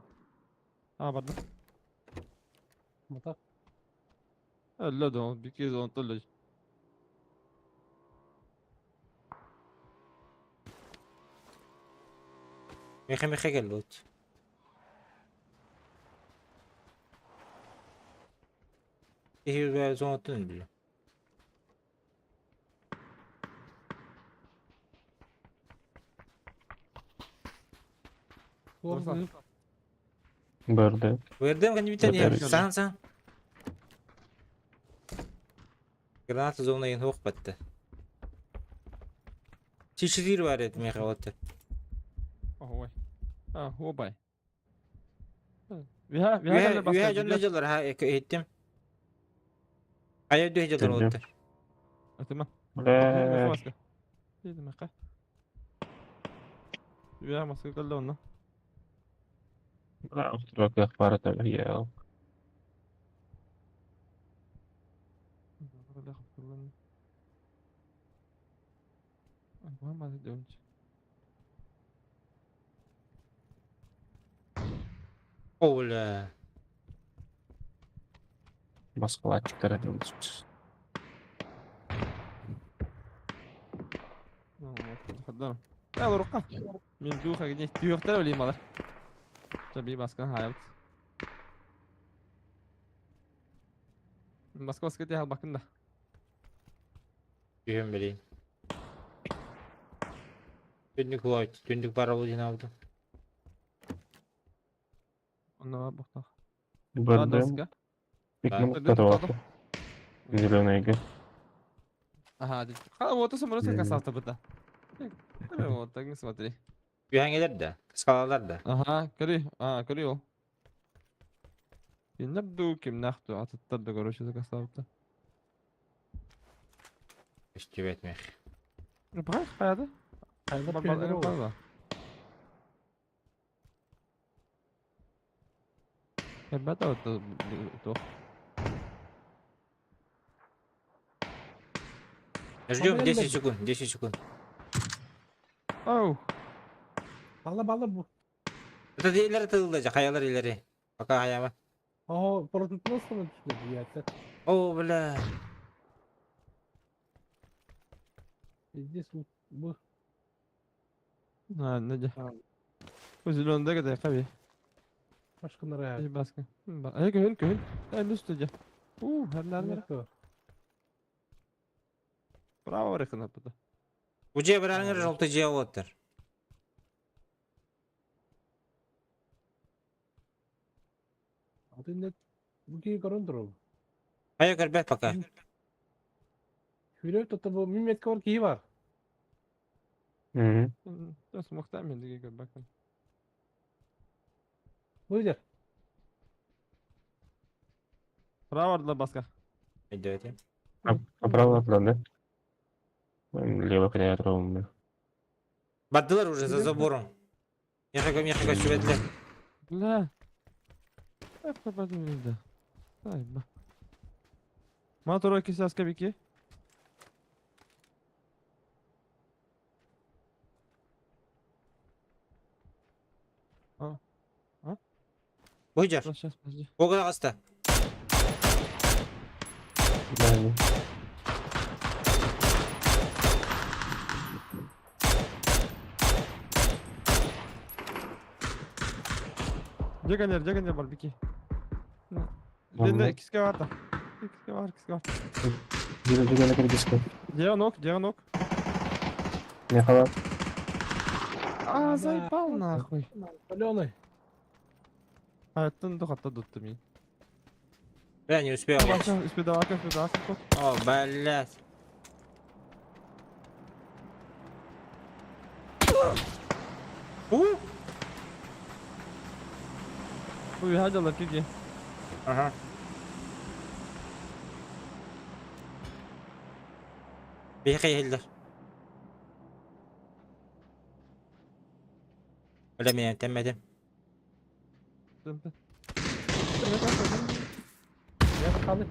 S5: Ha pardon.
S3: Мата.
S5: Öyle de o. Bir kez onu öyle.
S4: Меха меха келут. Ихи зона тун бля.
S5: Doğru.
S7: БРД.
S4: Вердем канибитен
S7: Во-первых.
S4: Сан сан. Граната зона ен хоқ батты. Чичидир бар еді меха оты.
S5: Oh vay. Ha o bay. Viha viha
S4: Ühe жонна жалар ха еттим. Ая дүхе жалар
S7: Тәлдем.
S4: оты.
S5: Tamam.
S7: Бля.
S5: Dedim ha. Viha maske kaldı onunla.
S7: Бля, вдруг пара я.
S4: О, бля.
S7: Москвачиктар
S5: Ya roka. Min duha gidin tüyökler öleyim alır. Tabii baskın hayat. Baskı baskı diye bakın da.
S4: Дүйін білейін. Түндік лойт, түндік бар ол жиналды.
S5: Onda var bak.
S7: БРД.
S5: Да.
S7: Зеленая Г.
S5: Ага, ha вот это самолет как авто быта. Вот так не смотри.
S4: Үйәңелер да, скалалар да.
S5: Ага, көрü. А, көрü ол. Кимнәп ким нахту атыттар да короче закасавты.
S4: Үстібет мех.
S5: Бак каяды?
S3: Қайда
S5: Бар
S3: пионер
S5: бар
S3: ол?
S5: бар. Ребята, вот то.
S4: Ждем
S3: Ана
S4: 10
S3: енді-
S4: секунд, 10 секунд.
S5: Оу.
S3: Бала бала бу.
S4: Это илери тылда, хаялар илери. Пока хаяма.
S3: Ого, прототносını түсті яйца.
S4: О, бля.
S3: Здесь бу.
S5: На, не
S3: А.
S5: Bu зеленый да каби.
S3: Башкалар
S5: Bir baskı. Ay көһүн көһүн. Ay üstüce. У, хәрләр. Браво рехна бу.
S4: Уже бір желтый же оттыр.
S3: Алтын бу ки көрөн туру.
S4: Хая көрбет пока.
S3: Хүрөп тотто бу миметке бар ки бар.
S7: Мгм.
S5: Төс мөхтәм мен диге bakın.
S3: Бу жер.
S5: Право ордулар баска.
S4: Өйдөөтүм.
S7: А право туда, да? Лево квадрат.
S4: Бардылар уже за забором. Мехака, мехака, сүбэтлер.
S5: Бля. Эп, да. Ай, ба. Мотор кисаска бики.
S4: Буйдер.
S5: Сейчас, подожди.
S4: Ога аста.
S7: Да,
S5: Дегенер, дегенер бар бики. Дende киске бар да. Киске бар, киске бар.
S7: Где на диско?
S5: Дианок, дианок.
S7: Не хала.
S5: А, заебал нахуй.
S3: Паленый.
S5: А, это ну хатта дутты мин.
S4: Бля, не успел.
S5: Успедака, успедака.
S4: О, блядь. У!
S5: Ой, гадала киги.
S4: Ага. Бихи хиллер. Бля, меня теммедим.
S3: Я халы.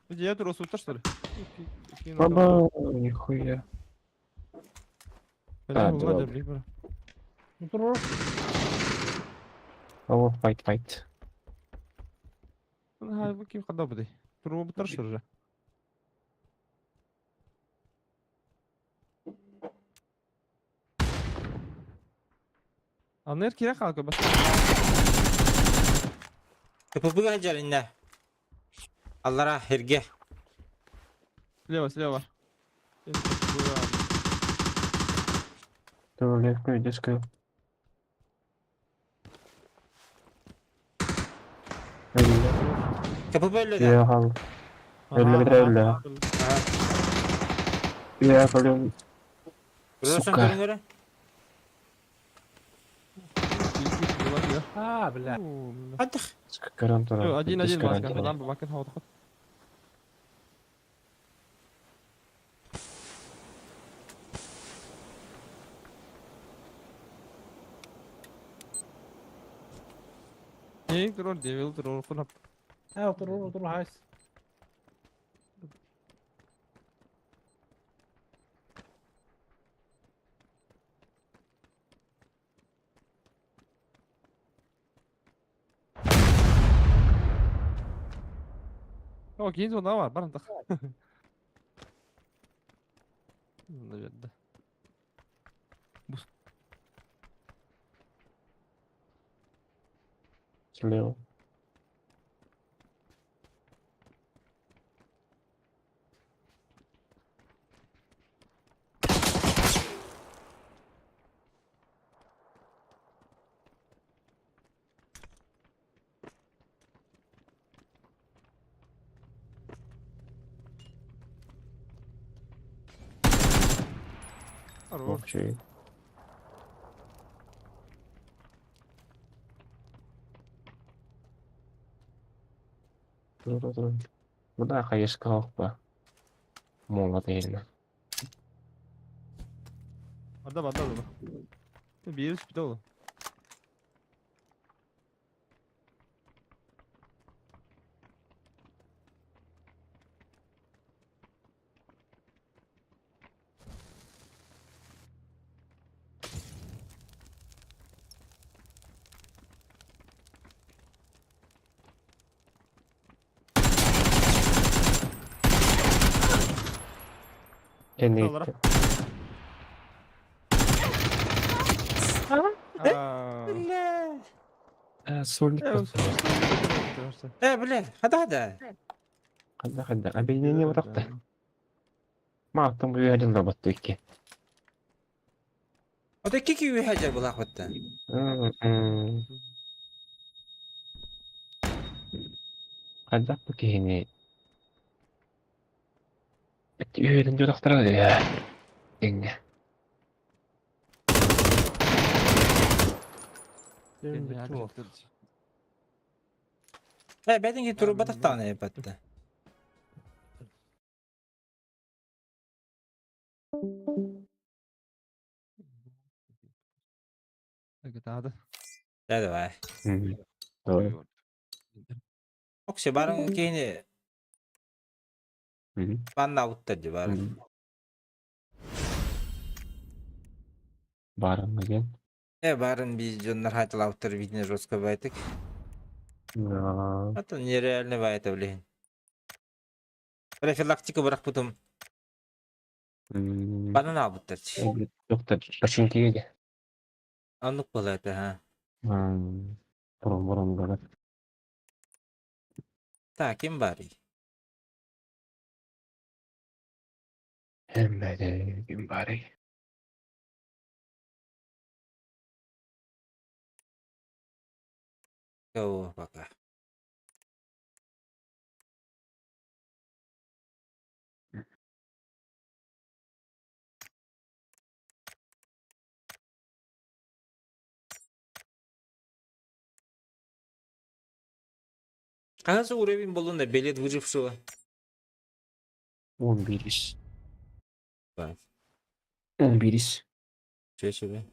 S5: Где я росу что ли?
S7: Баба, нихуя.
S5: А,
S7: да ладно.
S3: Ну, тур.
S7: О, файт, файт.
S5: هاي كيف قد بدي ترو بترشر Анер кире халка бас.
S4: Кпб жаринна. Аллара хирге.
S5: Слева, слева.
S7: То легко диско.
S4: КПБ өллө да.
S7: Я хал. Өллө, өллө. Я халым. Сука.
S3: А, бля.
S4: Аттых.
S7: Гарантора.
S5: Один один баскан, адам бакын хават. Ей, турор, девил, турор, кунап.
S3: А, тур, тур, хайс.
S5: О, кейін зона бар, барындық. Наверное.
S7: Слева.
S5: Хорош.
S7: Окей. Ну да, конечно, ба. Молодец.
S5: Ада бада да. Bir üst bir
S7: Кенни.
S5: Бля.
S7: Сольник.
S4: Э, бля, хада хада.
S7: Хада хада. Объединение вот так-то. Ма, там один робот только.
S4: Ота кики үйәжер булак бітті.
S7: Хада бу кихини. Үйәден жотақтырады я. Эңне.
S3: Дем бүттүм ол.
S4: Э, бэтин ки турбатах тааны эпатта.
S5: Гытаады.
S4: Да, давай.
S7: Давай.
S4: Оксе барын кини банна уттар бар.
S7: Барын деген.
S4: Э, барын би дьоннор хатылаабыттар видно жестко байтык.
S7: Да.
S4: Это нереально байта, блин. Профилактика бырахпытым. Банан албыттар.
S7: Доктор, починкиге.
S4: Оннук буолла это, ха.
S7: Бурун бурун говорят.
S4: Так, ким барый?
S7: Эммеде ким барый?
S4: Кого пока. Хаһыс уровень боллун да билет выжившего.
S7: 11.
S4: Так.
S7: 11.
S4: Че себе?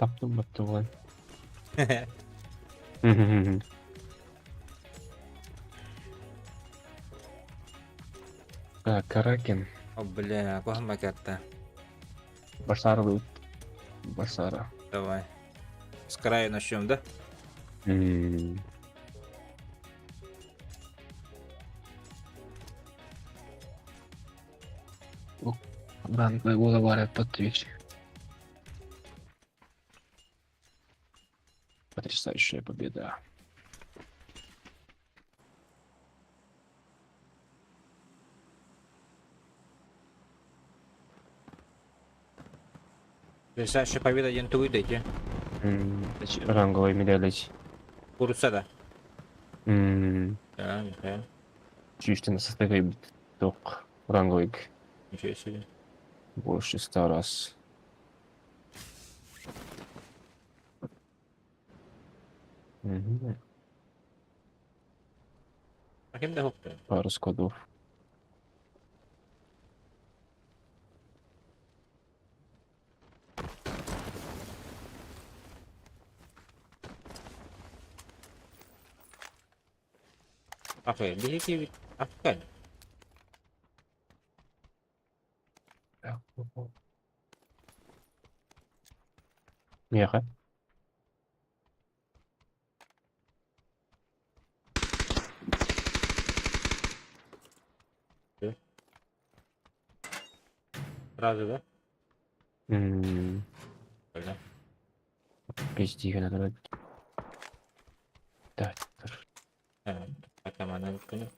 S7: Таптым баттым lan. Так, Каракин.
S4: О, бля, кохма карта.
S7: Башара будет. Башара.
S4: Давай. С края начнем, да?
S7: Банк голова подтвердить. Потрясающая победа.
S4: Потрясающая победа, день ты выйдете.
S7: Ранговый медаль.
S4: Куруса, да? Да, Михаил.
S7: Чувственно составит ток ранговый.
S4: Ничего себе.
S7: Больше 100 раз. Мгм.
S4: А кем да хопта?
S7: Пару складов.
S4: Apa ya? Dia apa kan?
S7: Меха.
S4: Сразу, да? Бля.
S7: Пизди, надо. Да.
S4: Пока mana kena.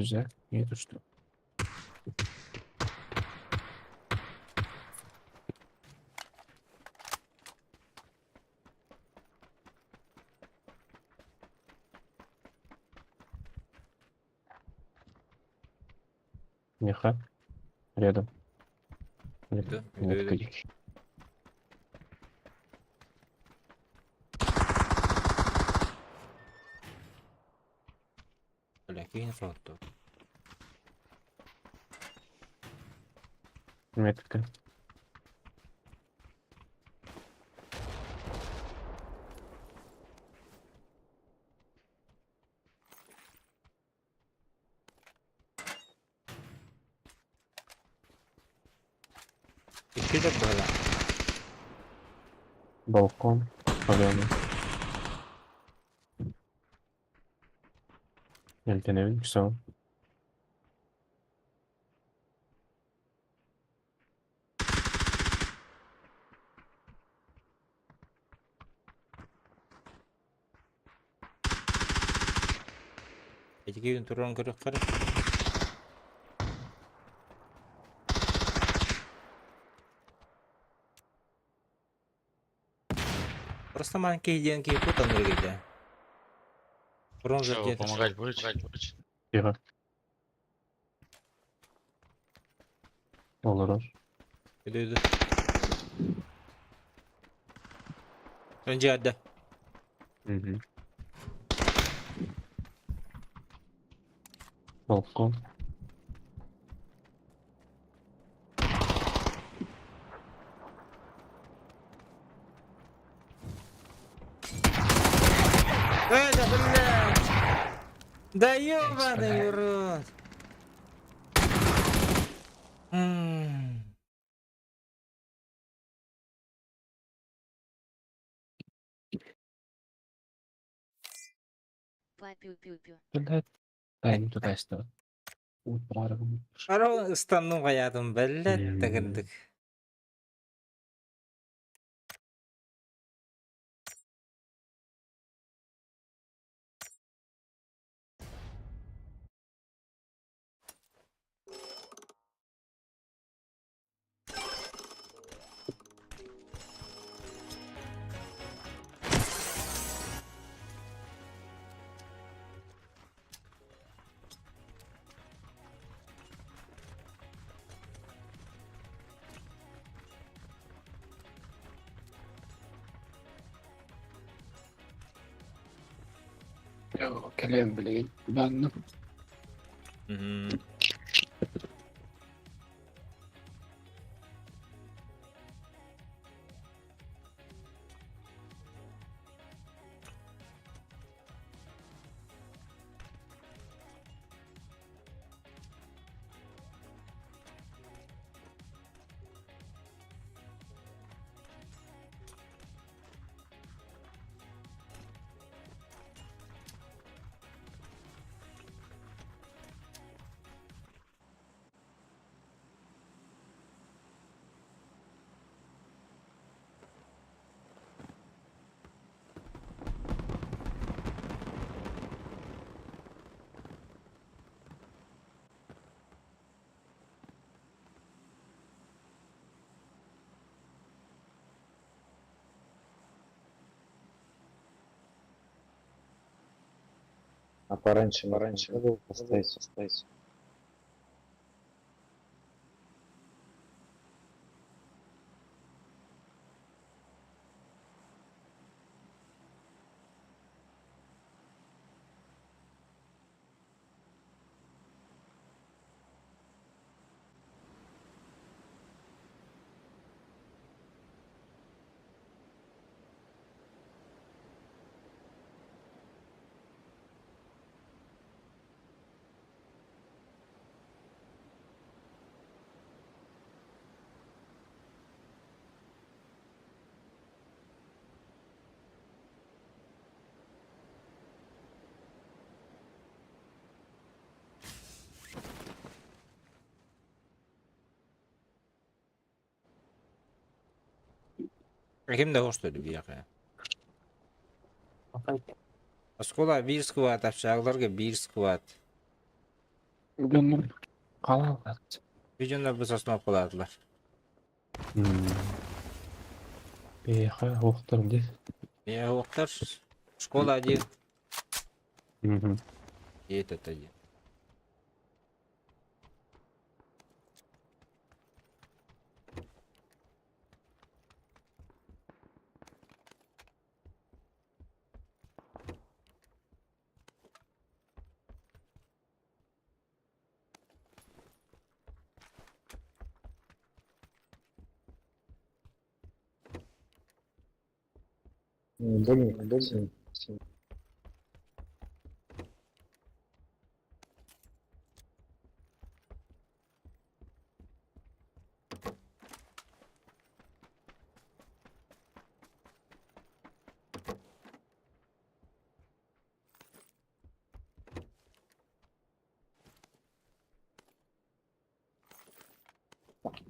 S7: Güzel. Niye düştü? Меха. Рядом.
S4: Иду, иду,
S7: Нет,
S4: иду.
S7: крик.
S4: Бля, какие фото.
S7: Метка.
S4: Иккилэр быһалаах.
S7: Балкон. Поляна. Элтенебин, все.
S4: Ити киһин туран көрүөххэ эрэ. Просто маленький диэн киһи кутан үргүйдэ. Бронза
S10: Что,
S4: диэтэ.
S10: помогать будете?
S7: Тихо. Олорор.
S4: Иду, иду. Önce
S7: Мгм. Балкон.
S4: Это, блядь! Да ёбаный в рот! М.
S1: Па-пю-пю-пю.
S7: Блядь. Дай не туда сюда.
S4: Ара ыстанным хаятым, блядь, тагындык.
S7: Кэлэн билигин банным.
S4: Мгм.
S11: А пораньше, пораньше был поставить, поставить.
S4: Ким да хостойду биэхэ. Оскуола биир сквад, общагаларга биир сквад.
S7: Дьоннор халаллар.
S4: Видеонар бу сосновкалаатылар.
S7: Биэхэ уохтар дии.
S4: Э, уохтар школа один
S7: Мгм.
S4: и этот один.
S11: Неудобно, удобно.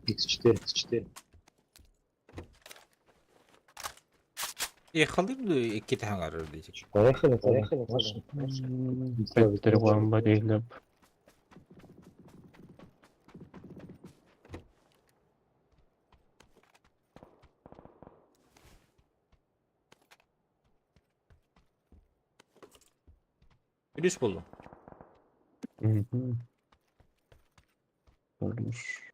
S11: X4, X4.
S4: Ехали бы икки таһаҥарар диэчик.
S11: Поехали, поехали, поехали.
S7: Петр Барилев.
S4: Плюс буллум.
S7: Угу. Хорош.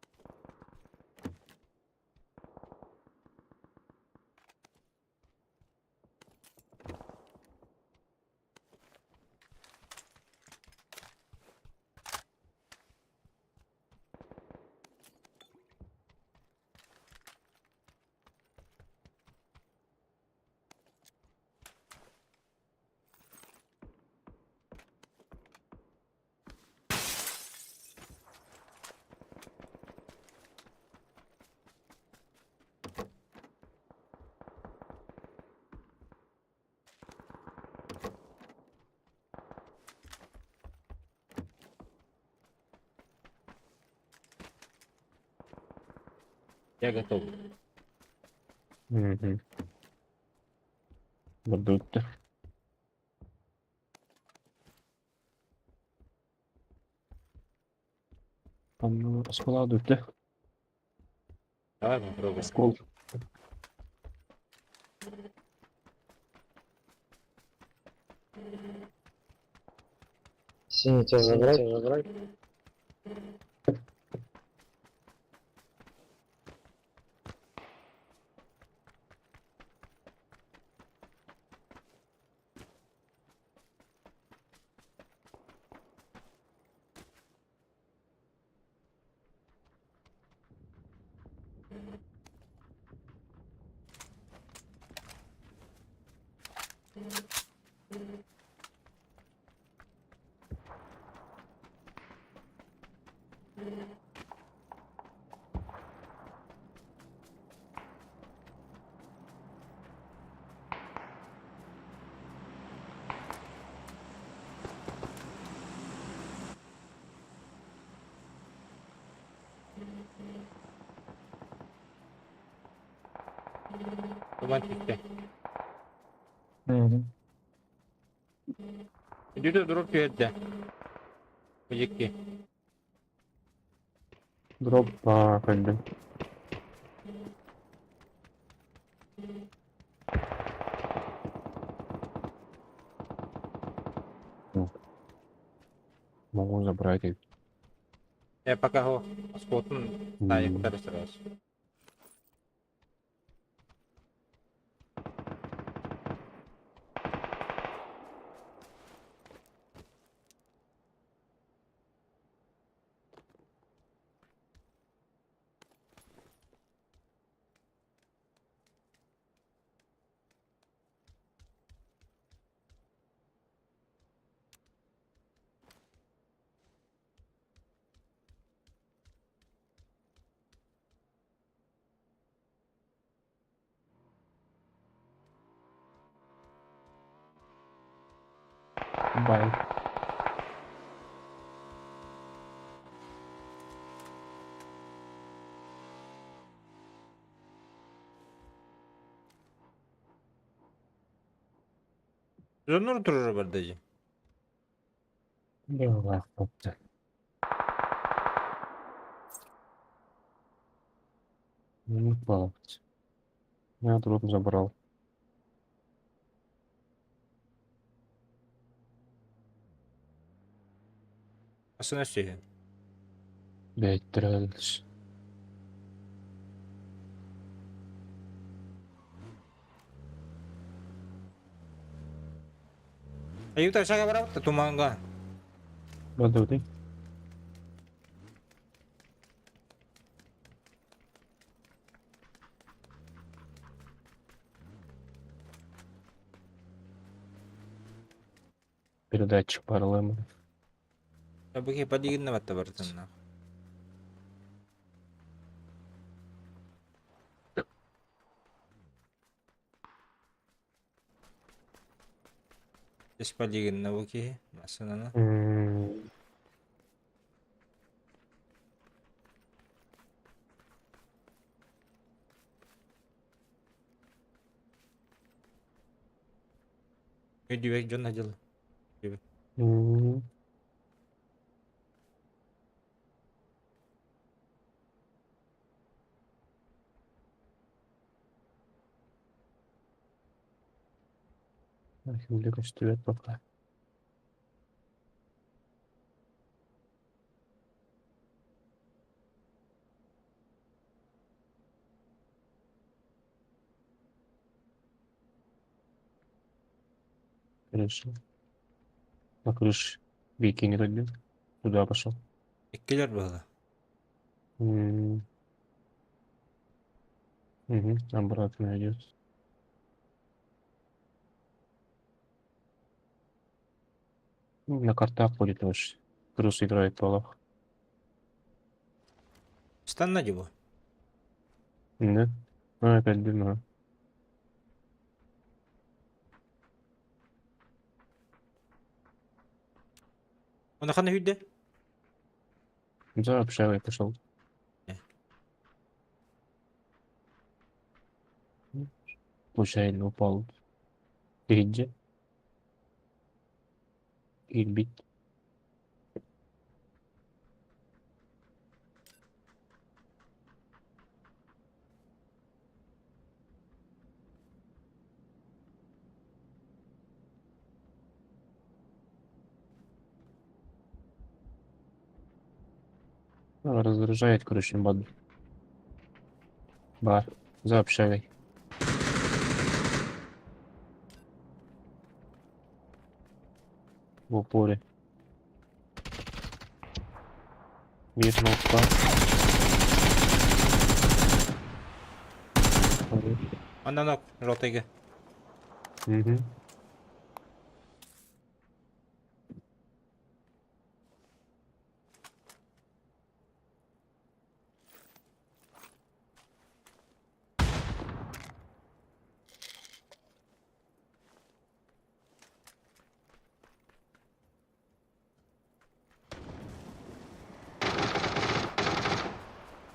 S4: Я готов.
S7: Угу. Бардутта. Там складывают,
S4: Давай попробуем.
S7: Скол.
S11: Синий тебя забрать? Забрать.
S4: Туман түстэ.
S7: Угу.
S4: Дүтэ дроп түһэрдэ. Быйыкки.
S7: Дроп по кальдым. Могу забрать их.
S4: Я пока го осколкун таайыктары сразу.
S7: Бай.
S4: Дьоннор турар барда дии.
S7: Давай, хлопцы. Ну, плавать. Я дроп забрал.
S4: Асына сүйен.
S7: Блять, трэлс.
S4: Аюта шага барабыт туманга.
S7: Бадуды. Передатчик парламента.
S4: Бу подигинна батта бартынна. Здесь подигинна бу киһи масынаны. Өйдүбэт дьон дьыл.
S7: Архивля көстүбэт пока. Крыша. На крыше. Бикини один. Туда пошел.
S4: Иккилэр быһыла.
S7: Угу, обратно идет. Ну, на картах будет лучше. Крус играет полох.
S4: Станна дии бу.
S7: Да? Ну, опять дымно.
S4: Оны ханна сүүрдэ?
S7: Да, общага пошел. Случайно упал. Ты где? Ирбит. Ну, раздражает, короче, бад. Бар. За общагой. В упоре. Мирно упал.
S4: Оннан ок, желтыйга.
S7: Угу.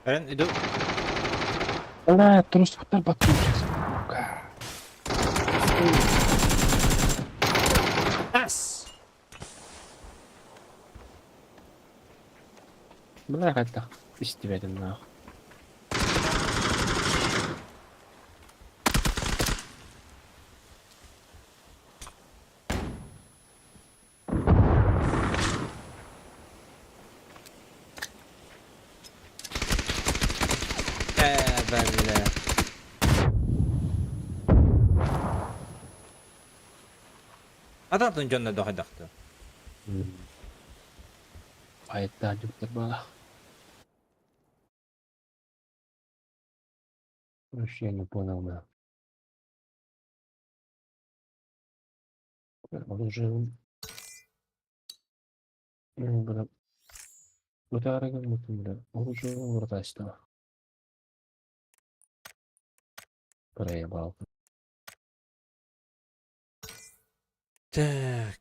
S4: Эрэн, иду.
S7: Бля, трус батут. Сука.
S4: Ас!
S7: Бля, это из тебя это нахуй.
S4: Ээ, бля. Атын дьонно дохайдахты.
S7: Айта дюктор балах. Вообще не понял, да. Он уже... Ну, бля. Бля. Оружие вратастого. Проебал.
S4: Так.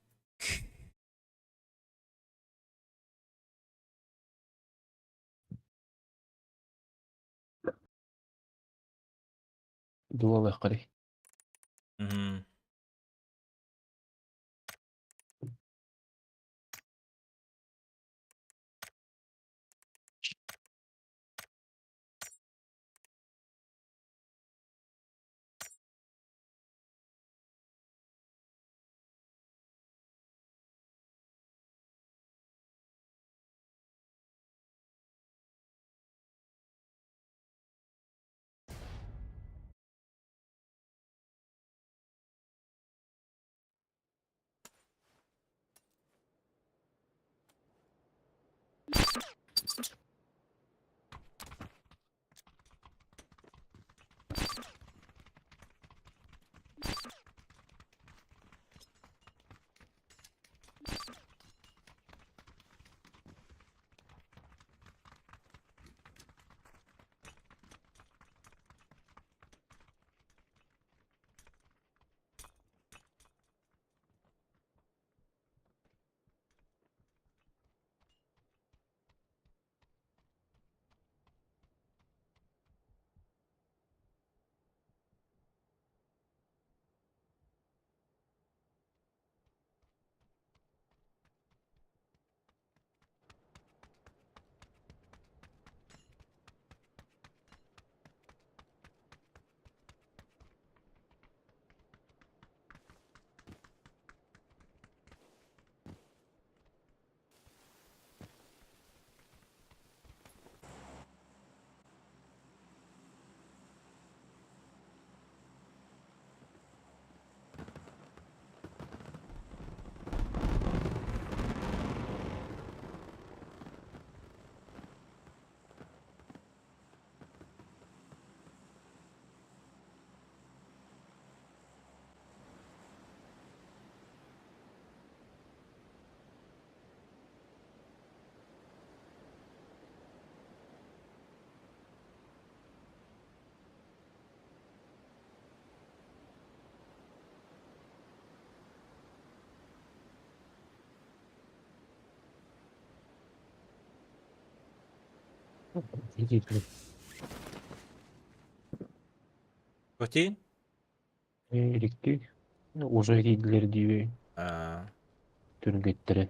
S7: Дуалы қарай.
S4: Мгм.
S7: Иди,
S4: Хотин?
S7: Электрик. Уже иһиллэр дии
S4: Аа.
S7: түргэттэрэ.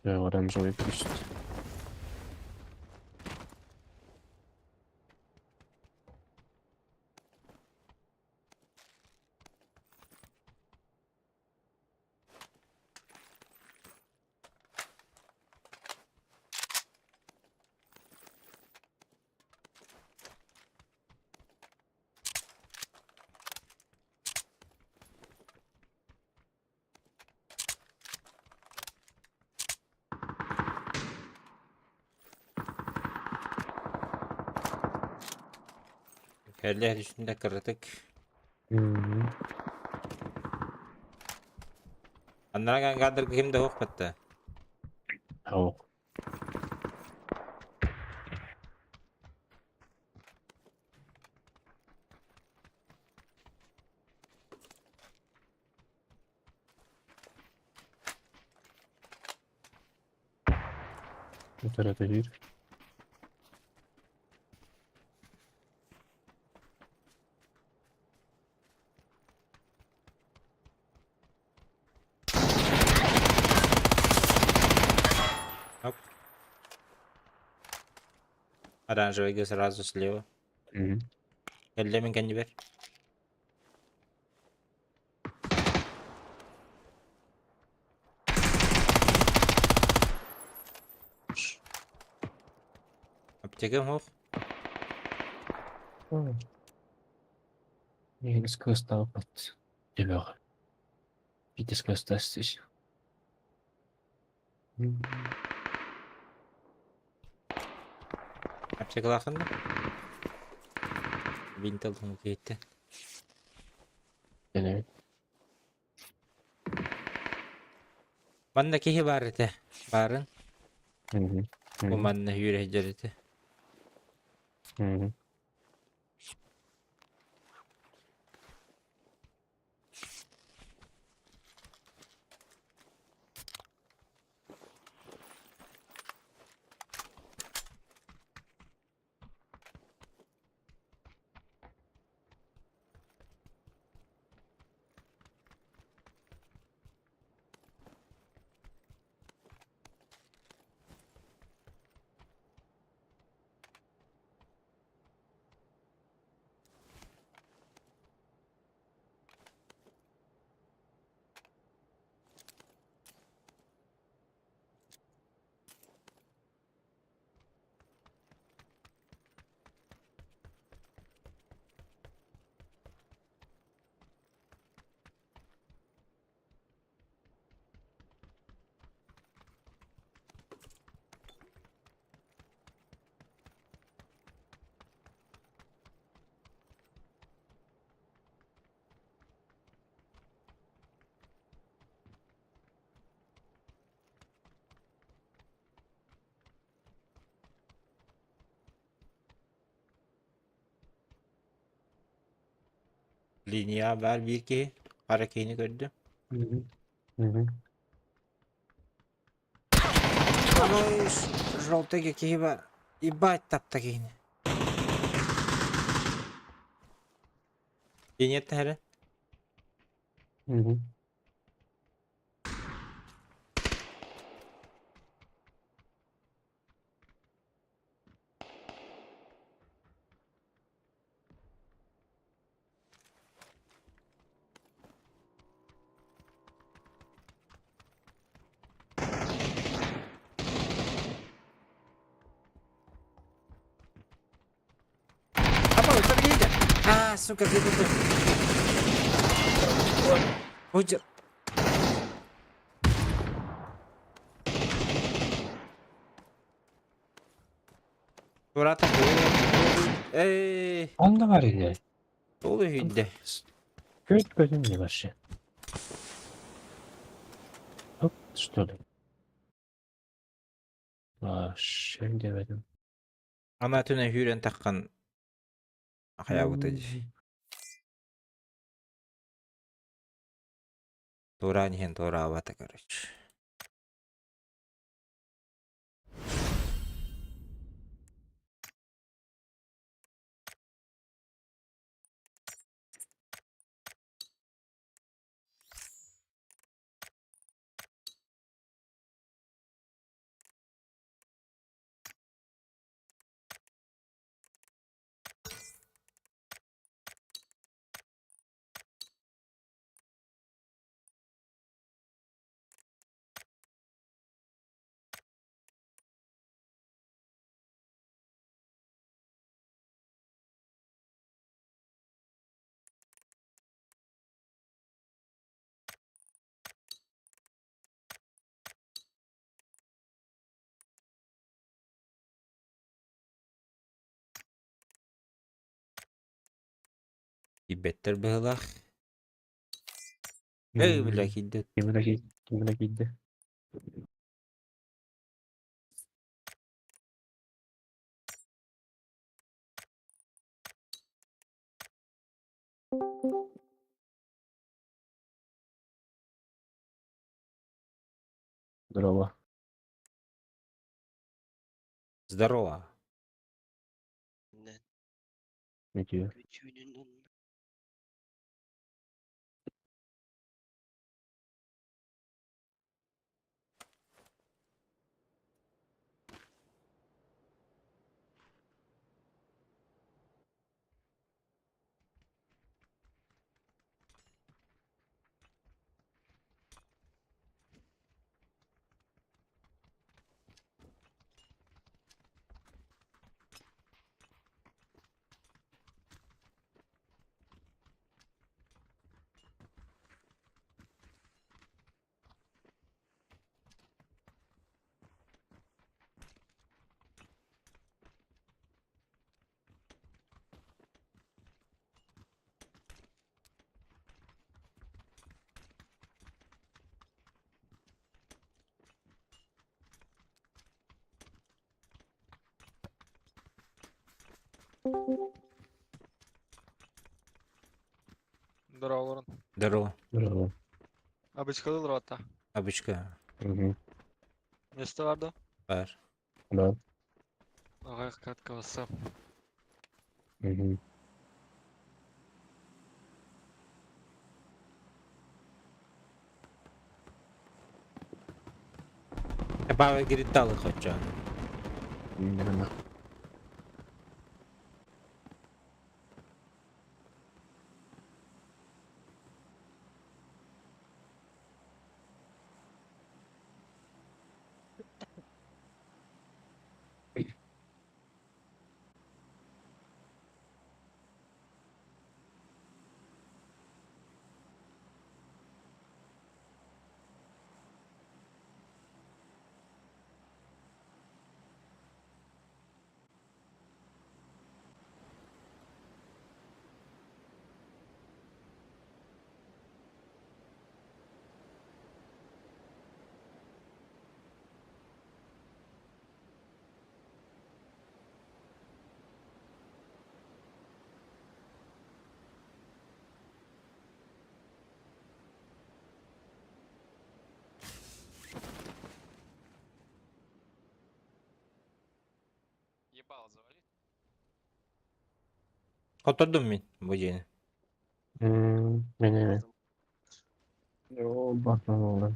S7: Оранжевый пусть.
S4: Кэллэ үстүндэ кыратык. Аннара гадарга ким да суох батта.
S7: Суох. Утары
S4: Оп. Оранжевый сразу слева. Кэллэ мин кэннибэр. Аптекам суох.
S7: Минус кыстаабыт. Төбөҕө. Питес кыстастыс.
S4: Аптекалаахын да? Винтел киһиттэн.
S7: Дэнэбит.
S4: Манна киһи баар этэ. Баарын. Бу манна сүүрэ сылдьар этэ. Линия баар биир киһи хара киһини көрдүм. Ой, желтый киһи баар. Ебать тапта киһини. Линия эрэ. Апа, торгейде. А, сука, где ты? Ой, Турата. Эй,
S7: Онно бар ини.
S4: ол үйінде.
S7: Көт көтүн не вообще. Оп, что ли? Вообще диэбэтим.
S4: Ана түнэ хүрен таққан хаябыты дии. Тураан иһэн туораабата, короче. Киирбэттэр быһыылаах. Эй, бля, киирдэ.
S7: Ким эрэ киирдэ. Здорово.
S4: Здорово.
S7: Үтүө.
S6: Здорово, Лорен.
S4: Здорово.
S7: Здорово.
S6: Обычка рота.
S4: Обычка.
S7: Угу.
S6: Место варда?
S4: Бар.
S7: Да.
S6: Ага, катка васа.
S7: Угу.
S4: Павел говорит, хочу.
S7: Наверное.
S6: Ебало завали.
S4: Oturdum мен bu жені.
S7: Не-не-не. О, батман oldu.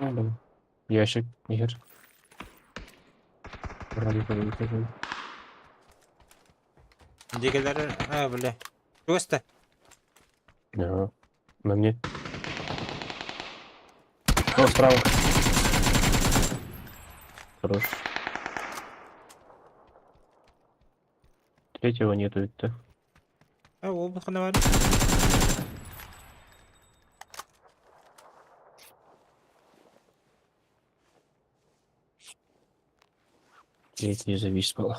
S7: Надо. Ящик, Игорь. Вроде бы
S4: Дегелер, а, бля. Просто.
S7: Да. На мне. О, справа. Хорош. Третьего нету это.
S4: А, ол бұқына бар.
S7: Третий завис был.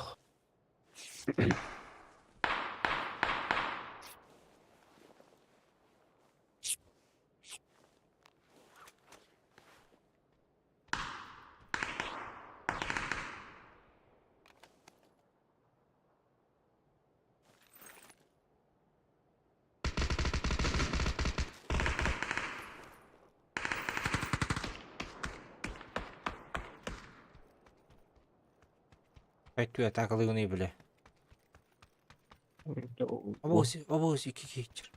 S4: Айту атакалыгыны бля. Обоси, обоси, кикичер.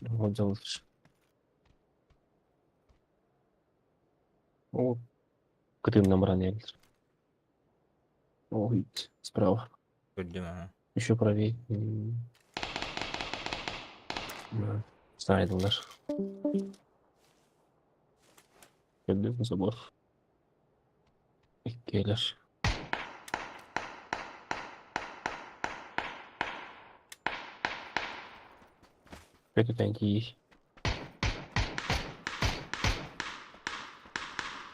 S7: Вот залыш. О, кытым номера не Ой, справа.
S4: Көрдүм ага.
S7: Еще правее. Да. Сайдылар. Көрдүм забор. Иккиэлэр. Көтүтэн киий.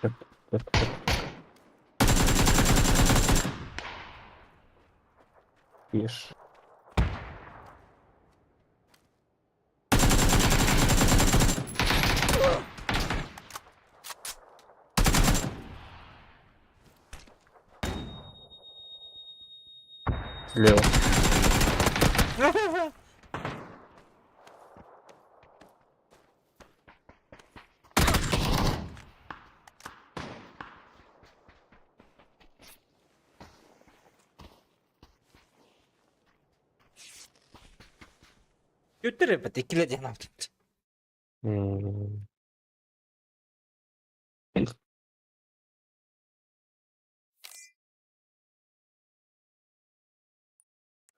S7: Хөп, хөп, хөп. Ешь. Слева.
S4: Götür hep ikile diyen yaptım.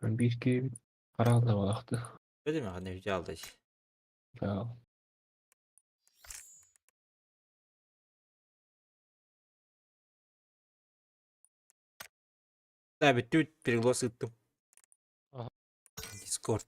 S7: Bir ki karanlığa balaktı.
S4: Dedim ya hani hücre aldı.
S7: Ya.
S4: Abi tüt bir gloss ыттым.
S6: Ага.
S4: Дискорд.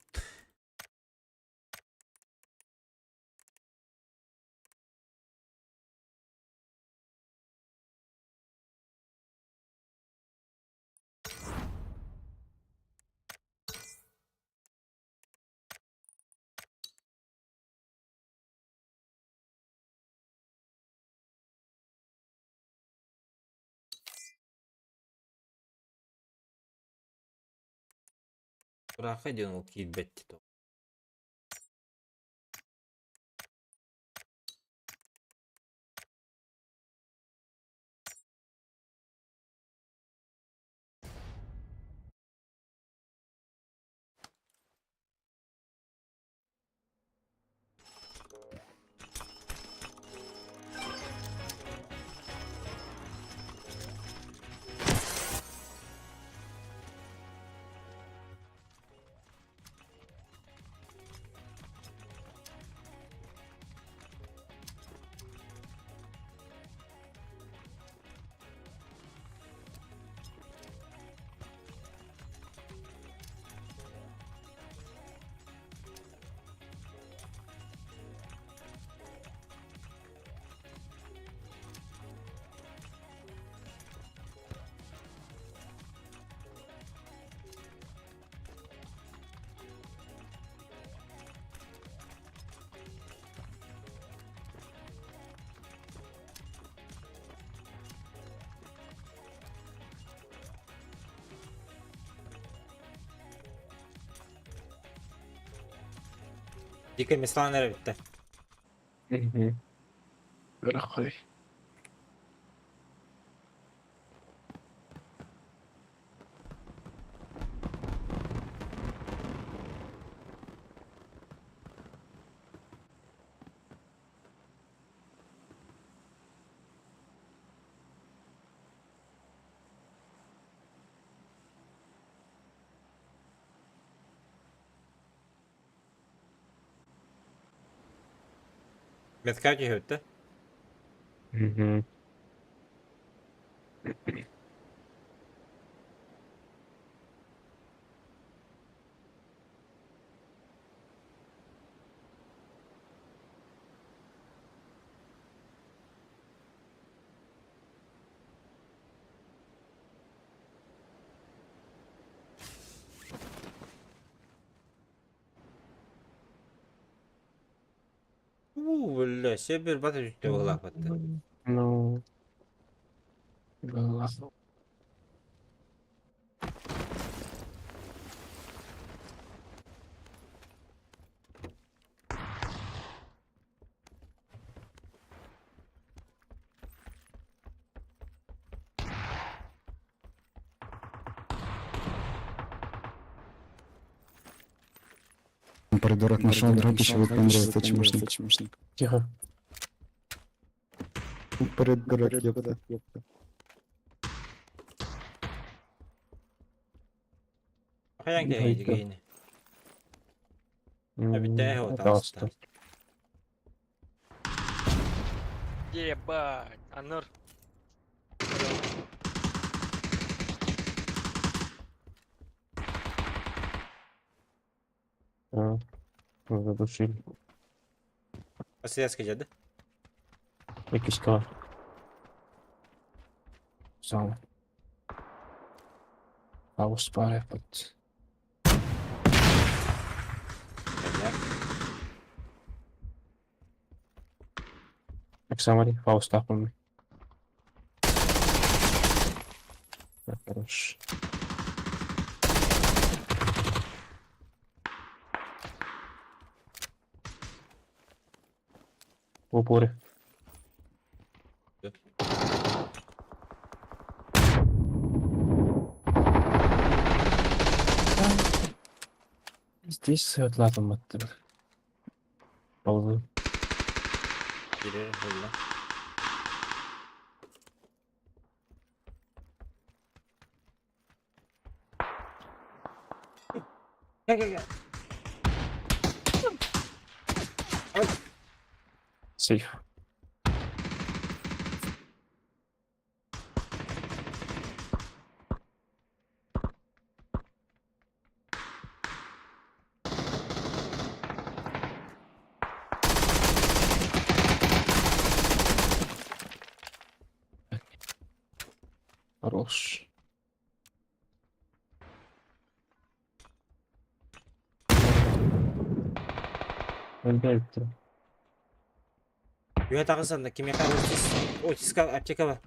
S4: Тураха диэн ол киирбэт то. Дика Мислан эрэ бүтте.
S7: Бырахай.
S4: Метка түһүттэ. Уу, бля, себер бата түстэ буолаах батта.
S7: Ну. Была.
S10: Придурок нашел дроп, еще выпендривается, чмошник.
S7: Тихо.
S10: Придурок, ёпта.
S4: Хайан киһи киһини. Эбитэ
S7: Это
S4: таҕыста.
S6: Ебать, Анур.
S7: А, Задушили.
S4: Асыяска жады.
S7: Якийсь Зал. Хаус пare под. Эксамари, хаус тапами. Хорош. В упоре. Здесь светлатом от Ползу.
S4: Кирер хылла. Gel gel gel.
S7: Сейф. Хорош. Опять.
S4: Үһэ таҕысан да кимиэхэ отис отиска аптека бар.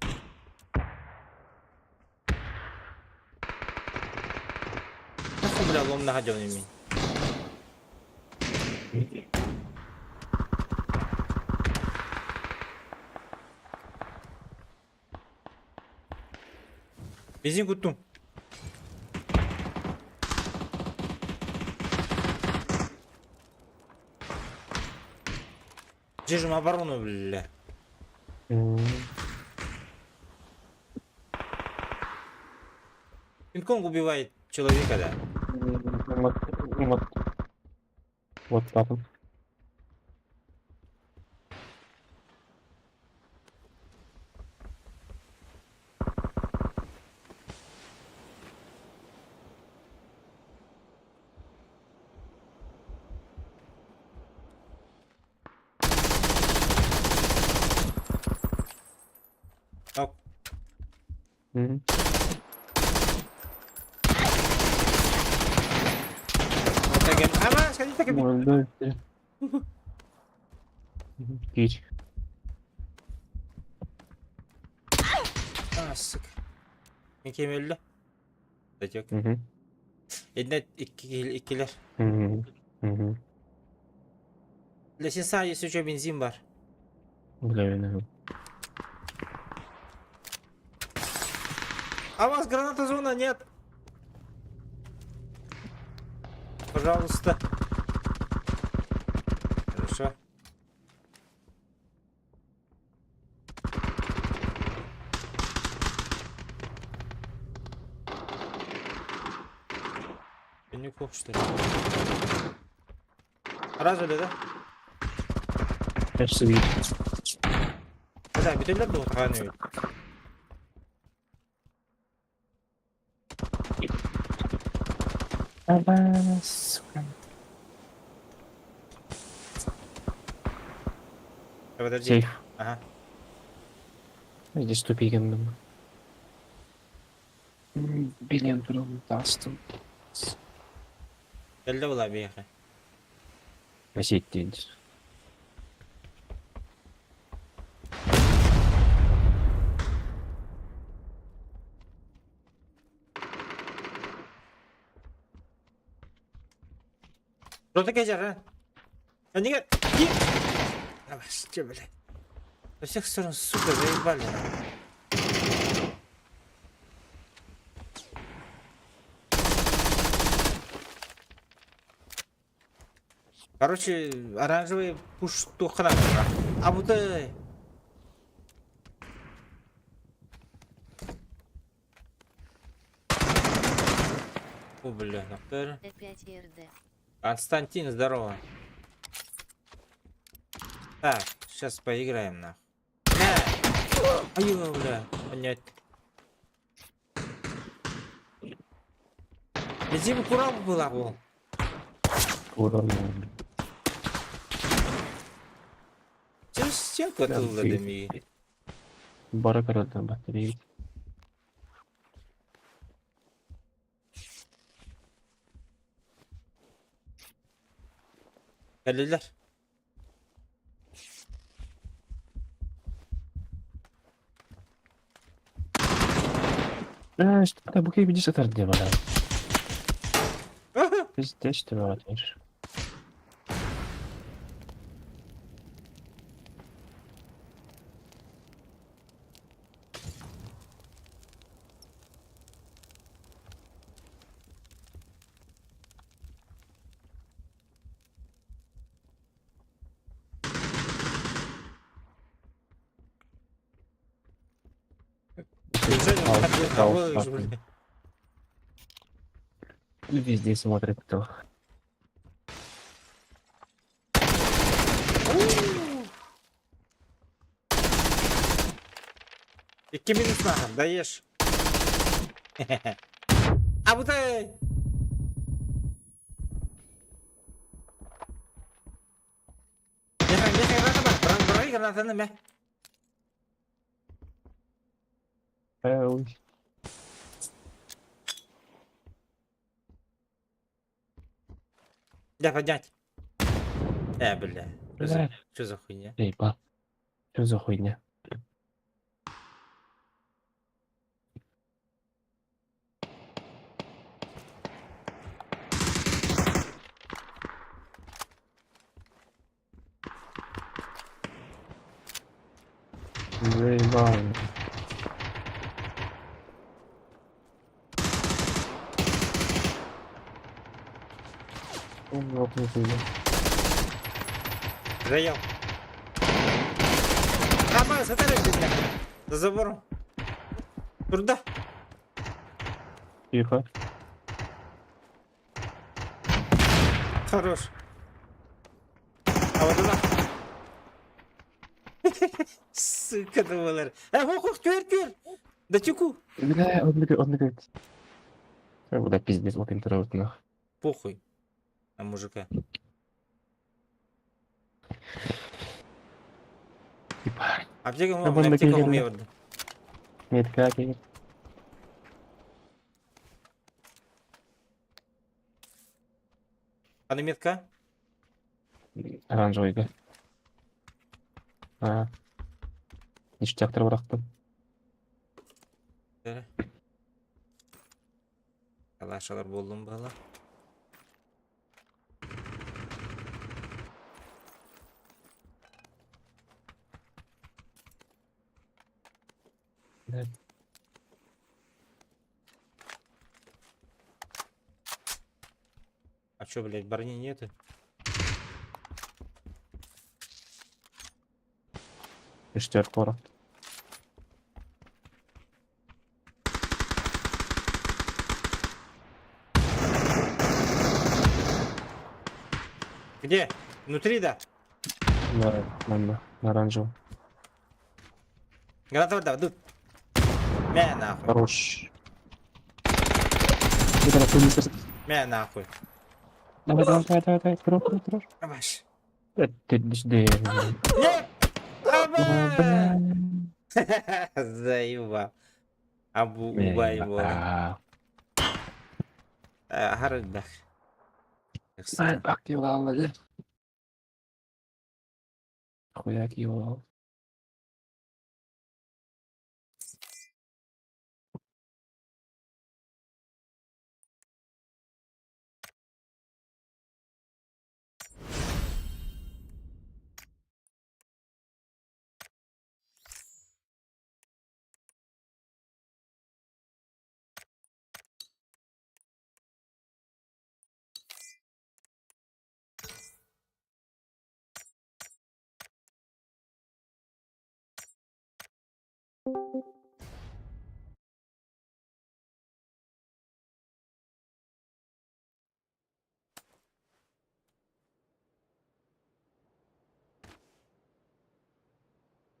S4: Нахуй бля ломнаха дьон мин. Бензин куттум. Держим оборону, бля. Кинг-Конг убивает человека, да.
S7: Вот, вот. Вот так вот.
S4: Ок.
S7: Мгм.
S4: Вот так. Ама, сходи так.
S7: Ой, да, это- Кич.
S4: А, сука. Мен кем өлдө? Датек.
S7: Мгм.
S4: Эдне икки иккилер.
S7: Мгм. Мгм.
S4: Бля, сен саа если что бензин бар.
S7: Бля, я не знаю.
S4: А у вас граната зона нет. Пожалуйста. Хорошо. Пенюков, что ли? Разве да?
S7: Кажется, видит.
S4: Да, бүтелер бұл қаны.
S7: Давай, сука.
S4: Подожди.
S7: Сейф.
S4: Ага.
S7: Здесь тупик, я думаю. Блин, прям даст.
S4: Кэллэ була биэхэ.
S7: Висеть здесь.
S4: Рота кэжэр, а? Они Давай, что, блядь. Со всех сторон, сука, заебали. Короче, оранжевый пуш туоххана А вот О, бля, нахтар.
S1: Опять РД.
S4: Константин, здорово. Так, сейчас поиграем, нах. На! Ай, бля, понять. Бензин курал была был.
S7: Курал.
S4: Через стенку оттуда дыми.
S7: Бара коротко батарея.
S4: Кэллилэр.
S7: Э, что ты, букей видишь, это где вода? Пиздец, ты воротишь. Везде смотрит кто.
S4: Икки минус нахуй, даешь. А вот эй! Меха, меха, граната бар, бұрай гранатаны мә.
S7: Эй.
S4: Да, поднять. Бля. Что за, что за хуйня?
S7: Эй, па. Что за хуйня? Заебал.
S4: Заел. Аман, смотри, бля. За забором. Труда.
S7: Тихо.
S4: Хорош. А вот туда. Сука, думалар. Хох, хох, түр, түр. Да тюку.
S7: Бля, он говорит, он говорит. Бля, пиздец, вот интервью нах.
S4: Похуй. На мужика.
S7: Ебать.
S4: Аптека, аптека умеет.
S7: Нет, как я.
S4: А на метка?
S7: Оранжевый, да. А. Ништяк бырахтым.
S4: Калашалар болдум бала.
S7: Да.
S4: А чё, блядь, брони нету?
S7: Ништяк пора.
S4: Где? Внутри, да?
S7: На оранжевом.
S4: Граната, да, тут. Мя нахуй.
S7: Хорош.
S4: Мя нахуй.
S7: Давай, давай, давай, давай, давай, хорош, хорош, хорош.
S4: Абаш.
S7: Ты жди.
S4: Нет! Аба! Заебал. Абу убай его. Харбах.
S7: Бак его Хуяк его.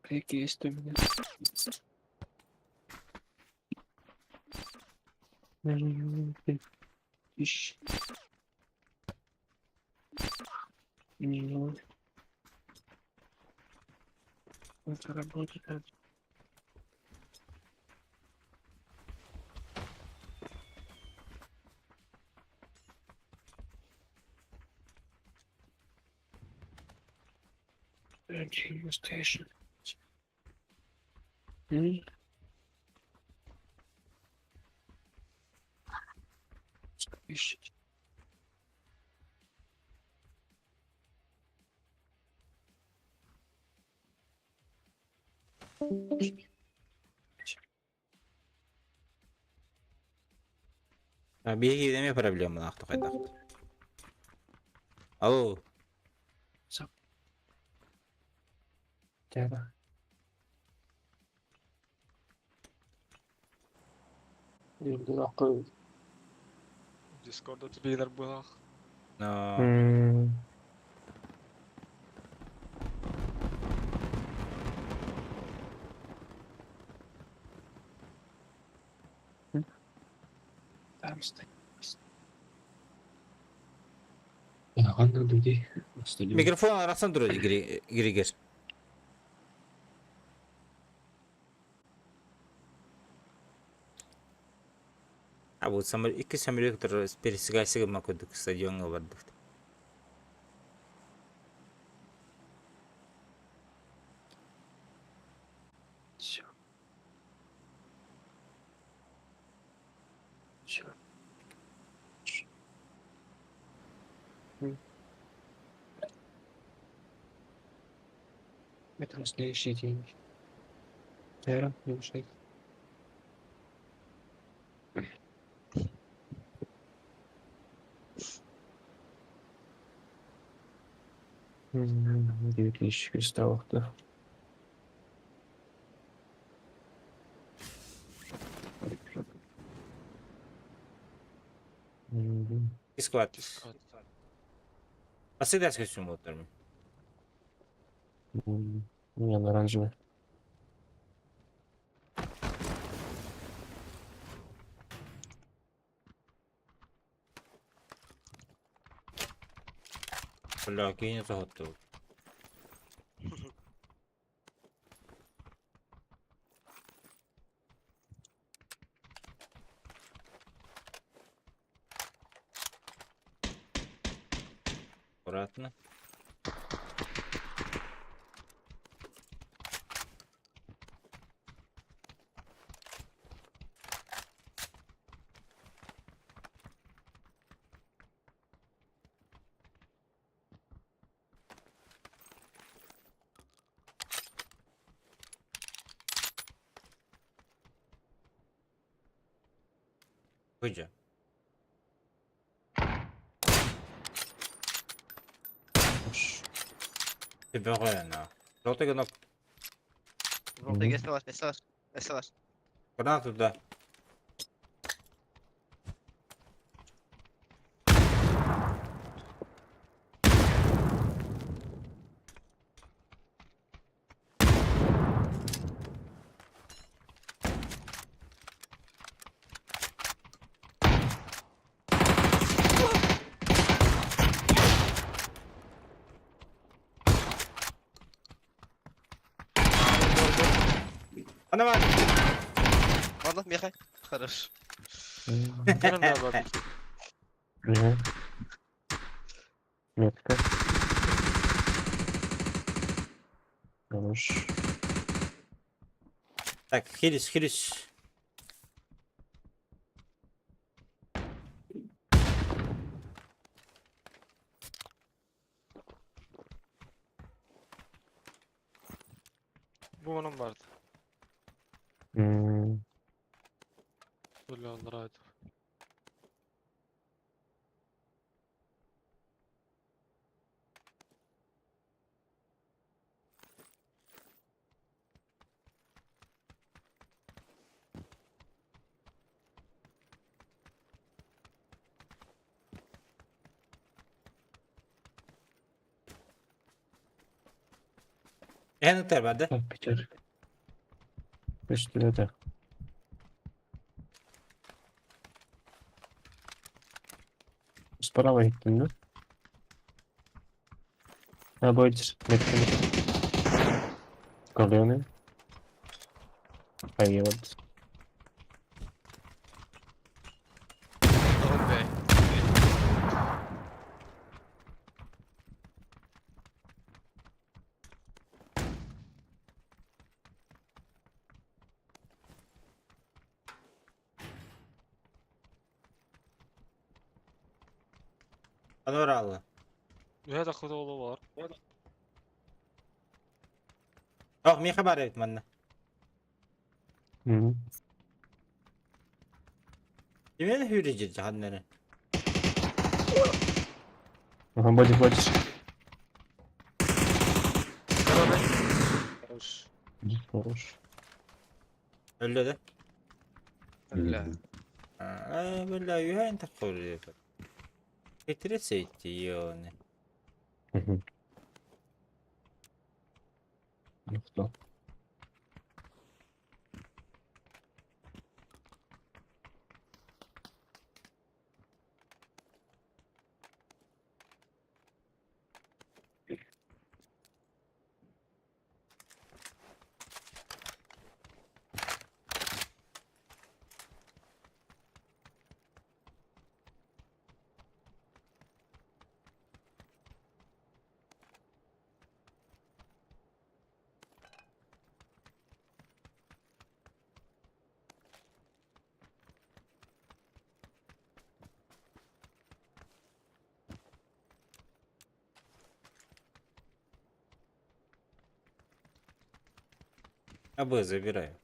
S7: Какие есть у меня? Тысяч. Ноль. Это работает. Station. Ищите.
S4: Биһиги эмиэ проблемалаах хайдах. Алло.
S7: Да.
S6: Дискорда тибилер булах.
S4: Но
S7: Там стоит.
S4: Микрофон арахсан турар Григер. А вот самолет, икки самолет пересекайся гымма курдук стадионҥа бардык.
S7: Все. Все. Это на следующий день. Вчера не ушли. 9000 кристаллов, да.
S4: Склад.
S6: Дискорд.
S4: Асыгда костюм болтармын.
S7: У меня на оранжевый.
S4: Бля, кини соһутту. Аккуратно. Выйди. Ты Желтый гнок.
S7: Мгм.
S9: Var, nesi var, nesi var.
S4: Гранату туда. Она var.
S9: Ладно, Михай. Хорош.
S6: Benim de var.
S7: Метка. Хорош.
S4: Так, хились, хились.
S6: Bu onun vardı. Böyle onlara.
S4: Эн ыттар бар да?
S7: Так, Питер. Үстүлэдэ. Справа иттин, да? А, бойдер, метками. Каленый. Поел.
S9: Okey.
S4: Аноралы.
S6: Үһэ таххыта ола бар.
S4: Ох, миэхэ бар эбит манна. Кимэн хүрү жаханнары.
S7: Ага, бодик, бодик.
S6: Хорош.
S7: Хорош.
S4: Өллө да?
S9: Бля.
S4: Аа, бля, үһэн таххыр. Хитресейти йоны.
S7: Мгм. Ну что?
S4: АБ забираю.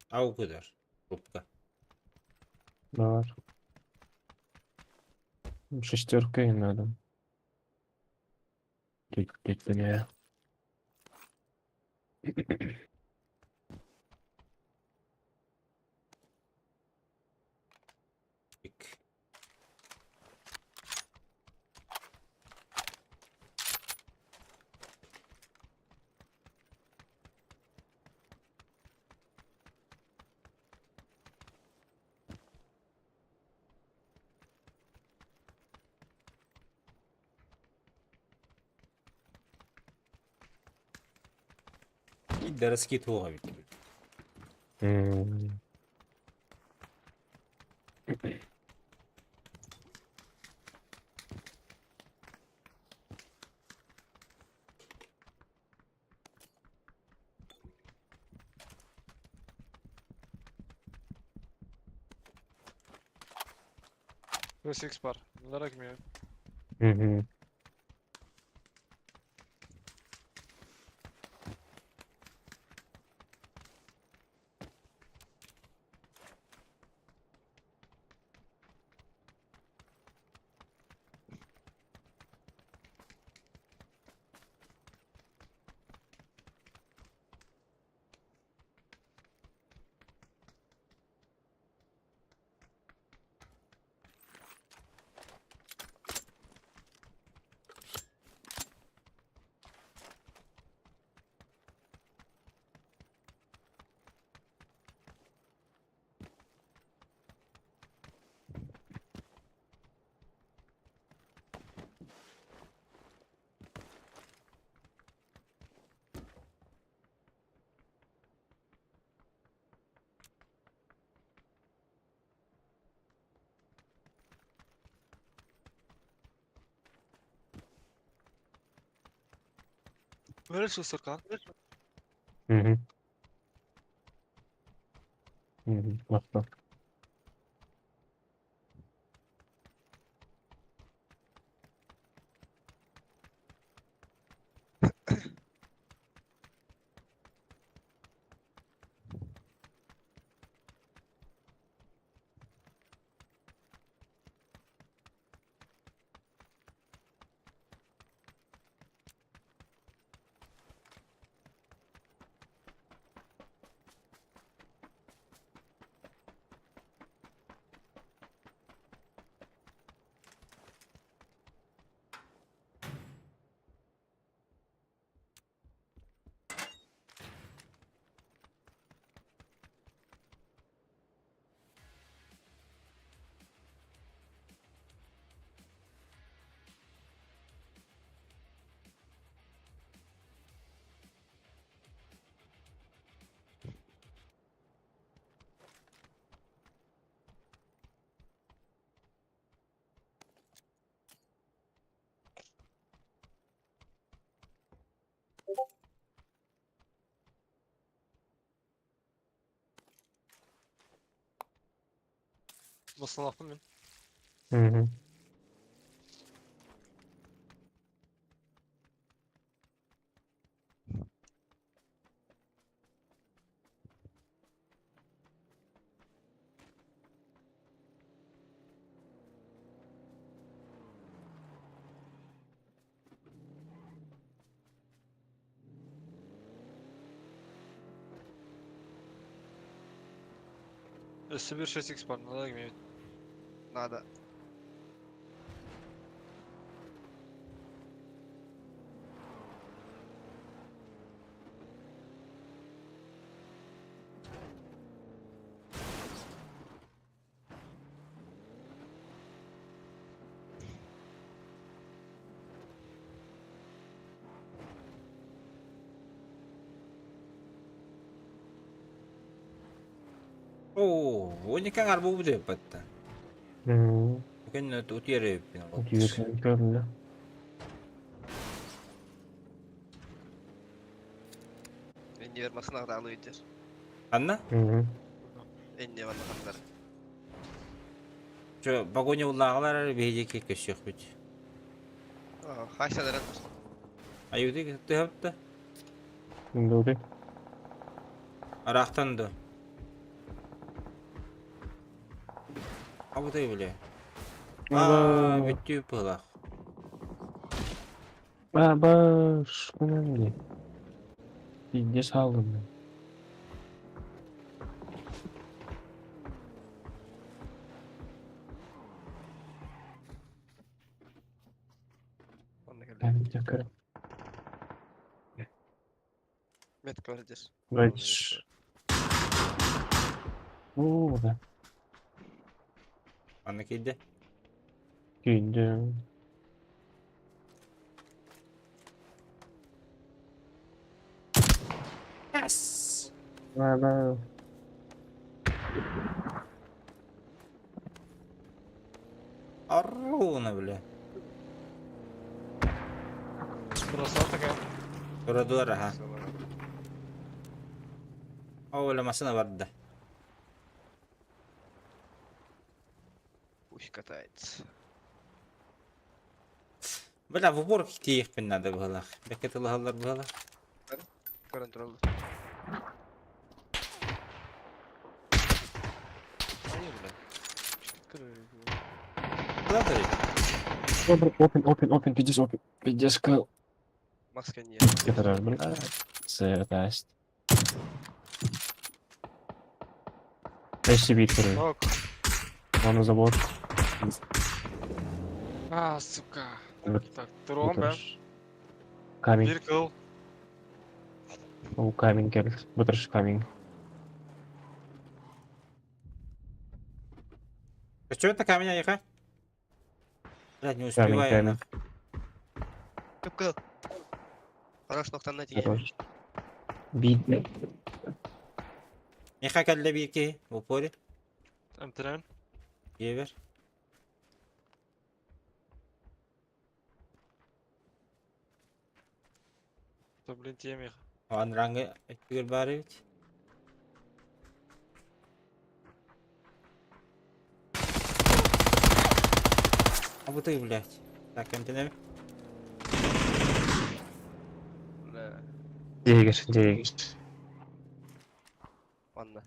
S4: Аугудар. Трубка.
S7: Бар. Шестерка и надо. Теть, бля.
S4: Ик. И дороски туға бит.
S7: М.
S6: Плюс X бар. Bunlara kim ya?
S7: Мгм.
S6: Böyle шестерка.
S7: Мгм. Мгм. Ладно.
S6: Басылаппын мин.
S7: Угу.
S6: Өссө bir 6x бар. Надо ким
S9: Надо.
S4: Оо, уоника арбу будет батта.
S7: Угу.
S4: Күн утиэрэ бин.
S7: Көрүллэ.
S9: Энни машинага алып иджер.
S4: Анна?
S7: Угу.
S9: Энни бар хандар.
S4: Чо, погоня уллаагалар биһиги көсүөхпүт.
S9: Хайсаларын.
S4: Аюды тыһапта.
S7: Добре.
S4: Арахтан да. Абытай биле. Аа, бүттүү пылах.
S7: Баба, шкунан Пиздец алдым.
S9: Метка бар здесь.
S7: Давайте. О, да.
S4: Анна кийде.
S7: Кийде.
S4: Yes!
S7: Баба.
S4: Арруна, бля.
S6: Burası такая.
S4: Турадылар, аха. О, машина барда.
S9: Пусть катается.
S4: Бля, в уборке тиехпин надо было. Бекетылыһаллар было.
S9: Контрол.
S6: Hayır бля.
S4: Куда ты?
S7: Open, open, open, пиздец, open. Пиздец, кэл.
S9: Маска нет.
S7: Это, бля. Сэтаст. SCP второй.
S6: Ок.
S7: Он на забор.
S6: А, сука.
S7: Вот.
S6: Так, турон бен.
S7: Камень.
S6: Bir кыл.
S7: О, камень, Геральт. Бутырш камень.
S4: А что это камень, Айха? Блядь, не
S7: Камень,
S4: успеваю.
S7: камень.
S4: нах.
S9: Көп кыл. Хорош ноктан на тиге.
S7: Хорош. Видно.
S4: Миха кэллэ биир в упоре.
S6: Эмтерен.
S4: Гевер.
S6: Да, блин, тиемих.
S4: Анраңы өттүгэр баар эбит. А вот и, блядь. Так, эмтенем.
S9: Бля.
S7: Егер, егер.
S9: Ванна.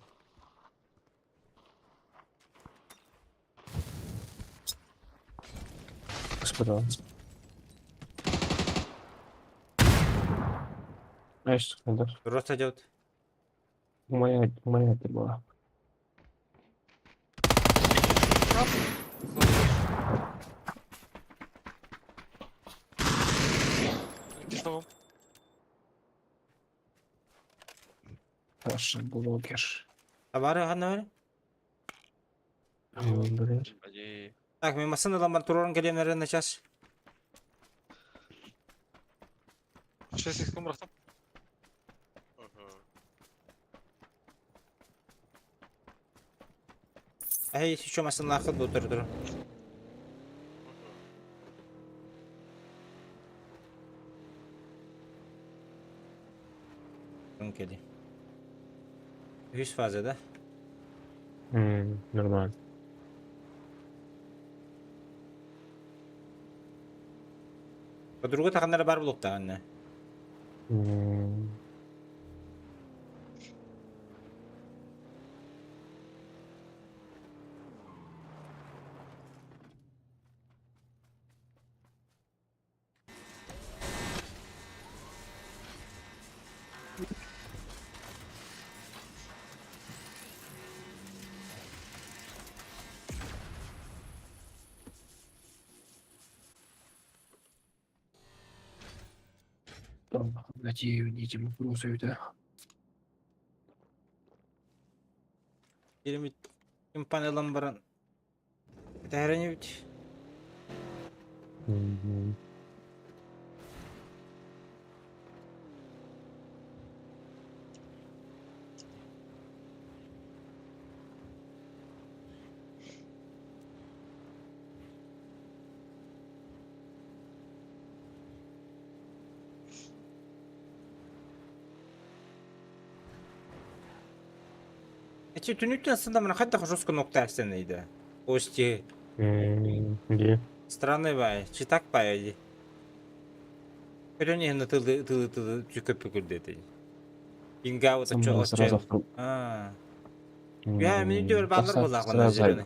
S7: Господа. Знаешь, секунду.
S4: Рост идет.
S7: Моя ты была.
S6: Tamam.
S7: Паша, блогер.
S4: А бары ханна бары?
S7: Блин.
S4: Так, мен машина ламбар турорун келемнерин на час.
S6: 6 кым бырахтым.
S4: Эй, еще машина лақыт бұл тұр тұр. Кели. 100 фаза да?
S7: Нормально.
S4: Подруга таханнара бар булуктаҕына. Киримит импан ылан баран Кэтэһэрин Эчи түнүктэн сында мына хайдах жестко ноктарсен ыйда. Ости.
S7: Где?
S4: Странный бай, читак бай ди. Көрөн иһин тылы тылы тылы түкөппү күрдети. Инга вот
S7: Сразу
S4: очо.
S7: в круг.
S4: А. Я мен diyor баллар болақ мына зеленый.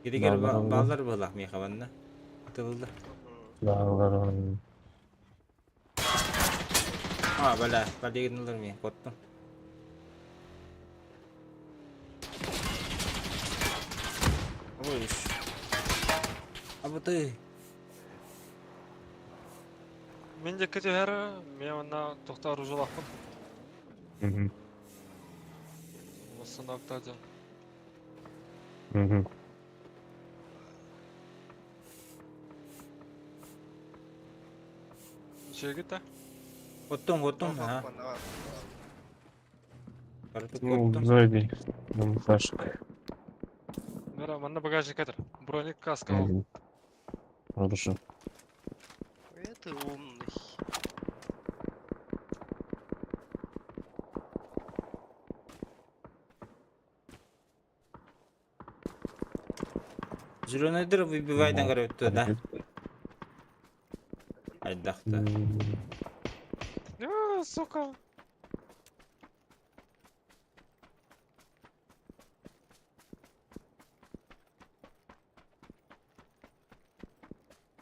S4: Гидигер баллар болақ мехаванна. Тылды.
S7: Да.
S4: А, бала, балегин мен коттум. Ой, А вот ты.
S6: Мен де кете мен онна тоқтар жолақпын. Осында ден. Нешеге кетті?
S4: Оттон, оттон, а.
S7: Ну, зайди. Там флешка.
S6: Мера, манна багажник кетір. Броник каска.
S7: Хорошо.
S9: Это умный.
S4: Зеленый дыр выбивайдан көрөттү, да? Айдахта.
S6: А, сука.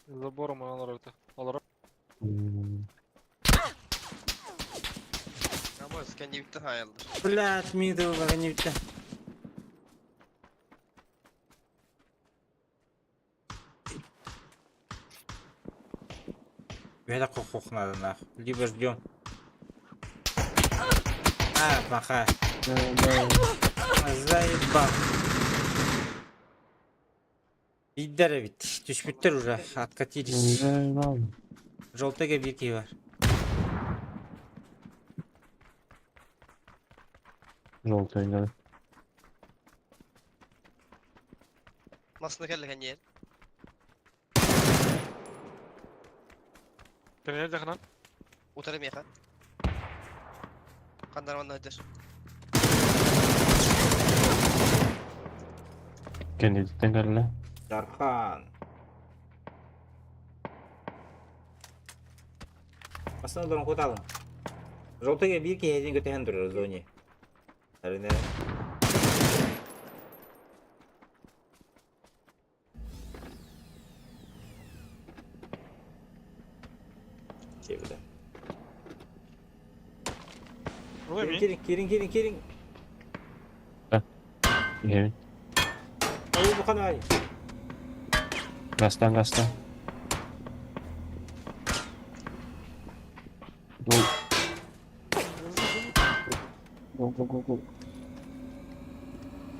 S6: Забором алар өтө. Алар.
S4: Блядь, мин дылга не битте. Это кухох надо нах. Либо ждем. А, маха. Заебал. Иддер ведь. Түшпүттер уже. Откатились. Желтыга бирки бар.
S7: Желтый, да.
S9: Масына келген yer.
S6: Кенер жақынан.
S9: Утары меха. Кандарман өтер.
S7: Кенедиттен кэллэ.
S4: Дархан. Басын куталым. Желтыга бирки хезин көтөһөн турар зоне. Әрине. Чебіді.
S6: Ой, мен.
S4: Кирин, кирин, кирин, кирин.
S7: Иһэбин.
S4: Ой, бу канай.
S7: Гастан, гастан. Гол. Гол, гол, гол, гол.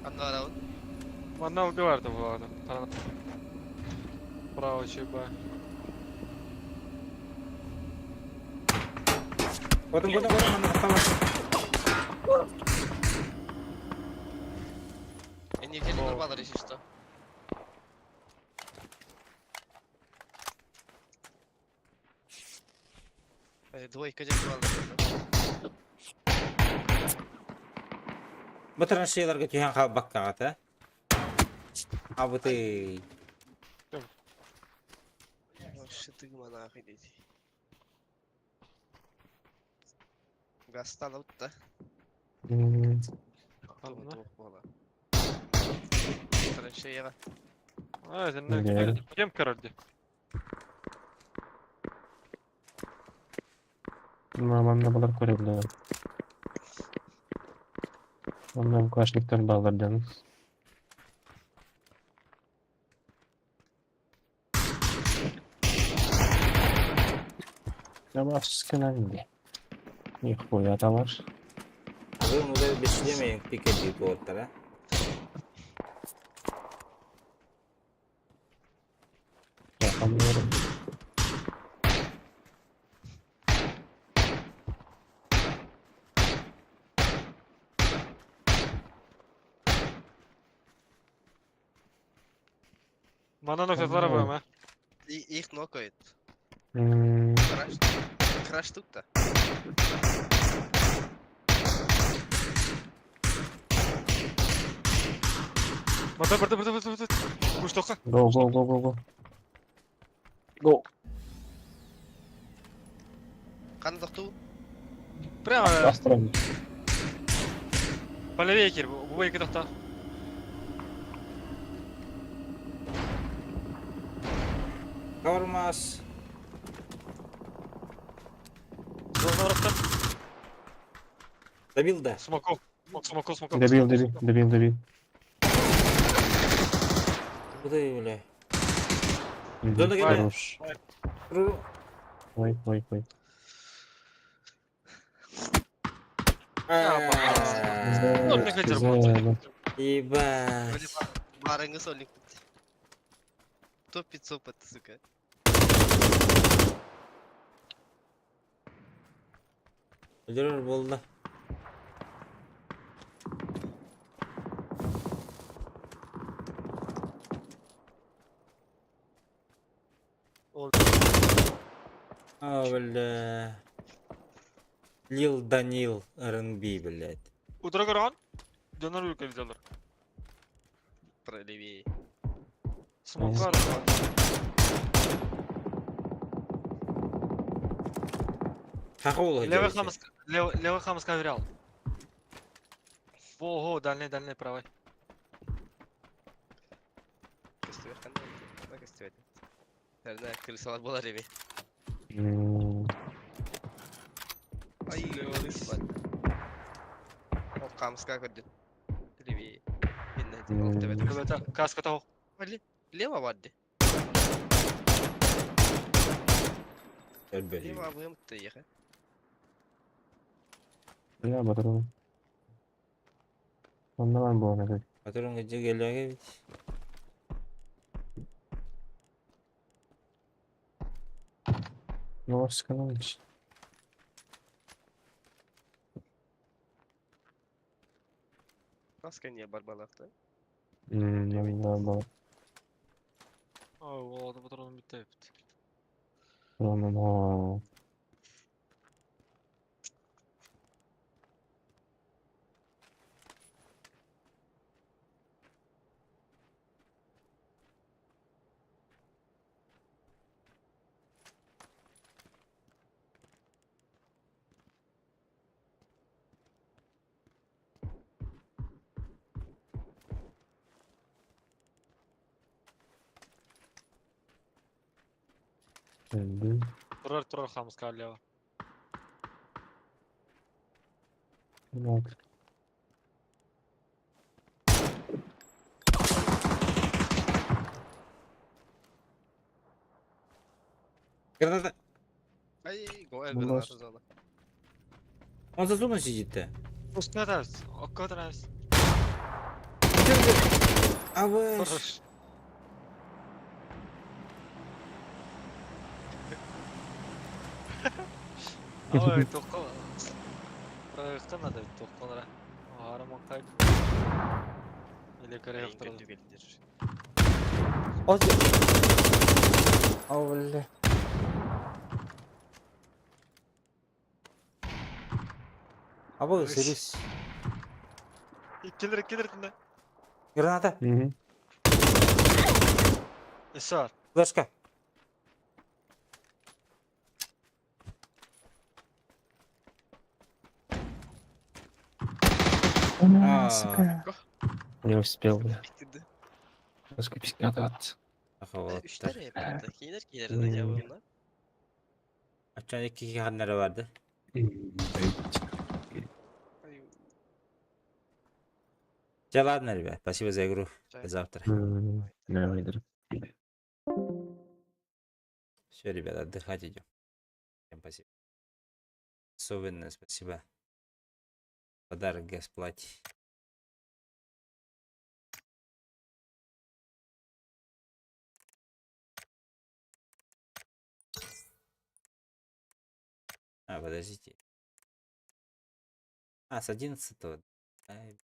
S9: Кандарабын.
S6: Манна убиварды буларды. Право чеба.
S4: Котун, котун, котун, манна тамак.
S9: Энергияны нормалар если что. Двойка деп алды.
S4: Бу траншеяларга түһэн хаалбаккаҕата. Абыты.
S9: Shit. Нахуй дети. Гастан да. Буола. Траншеяҕа.
S6: Аа, сен кем көрөрдү?
S7: Манна балар көрөбүлэр. Онно МКшниктар баалар дьон. Давай ди. Нихуя товар.
S4: Бүгүн уже бесилемейин пикет буоттара.
S7: Yapamıyorum.
S6: Манан октатлара
S7: Ага.
S6: бу ма.
S9: Их нокает.
S7: М,
S9: Краш. Краш тут да.
S6: Бата бата бата бата бата. Куштока.
S7: Go go go go go. Go.
S9: Ханна тохтуу.
S6: Прямо
S7: Бастырам.
S6: полевее кир. Бу эки тохта.
S4: Кавармас.
S6: Зона
S4: Добил да.
S6: Смоков. Смоков, смоков.
S7: Добил, добил, добил, добил.
S4: Куда бля?
S7: Мгм,
S4: Зона кэллэ.
S7: Хорош. Ой, ой, ой.
S6: Ну, не хотел
S7: За-
S4: Ебать.
S9: Барыңы солик. Топ 500 сука.
S4: Өлөрөр болду.
S6: Ол-
S4: А, бля. Лил Данил РНБ, блядь.
S6: Утро көрөн. Донор үлкө взялар.
S9: Пролевее.
S6: Смокар.
S4: Хахол
S6: Левый хамс, левый левый хамс ковырял. Ого, дальний, дальний правый.
S9: Көстүбэр ханна. Көстүбэр. Тэрнэ крысалар болар эми.
S7: М,
S9: Ай, ебать. Ол камска көрдүн. Левее. Инне ол тебе.
S6: Ребята, каска того.
S9: Лево барды. Лево бым тыйга.
S7: Я батырым. Онда бар буолан
S4: Батырын гыжы келеге бит.
S7: Ну, сэкономить.
S9: Каска не барбалакта.
S7: Я видела было.
S6: Ой, вот, патрон битеп.
S7: Ну,
S6: Турар, турар хамска лево.
S7: Ну,
S4: Граната.
S9: Ай, го
S7: Ну,
S9: граната зона.
S4: Он за зоной сидит-то.
S6: Пускай Окко нравится.
S4: А вы...
S6: Хорош. Ой, тоққа. Проекта надо тоққалара. Арман кайт. Или корректор.
S4: А, бля. А вы сидишь.
S6: Келер, келер тінде.
S4: Граната.
S7: Мгм.
S6: Исар.
S4: Флешка. А.
S10: Сука.
S7: Не успел, бля.
S9: Bitirdi.
S7: Раскопить
S4: Охолоттар.
S9: Üçler ya hatta. Kiler kiler de cevabında.
S4: Ачан икки ханнара барды. Да ладно, ребят, спасибо за игру. До завтра.
S7: Давай, друг.
S4: Все, ребят, отдыхать идем. Всем спасибо. Особенно спасибо. Подарок Газплате. А, подождите. А, с 11 Ай.